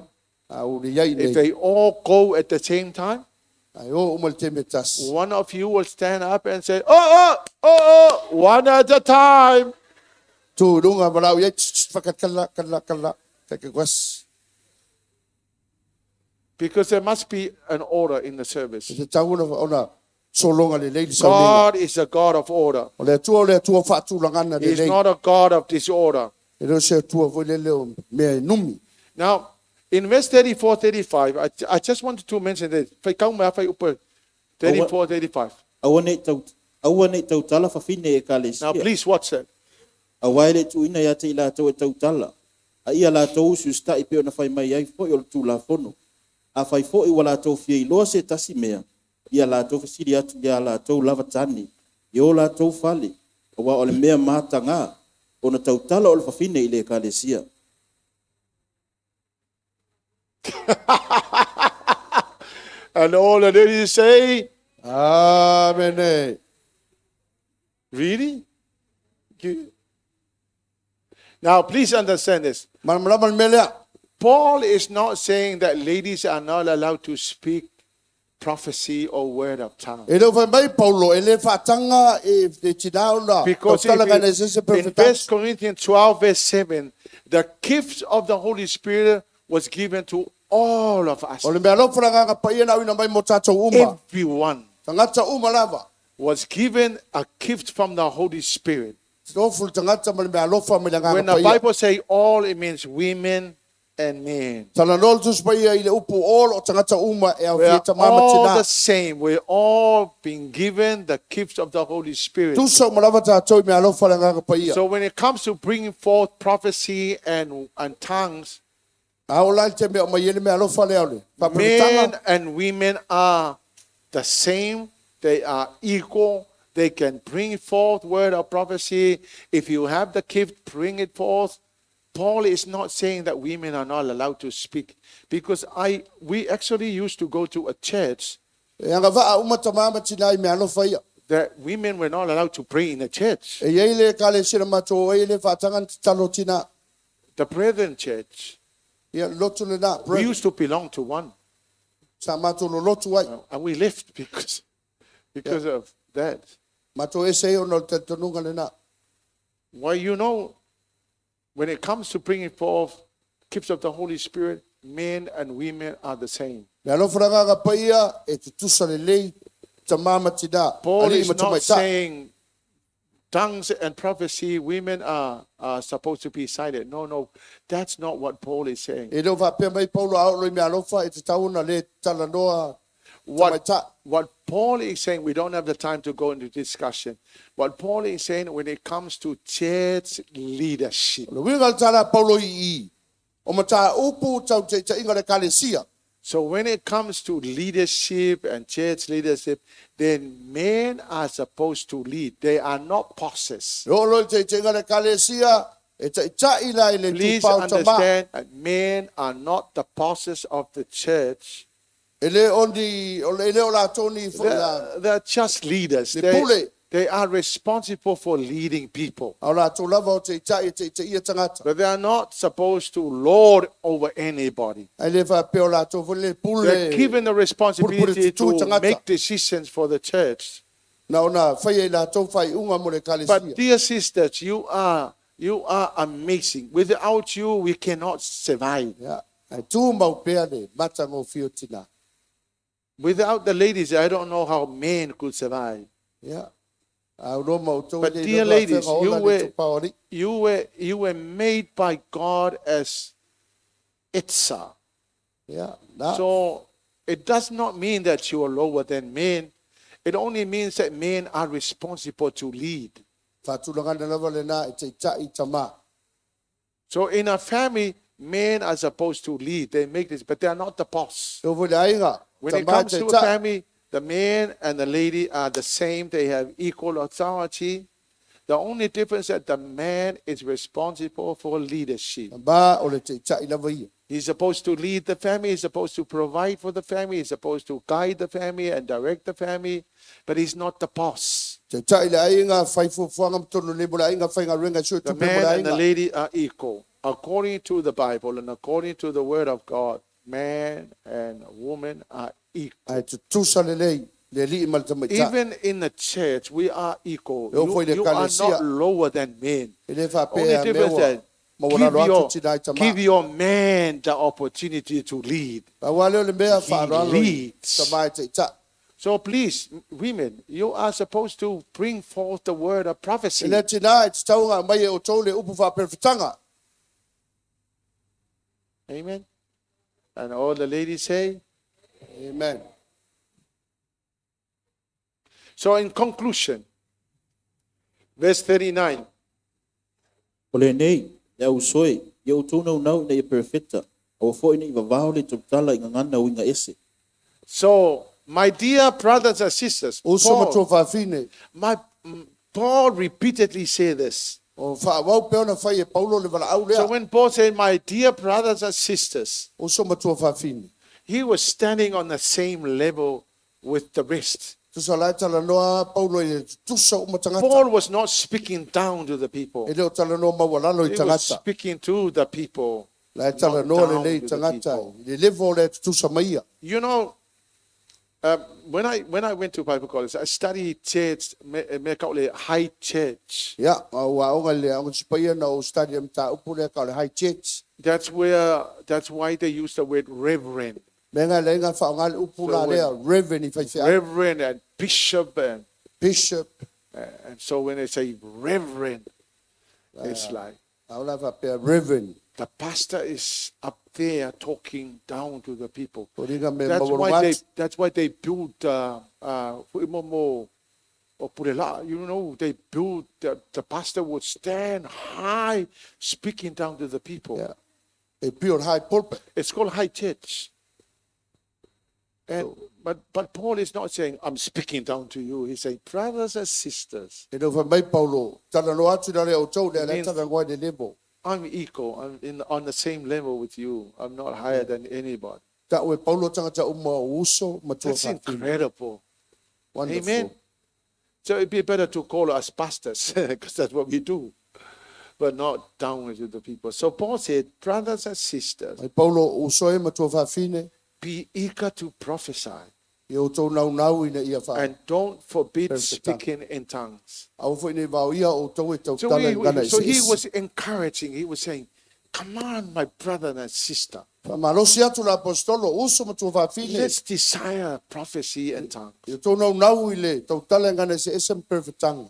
a uri iai if nei. they all go at the same time, Ai o uma le teme tasi. one of you will stand up and say, "Oh, oh, oh, oh, one at a time." Tu runga walau iai, tss, tss, whakakala, kala, kala, kakakas. Because there must be an order in the service. E te tau ona solonga le lei le saunina. God is a God of order. O le atua o le atua whaatulangana le He's lei. not a God of disorder. E leo se atua voi le leo mea e numi. Now, in verse 34, 35, I just wanted to mention this. Fai kau mea fai upa. 34, 35. Aua nei tau aua nei tautala fafine e kalesia. Now, please watch that. Aua e le tuuina ia te i latou e tautala. A ia latou usiusita'i pe ona fai mai ai fo'i o le tulafono. A fai fo'i ua latou fia iloa se tasi mea, ia latou fesili atu iā latou lava tane, i o latou fale, auā o le mea matagā, ona tautala o le fafine i le ekalesia. And all the ladies say, Amen. Really? Now, please understand this. Malamalama le mea lea. Paul is not saying that ladies are not allowed to speak prophecy or word of tongue. E leo fai mai Paulo, e le whaatanga e te tina ona. Because if Tautala ngane you, se se in perfecta. 1 Corinthians 12, verse 7, the gift of the Holy Spirit was given to all of us. O le mea alofa nganga paia na uina mai mo tātou uma. Everyone Tangata uma lava. was given a gift from the Holy Spirit. Te tofu le tangata ma le mea alofa mai le When nganga the paia. Bible says all, it means women and men. Tala nol tus paia i le upu all o tangata uma e au We are whia tamama all tina. the same. We're all being given the gift of the Holy Spirit. Tusa uma lava tātou i mea alofa le nganga paia. So when it comes to bringing forth prophecy and tongues, A o lai te mea o mai ele mea alofa le au le. men Whaprofitanga. and women are the same. They are equal. They can bring forth word of prophecy. If you have the gift, bring it forth. Paul is not saying that women are not allowed to speak, because we actually used to go to a church E anga waa uma tamama tina i mea alofa ia. that women were not allowed to pray in the church. E iei le kale sira matou e le whaatanga ni te talo tina. The Brethren Church, Ia lotu le nā. we used to belong to one, Sa matou lo lotu ai. and we left because of that. Matou ese e ona o le talitonunga le nā. Well, when it comes to bringing forth gifts of the Holy Spirit, men and women are the same. Me alofa la nganga paia e te tusa le lei tamama tina. Paul Ali is ma not tamaita. saying Tongues and prophecy, women are supposed to be silent. No, no, that's not what Paul is saying. E leo whapea mai Paulo a olo i mea alofa e te tauna le talanoa What Paul is saying, we don't have the time to go into discussion. What Paul is saying when it comes to church leadership. O le winga le tala Paulo i i. O mata upu tau te te inga le kalesia. So when it comes to leadership and church leadership, then men are supposed to lead. They are not bosses. E olo i te te inga le kalesia, e te tai la i le Please tupau tama. understand that men are not the bosses of the church. E le oni, o le le o la toni fo la. They're just leaders. Le pule. They are responsible for leading people. A o la tō lava o te tai e te te ia tangata. But they are not supposed to lord over anybody. Ai le whapea o la tō fo le pule. They're given the responsibility tutu to tangata. make decisions for the church. Na ona whai e la tō whai unga mo le kalesia. But dear sisters, you are amazing. Without you, we cannot survive. Yeah. Ai tū mau pea le mata ngō whio tina. Without the ladies, I don't know how men could survive. Yeah. A uro mau tō But le dear loa ladies, whenga ola le tupau ari. you were made by God as Itza. Yeah. Na. So it does not mean that you are lower than men. It only means that men are responsible to lead. Whātulangana lava le nā e te tai tama. So in a family, men are supposed to lead. They make this, but they are not the boss. Tō fo le ainga. When it tama comes te to a tai. family, the man and the lady are the same. They have equal authority. The only difference is that the man is responsible for leadership. Tama o le te tai lava ia. He's supposed to lead the family. He's supposed to provide for the family. He's supposed to guide the family and direct the family. But he's not the boss. Te tai le ainga whai fuafuanga mtonu le mo le ainga whai ngā renga sui The tupe mo le man and the ainga. lady are equal. According to the Bible and according to the Word of God, man and woman are equal. Ai te tusa le lei, le li ma le tamaita. Even in the church, we are equal. Eo foi le You are kalesia. not lower than men. E le Only whapea difference mewa. that Ma wala give atu your, tina i tama. give your man the opportunity to lead. A wale o le mea He whaaralo i leads. tama i te tai. So please, women, you are supposed to bring forth the word of prophecy. E le tina e te taunga mai e o tō le upu whaaperewhitanga. Amen. And all the ladies say. Amen. So in conclusion, verse 39. O le nei, le au soe, ia o tōnau nau ina ia perfecta, aua foi nei vavao le tautala i ngangana uinga ese. So, my dear brothers and sisters, Uso Paul, matua whawhine. Paul repeatedly say this. O whaawau pe ona whai e Paulo le wala au So lea. when Paul said, my dear brothers and sisters, Uso matua whawhine. he was standing on the same level with the rest. Tusa lai talanoa Paulo i le tusa o matangata. Paul was not speaking down to the people. E leo talanoa maualalo i He was tangata. speaking to the people. Lai not talanoa le down lei to the tangata. people. I le levo o le tusa maia. You know, when I went to Bible college, I studied church, me kaule high church. Ia, au aonga le aonga tipaia na o study mta upu lea ka o le high church. That's why they use the word reverend. Me ngā le ngā whaonga le upu So la lea, reverend i whaiwhea. Reverend and bishop and Bishop. And so when they say reverend, it's like Au la whapea reverend. the pastor is up there talking down to the people. O ringa me That's why they mawaru that's why they built fuimomo o purela. You know, they built the pastor would stand high speaking down to the people. Yeah. E build high pulpit. It's called high church. And but Paul is not saying I'm speaking down to you. He's saying brothers and sisters, E nau mai Paulo, talanoa atu na lea o tau lea, lea Means- talanoa i le levo. I'm equal. I'm on the same level with you. I'm not higher than anybody. Ta oe Paulo tangata uma o uso matua That's whawhine. incredible. Wonderful. Amen. So it'd be better to call us pastors because that's what we do, but not down to the people. So Paul said, brothers and sisters, Mai Paulo uso e matua whawhine, be eager to prophesy i o tau nau nau ina ia wha. and don't forbid Perfect. speaking in tongues. Au fo ina vau ia o tau e tau So tala i ngana he ese ese. was encouraging. He was saying, come on, my brother and sister. Whamalosi atu la apostolo, uso matua whawhine. Let's desire prophecy and tongues. I o tau nau nau i le tau tala i ngana ese ese mperfetanga.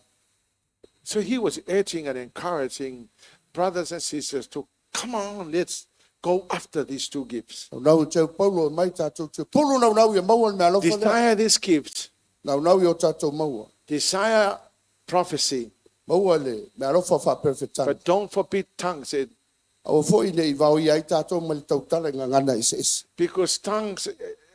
So he was urging and encouraging brothers and sisters to come on, let's go after these two gifts. Naunau i te au Paulo e mai tātou te pulu naunau ia maua le mea alofa lea. Desire these gifts. Naunau i o tātou maua. Desire prophecy. Maua le mea alofa faaperefetanga. But don't forbid tongues. It, Aua foi ne i vaoia ai tātou mai le tautala i gagana eseese. because tongues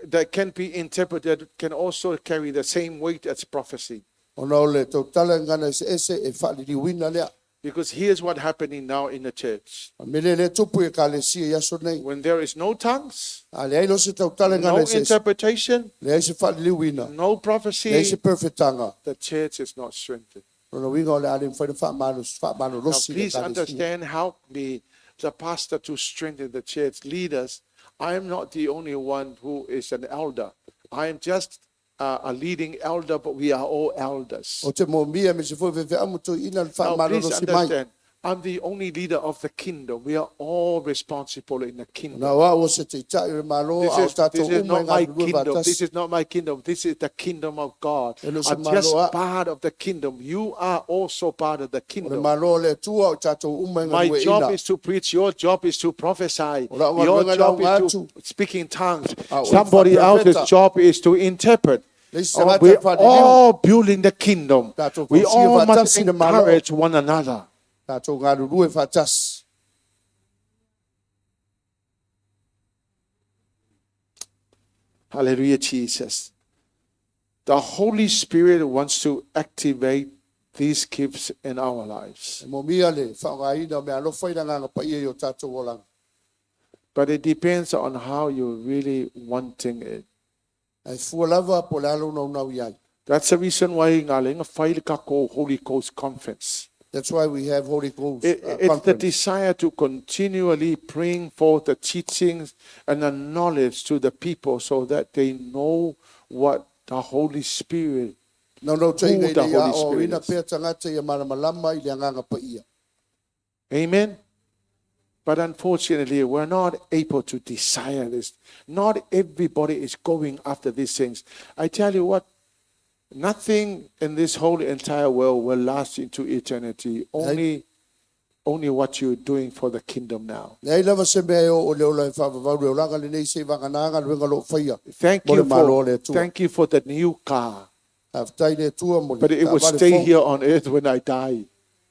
that can be interpreted can also carry the same weight as prophecy. Ona o le tautala i gagana eseese e faaliliuina lea. Because here's what's happening now in the church. O le mea lea lea e tupu i Ekalesia i aso nei. When there is no tongues, A leai loa se tautala i no gagana eseese, interpretation, leai se faaliliuina, no leai se prophecy, perfetaga. the church is not strengthened. Lona uiga o le a le mafai ona Now, faamalolosi le please Ekalesia. understand, help me, the pastor, to strengthen the church leaders. I am not the only one who is an elder. I am just a leading elder, but we are all elders. O te moomia me se foi faifeau ma toeaina le Now, please faamalolosi mai. understand, I'm the only leader of the kingdom. We are all responsible in the kingdom. Na o au o se taitai o le Malo, This a o is, tātou this is uma i not my galulue kingdom. This faatasi. is not my kingdom. This is the kingdom of God. E le o se I'm just malo a. part of the kingdom. You are also part of the O le kingdom. Malo o le Atua o tātou uma i My galue job ina. is to preach. Your job is to prophesy. O lau Your galuega job lau is to atu. speak in tongues. A o le Somebody else's faaperefeta. job is to interpret. Le isi Oh, tagata we're faaliliu. all building the kingdom. Tātou We fausia all must faatasi le Malo. encourage one another. Tātou galulue faatasi. Hallelujah, Jesus. The Holy Spirit wants to activate these gifts in our lives. E moomia le faaaogaina o mea alofa i le agaga paia i o tātou olaga. But it depends on how you're really wanting it. Ae fua lava po o le a lou naunau i ai. That's the reason why ngā lenga whai le kako Holy Ghost Conference. That's why we have Holy Ghost It's the conference. desire to continually bring forth the teachings and the knowledge to the people so that they know what the Holy Spirit, Naunau who taiga i the le Holy ia o Spirit ina is. pea tagata ia malamalama i le agaga paia. Amen. But unfortunately, we're not able to desire this. Not everybody is going after these things. I tell you what, nothing in this whole entire world will last into eternity. Only what you're doing for the kingdom now. Leai lava se mea e oo le ola e faavavau le olaga lenei se'i vagana galuega loo faia Thank mo you le Malo o for le Atua. thank you for the new car. Faafetai le Atua mo le But it will taavale stay fou. here on earth when I die.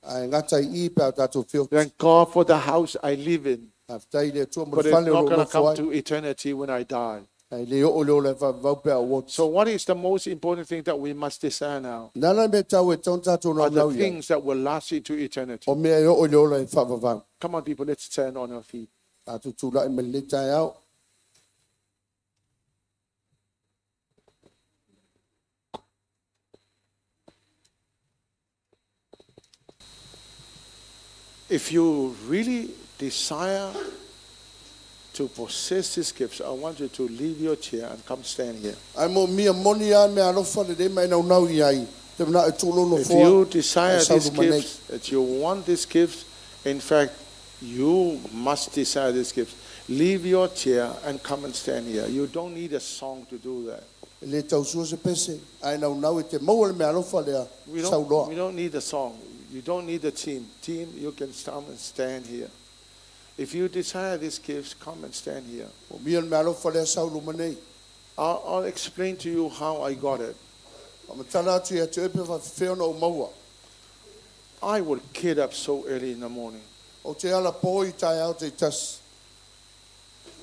Ae gata i i pe a o tatou feoti. Thank God for the house I live in. Faafetai le Atua mo But le it's fale o not loo going to nofo come ai. to eternity when I die. Ae le oo le ola e faavavau pe a o oti. So what is the most important thing that we must desire now? Na la mea tau e tau tatou Are the naunau i ai. things that will last into eternity. O mea e oo i le ola e faavavau. Come on, people, let's stand on our feet. Tatou tula'i mai lenei taeao. If you really desire to possess these gifts, I want you to leave your chair and come stand here. Ae moomia moni a mea alofa lelei ma e naunau i ai. Te mana'o e tuulono If foa. you desire Ae these saulu mai nei. gifts, that you want these gifts, in fact, you must desire these gifts. Leave your chair and come and stand here. You don't need a song to do that. E le tausua se pese. Ae naunau e te maua le mea alofa lea. We don't, Sauloa. we don't need a song. You don't need a team. Team, you can come and stand here. If you desire these gifts, come and stand here. Moomia le mea alofa lea saulu mai nei. I'll explain to you how I got it. Faamatala atu ia te oe pe faafefea ona ou maua. I would get up so early in the morning. O te ala po i taeao teitasi.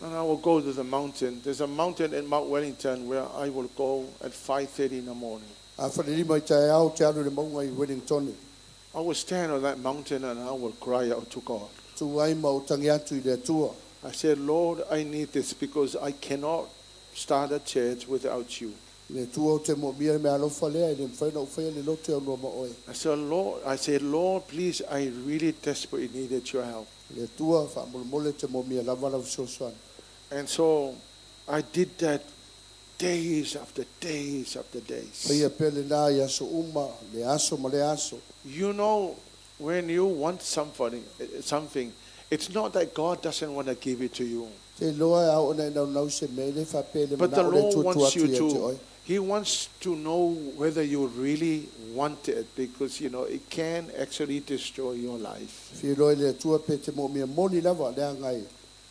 And I will go to the mountain. There's a mountain in Mount Wellington where I will go at 5:30 in the morning. A falelima i taeao te alu i le mauga i Wellington. I will stand on that mountain and I will cry out to God. Tu ai ma o tangi atu i le Atua. I said, Lord, I need this because I cannot start a church without you. Le Atua o te moomia le mea alofa lea e le mafai ona ou faia le loto e aunua ma oe. I said, Lord, please, I really desperately needed your help. Le Atua faamolemole te moomia lava lau fesoasoani. And so I did that days after days after days. Faia pea lenā i aso uma, le aso ma le aso. You know, when you want something, it's not that God doesn't want to give it to you. Te loa e ao ona e naunau se mea, e le faapea le But the mana'o le Lord tuatua wants atu you ia te to oe. He wants to know whether you really want it because, you know, it can actually destroy your life. Fia iloa e le Atua pe te moomia moni lava le aga e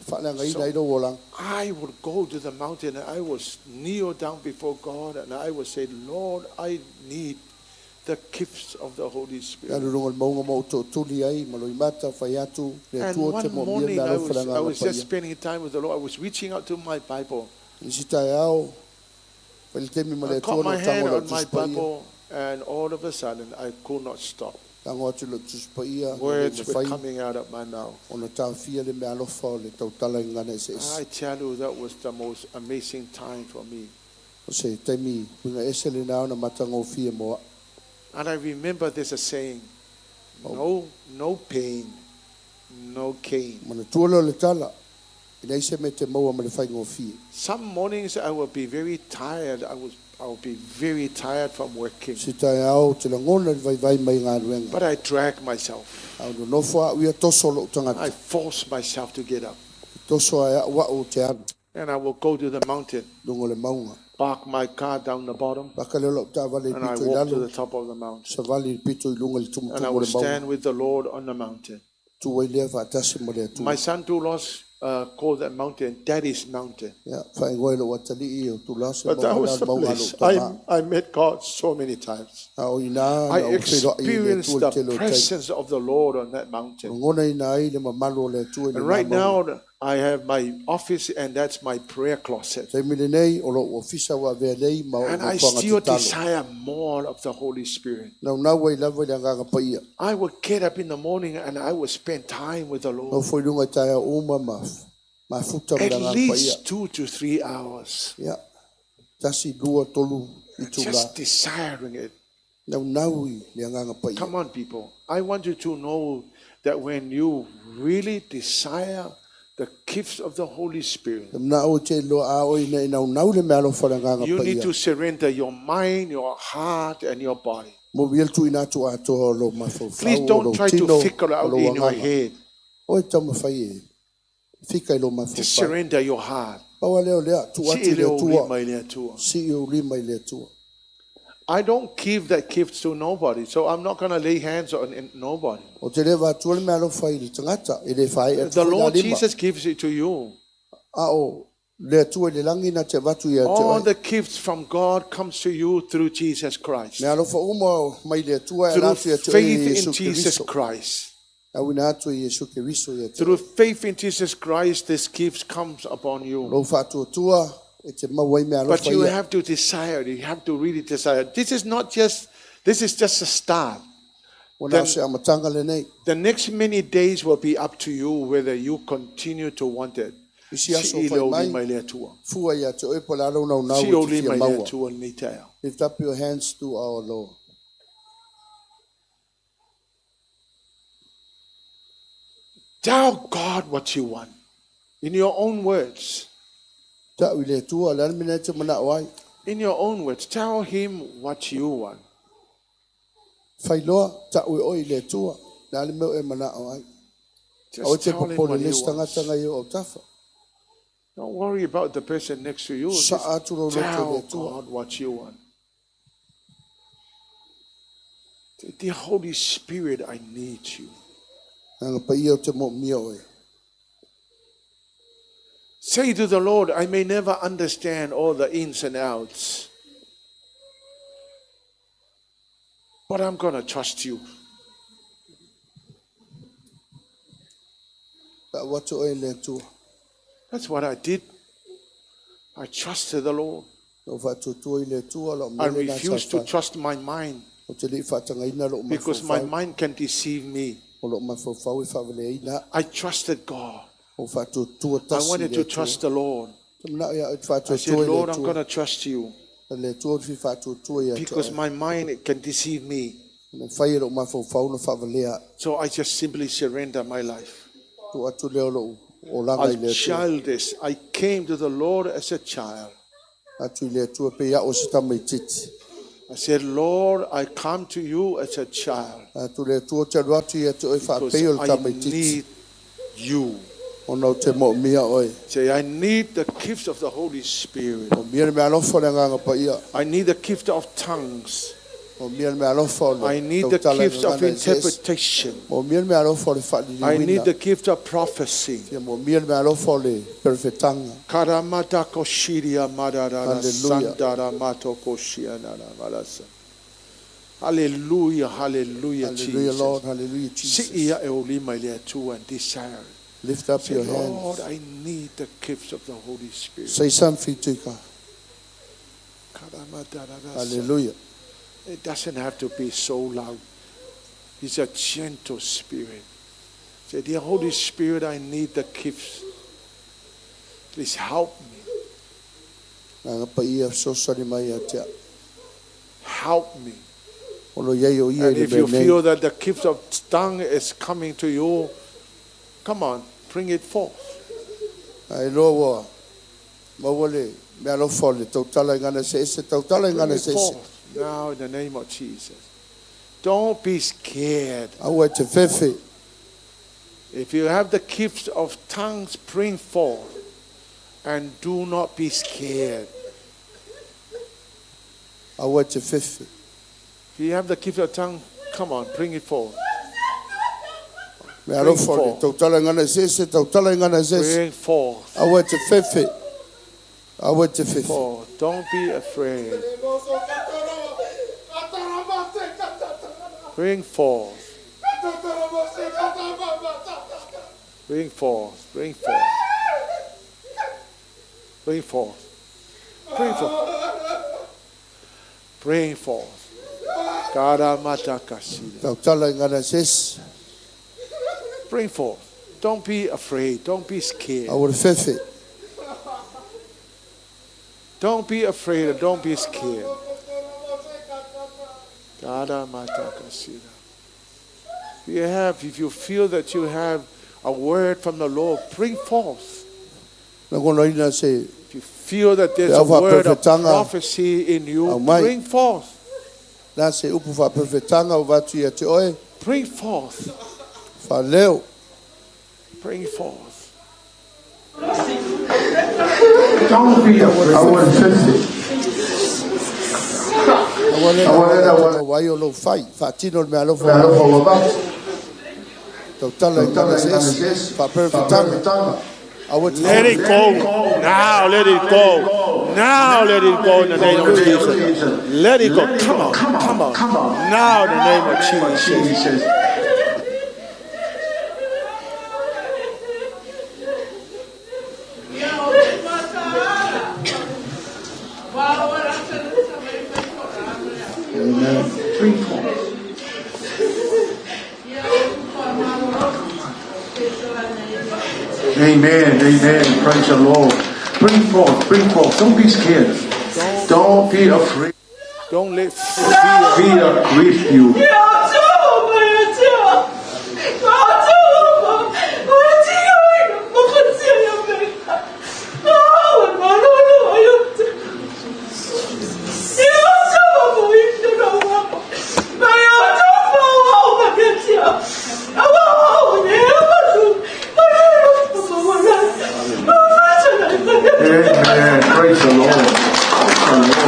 faaleagaina So ai lou olaga. I would go to the mountain and I would kneel down before God and I would say, Lord, I need the gifts of the Holy E Spirit. alu i luga o le mauga ma ou tootuli ai ma loimata fai atu le And Atua te one moomia morning le I meaalofa was, le I Agaga was just Paia. spending time with the Lord. I was reaching out to my Bible. I isi taeao, fai le taimi ma le I Atua caught na my ou tago hand i lau on my Tusi Paia. Bible and all of a sudden I could not stop. Tago atu i lau Tusi Paia, na le Words were mafai coming out of my mouth. ona taofia le meaalofa o le tautala i gagana eseese. I tell you, that was the most amazing time for me. O se taimi uiga ese lenā ona matagofie mo a'u. And I remember there's a saying, no, no pain, no gain. Manatua lea o le tala, e leai se mea e te maua ma le faigofie. Some mornings I will be very tired. I will be very tired from working. Se taeao ou te lagona i le vaivai mai galuega. But I drag myself. A o nonofo a'u ia toso lo'u tagata. I force myself to get up. E toso ai a'u a'u ou te alu. And I will go to the mountain. Luga o le mauga. Park my car down the bottom. Paka lea o la'u taavale i And I pito i walk to lalo. the top of the mountain. Savali i le pito i luga i le And I tumutumu o will le mauga. stand with the Lord on the mountain. Tu ai lea faatasi ma le Atua. My son Tulos called that mountain Daddy's Mountain. Ia, faaigoa i lou atalii o Tulase But that mauga was la the le mauga a place. lou tamā. I met God so many times. A o inā I na ou feiloai i le experienced Atua i le the tele o taimi. presence of the Lord on that mountain. Lagona ai le mamalu o le Atua i And lenā right mauga. now, I have my office, and that's my prayer closet. Taimi lenei o lou ofisa ua avea nei ma o'u And I nofoaga still tatalo. desire more of the Holy Spirit. Naunau ai lava i le Agaga Paia. I would get up in the morning and I would spend time with the Lord. Nofo i luga i taeao uma ma mafuta ma At le Agaga Paia. least 2 to 3 hours. Ia, tasi, lua, tolu, i tūlā. Just desiring it. Naunau i le Agaga Paia. Come on, people. I want you to know that when you really desire the gifts of the Holy Spirit, Te mana'o e te iloa a oe ina e naunau le meaalofa o le Agaga you need Paia. to surrender your mind, your heart, and your body. Moomia le tuuina atu atoa o lou Please mafaufau, o don't lou try to tino, figure o out lou in your agaga. head. Oe taumafai e fika i lou Just mafaufau. surrender your heart. Pau a lea o lea, tuu atu Sii i le le o Atua. lima i le Atua. Sii ou lima i le Atua. I don't give that gift to nobody, so I'm not going to lay hands on nobody. O te le vaatua le meaalofa i le tagata, e le faaee atu The foi la Lord lima. Jesus gives it to you. A o le Atua i le lagi na te avatu ia te All oe. the gifts from God comes to you through Jesus Christ. Meaalofa uma mai le Atua e Through ala atu ia te oe i faith in Iesu Jesus Keriso. Christ. Auina atu i Iesu Keriso ia te Through oe. faith in Jesus Christ, this gift comes upon you. Lou faatuatua e te maua ai But meaalofa you ia. have to desire it. You have to really desire. This is not just, this is just a start. Ua na o se amataga lenei. The next many days will be up to you whether you continue to want it. Isi aso Sii fai le o mai, lima i le Atua. fua ia te oe po o le a lou naunau Sii e o te fia lima i le maua. Atua lenei taeao. Lift up your hands to our Lord. Tell God what you want. In your own words. Ta'u i le Atua, le a le mea e te mana'o ai. In your own words. Tell him what you want. Failoa, ta'u e oe i le Atua, le a le mea o e mana'o ai. Aua Just te tell him popole what he le isi wants. tagata ngai o autafa. Don't worry about the person next to you. Just Sa'a atu lou loto i le tell Atua. God what you want. Say, Dear Holy Spirit, I need you. Agaga Paia o te moomia oe. Say to the Lord, I may never understand all the ins and outs, but I'm going to trust you. Ta'u atu oe i le Atua. That's what I did. I trusted the Lord. Lou faatuatua i le Atua, la'u I mele na refuse to saofai. trust my mind O te li'i faatagaina lo'u because my mafaufau. mind can deceive me. O lo'u mafaufau e faavaleaina. I trusted God. O faatuatua I tasi i wanted le to Atua. trust the Lord. Te mana'o ia oe te I faatuatua said, i le Lord, I'm Atua. going to trust you Le Atua o te faatuatua ia te because oe. my mind it can deceive me. Na fai e lo'u mafaufau na faavalea. So I just simply surrender my life. Tuu atu lea o lo'u olaga i I'm le Atua. childish. I came to the Lord as a child. Atu i le Atua pe ia'u o se tamaititi. I said, Lord, I come to you as a child Atu le Atua o te alu atu ia te oe because faapei o le I tamaititi. need you. Ona o te moomia oe. Say, I need the gift of the Holy Spirit. Moomia le mealofa o le agaga paia. I need the gift of tongues. Moomia le mealofa o le I need the tautala i gift of gagana eseese. interpretation. Moomia le mealofa o le I need faaliliuina. the gift of prophecy. Fia moomia le mealofa o le perofetaga. Karamata koshiria madarara Hallelujah. sandara mato koshia nara marasa. Hallelujah, hallelujah, Hallelujah, Jesus. Lord. Hallelujah, Jesus. Si'i ia e o lima i le Atua and desire. it. Lift up Say, your Lord, hands. I need the gifts of the Holy Spirit. Say something to God. Karamadarara Hallelujah. It doesn't have to be so loud. He's a gentle spirit. Say, Dear Holy Spirit, I need the gifts. Please help me. Agaga paia fesoasoani mai ia te au. Help me. O lo iai o ia i And le if you mea nei. feel that the gift of tongue is coming to you, come on, bring it forth. Ae loa ua maua le mealofa o le tautala i gana eseese, tautala i Bring gana it eseese. forth now in the name of Jesus. Don't be scared. Aua e te fefe. If you have the gift of tongues, bring forth. And do not be scared. Aua e te fefe. If you have the gift of tongue, come on, bring it forth. Mealofa o le forth. tautala i gana eseese, tautala i gana eseese. Bring forth. Aua e te fefe. Aua e te fefe. Forth. Don't be afraid. Bring forth. Bring forth. Bring forth. Bring forth. Bring forth. Bring forth. Karamatakasida. Tautala i gana eseese. Bring forth. Don't be afraid. Don't be scared. Aua le fefe. Don't be afraid and don't be scared. Karamatakasida. If you have, if you feel that you have a word from the Lord, bring forth. Lagonaina se If you feel that there's Pe a au word of faaperefetaga prophecy in you, au mai. bring forth. Na se upu faaperefetaga o vatu ia te oe. Bring forth. Faaleo. Bring forth. Don't be afraid. Aua le fefe. Aua le aua le wai o lou fai. Faatino le mealofa. Mealofa ua vatu. Tautala i gana eseese. Faaperefetaga. Aua te Let it go. Now let it go. Now let it go in the name of Jesus. Let it go. Come on. Come on. Come on. Now in the name of Jesus. Amen. Bring forth. Amen. Amen. Praise the Lord. Bring forth. Bring forth. Don't be scared. Don't be afraid. Don't let fear, Fear grip you. Amen. Praise the Lord. Praise the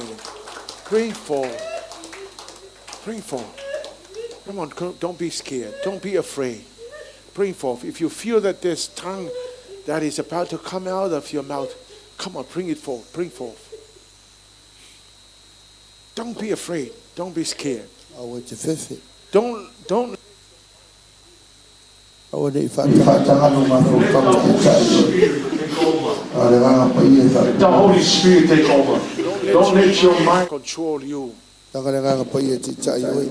Lord. Bring forth. Bring forth. Come on, don't be scared. Don't be afraid. Bring forth. If you feel that there's tongue that is about to come out of your mouth, come on, bring it forth. Bring forth. Don't be afraid. Don't be scared. Aua te fefe. Don't Aua nei faatagataga ma lou tautatai. A le agaga paia e Let the Holy Spirit take over. Don't let your mind control you. Taka le agaga paia e titai oe.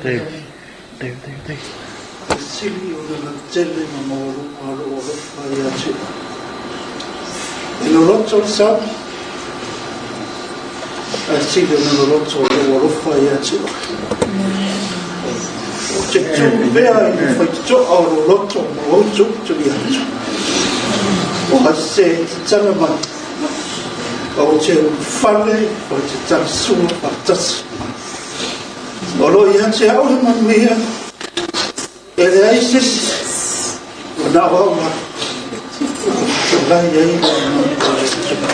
Teu, teu, teu, teu. Sili o le lautele ma maualuga o lou alofa ia te oe. E loloto le sami, Ae sili ona loloto i lou alofa ia te oe. Ou te tu pea i le faitotoa o lou loto ma ou tulituli atu. O ai se e te tala mai, ou te ulufale ma te talasua faatasi mai. O lo o ia te au le manuia, e leai se isi ua na o au lava e fetalai ai le Agaga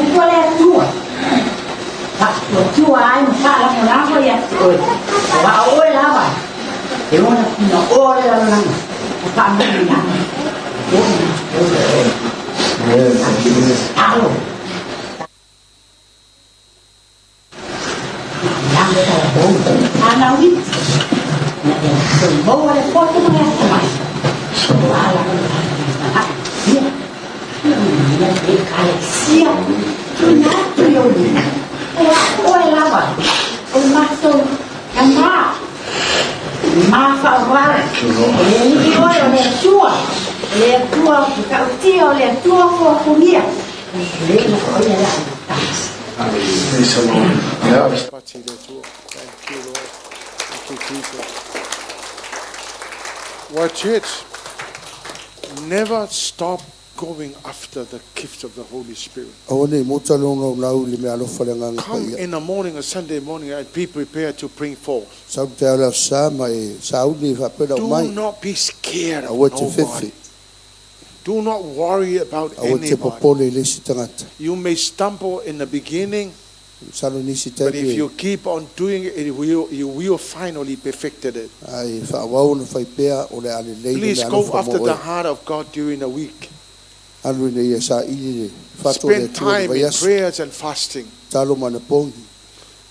o le Atua. Praise the Lord. Yeah. Thank you, Lord. Thank you, Jesus. Well, church, never stop going after the gift of the Holy Spirit. Aua nei mota longa lau le mea alofa le nganga Come paia. in the morning, a Sunday morning, and be prepared to bring forth. Sau te ala sa ma e sauni whapena o Do mai. not be scared of Aua te nobody. fefe. Do not worry about Aua te anybody. popole i le isi tangata. You may stumble in the beginning, Salo nisi but if taimi you keep on doing it, you will finally perfected it. ai whaawau na whaipea o le ale lei le Please mea go alofa after mo the oe. heart of God during the week. Alu ina ia sa ili le whato le Spend tua le time in vaiaso. prayers and fasting. Talo mana pongi.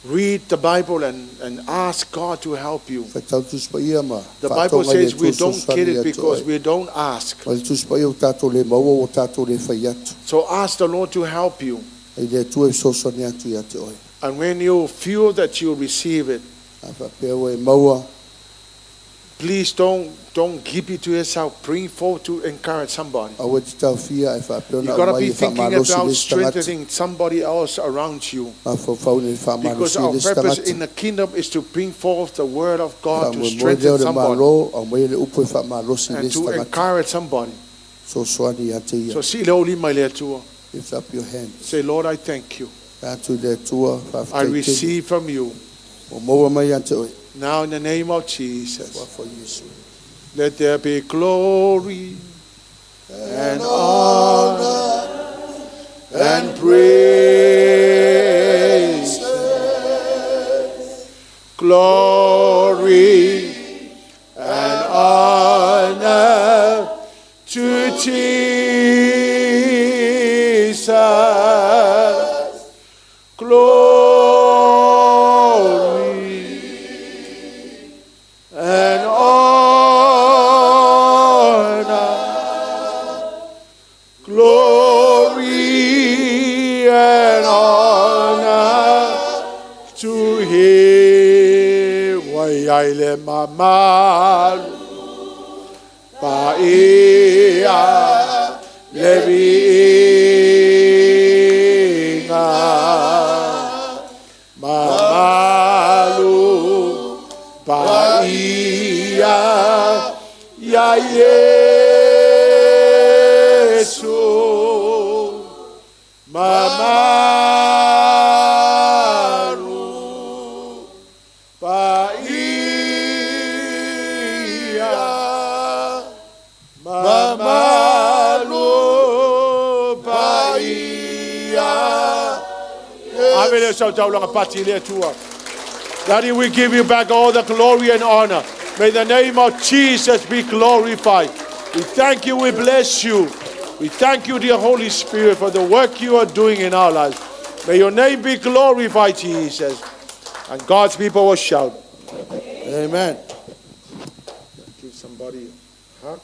Read the Bible and ask God to help you. Whaitau tuspa ia ma. The Bible whaatonga i le says we Atua don't sosoani get ia it because te oe. we don't ask. Ma le tuspa ia o tātou le maua o tātou le whai atu. So ask the Lord to help you. Ai le Atua e sosoani atu ia te oe. And when you feel that you receive it, A whapea oe maua. please don't keep it to yourself. Bring forth to encourage somebody. Aua te tauwhia e whapea You na gotta mai be e thinking whamalosi about le isi tangata. strengthening somebody else around you. A whawhau ne Because whamalosi our le isi purpose tangata. in the kingdom is to bring forth the word of God to Whaamoe moe leo strengthen le somebody malo, au mai le upu e whamalosi le and isi to tangata. encourage somebody. Sosoani ia te ia. So see le oli mai le Atua. Lift up your hands. Say, Lord, I thank you. Tātu le Atua, I whawhai tele. receive from you. O maua mai ia te oe. Now in the name of Jesus, For Jesus. let there be glory and honor and praise. Glory and honor to Jesus. Glory and honor, glory and honor to Him. Wai ai le mamalu, pa ia le viiga. Mamalu, pa ia, ia Yesu. Mamalu, pa ia, ia. Ave le sau taulaga pati i le Atua. Daddy, we give you back all the glory and honor. May the name of Jesus be glorified. We thank you, we bless you. We thank you, dear Holy Spirit, for the work you are doing in our lives. May your name be glorified, Jesus. And God's people will shout. Amen. Give somebody a hug.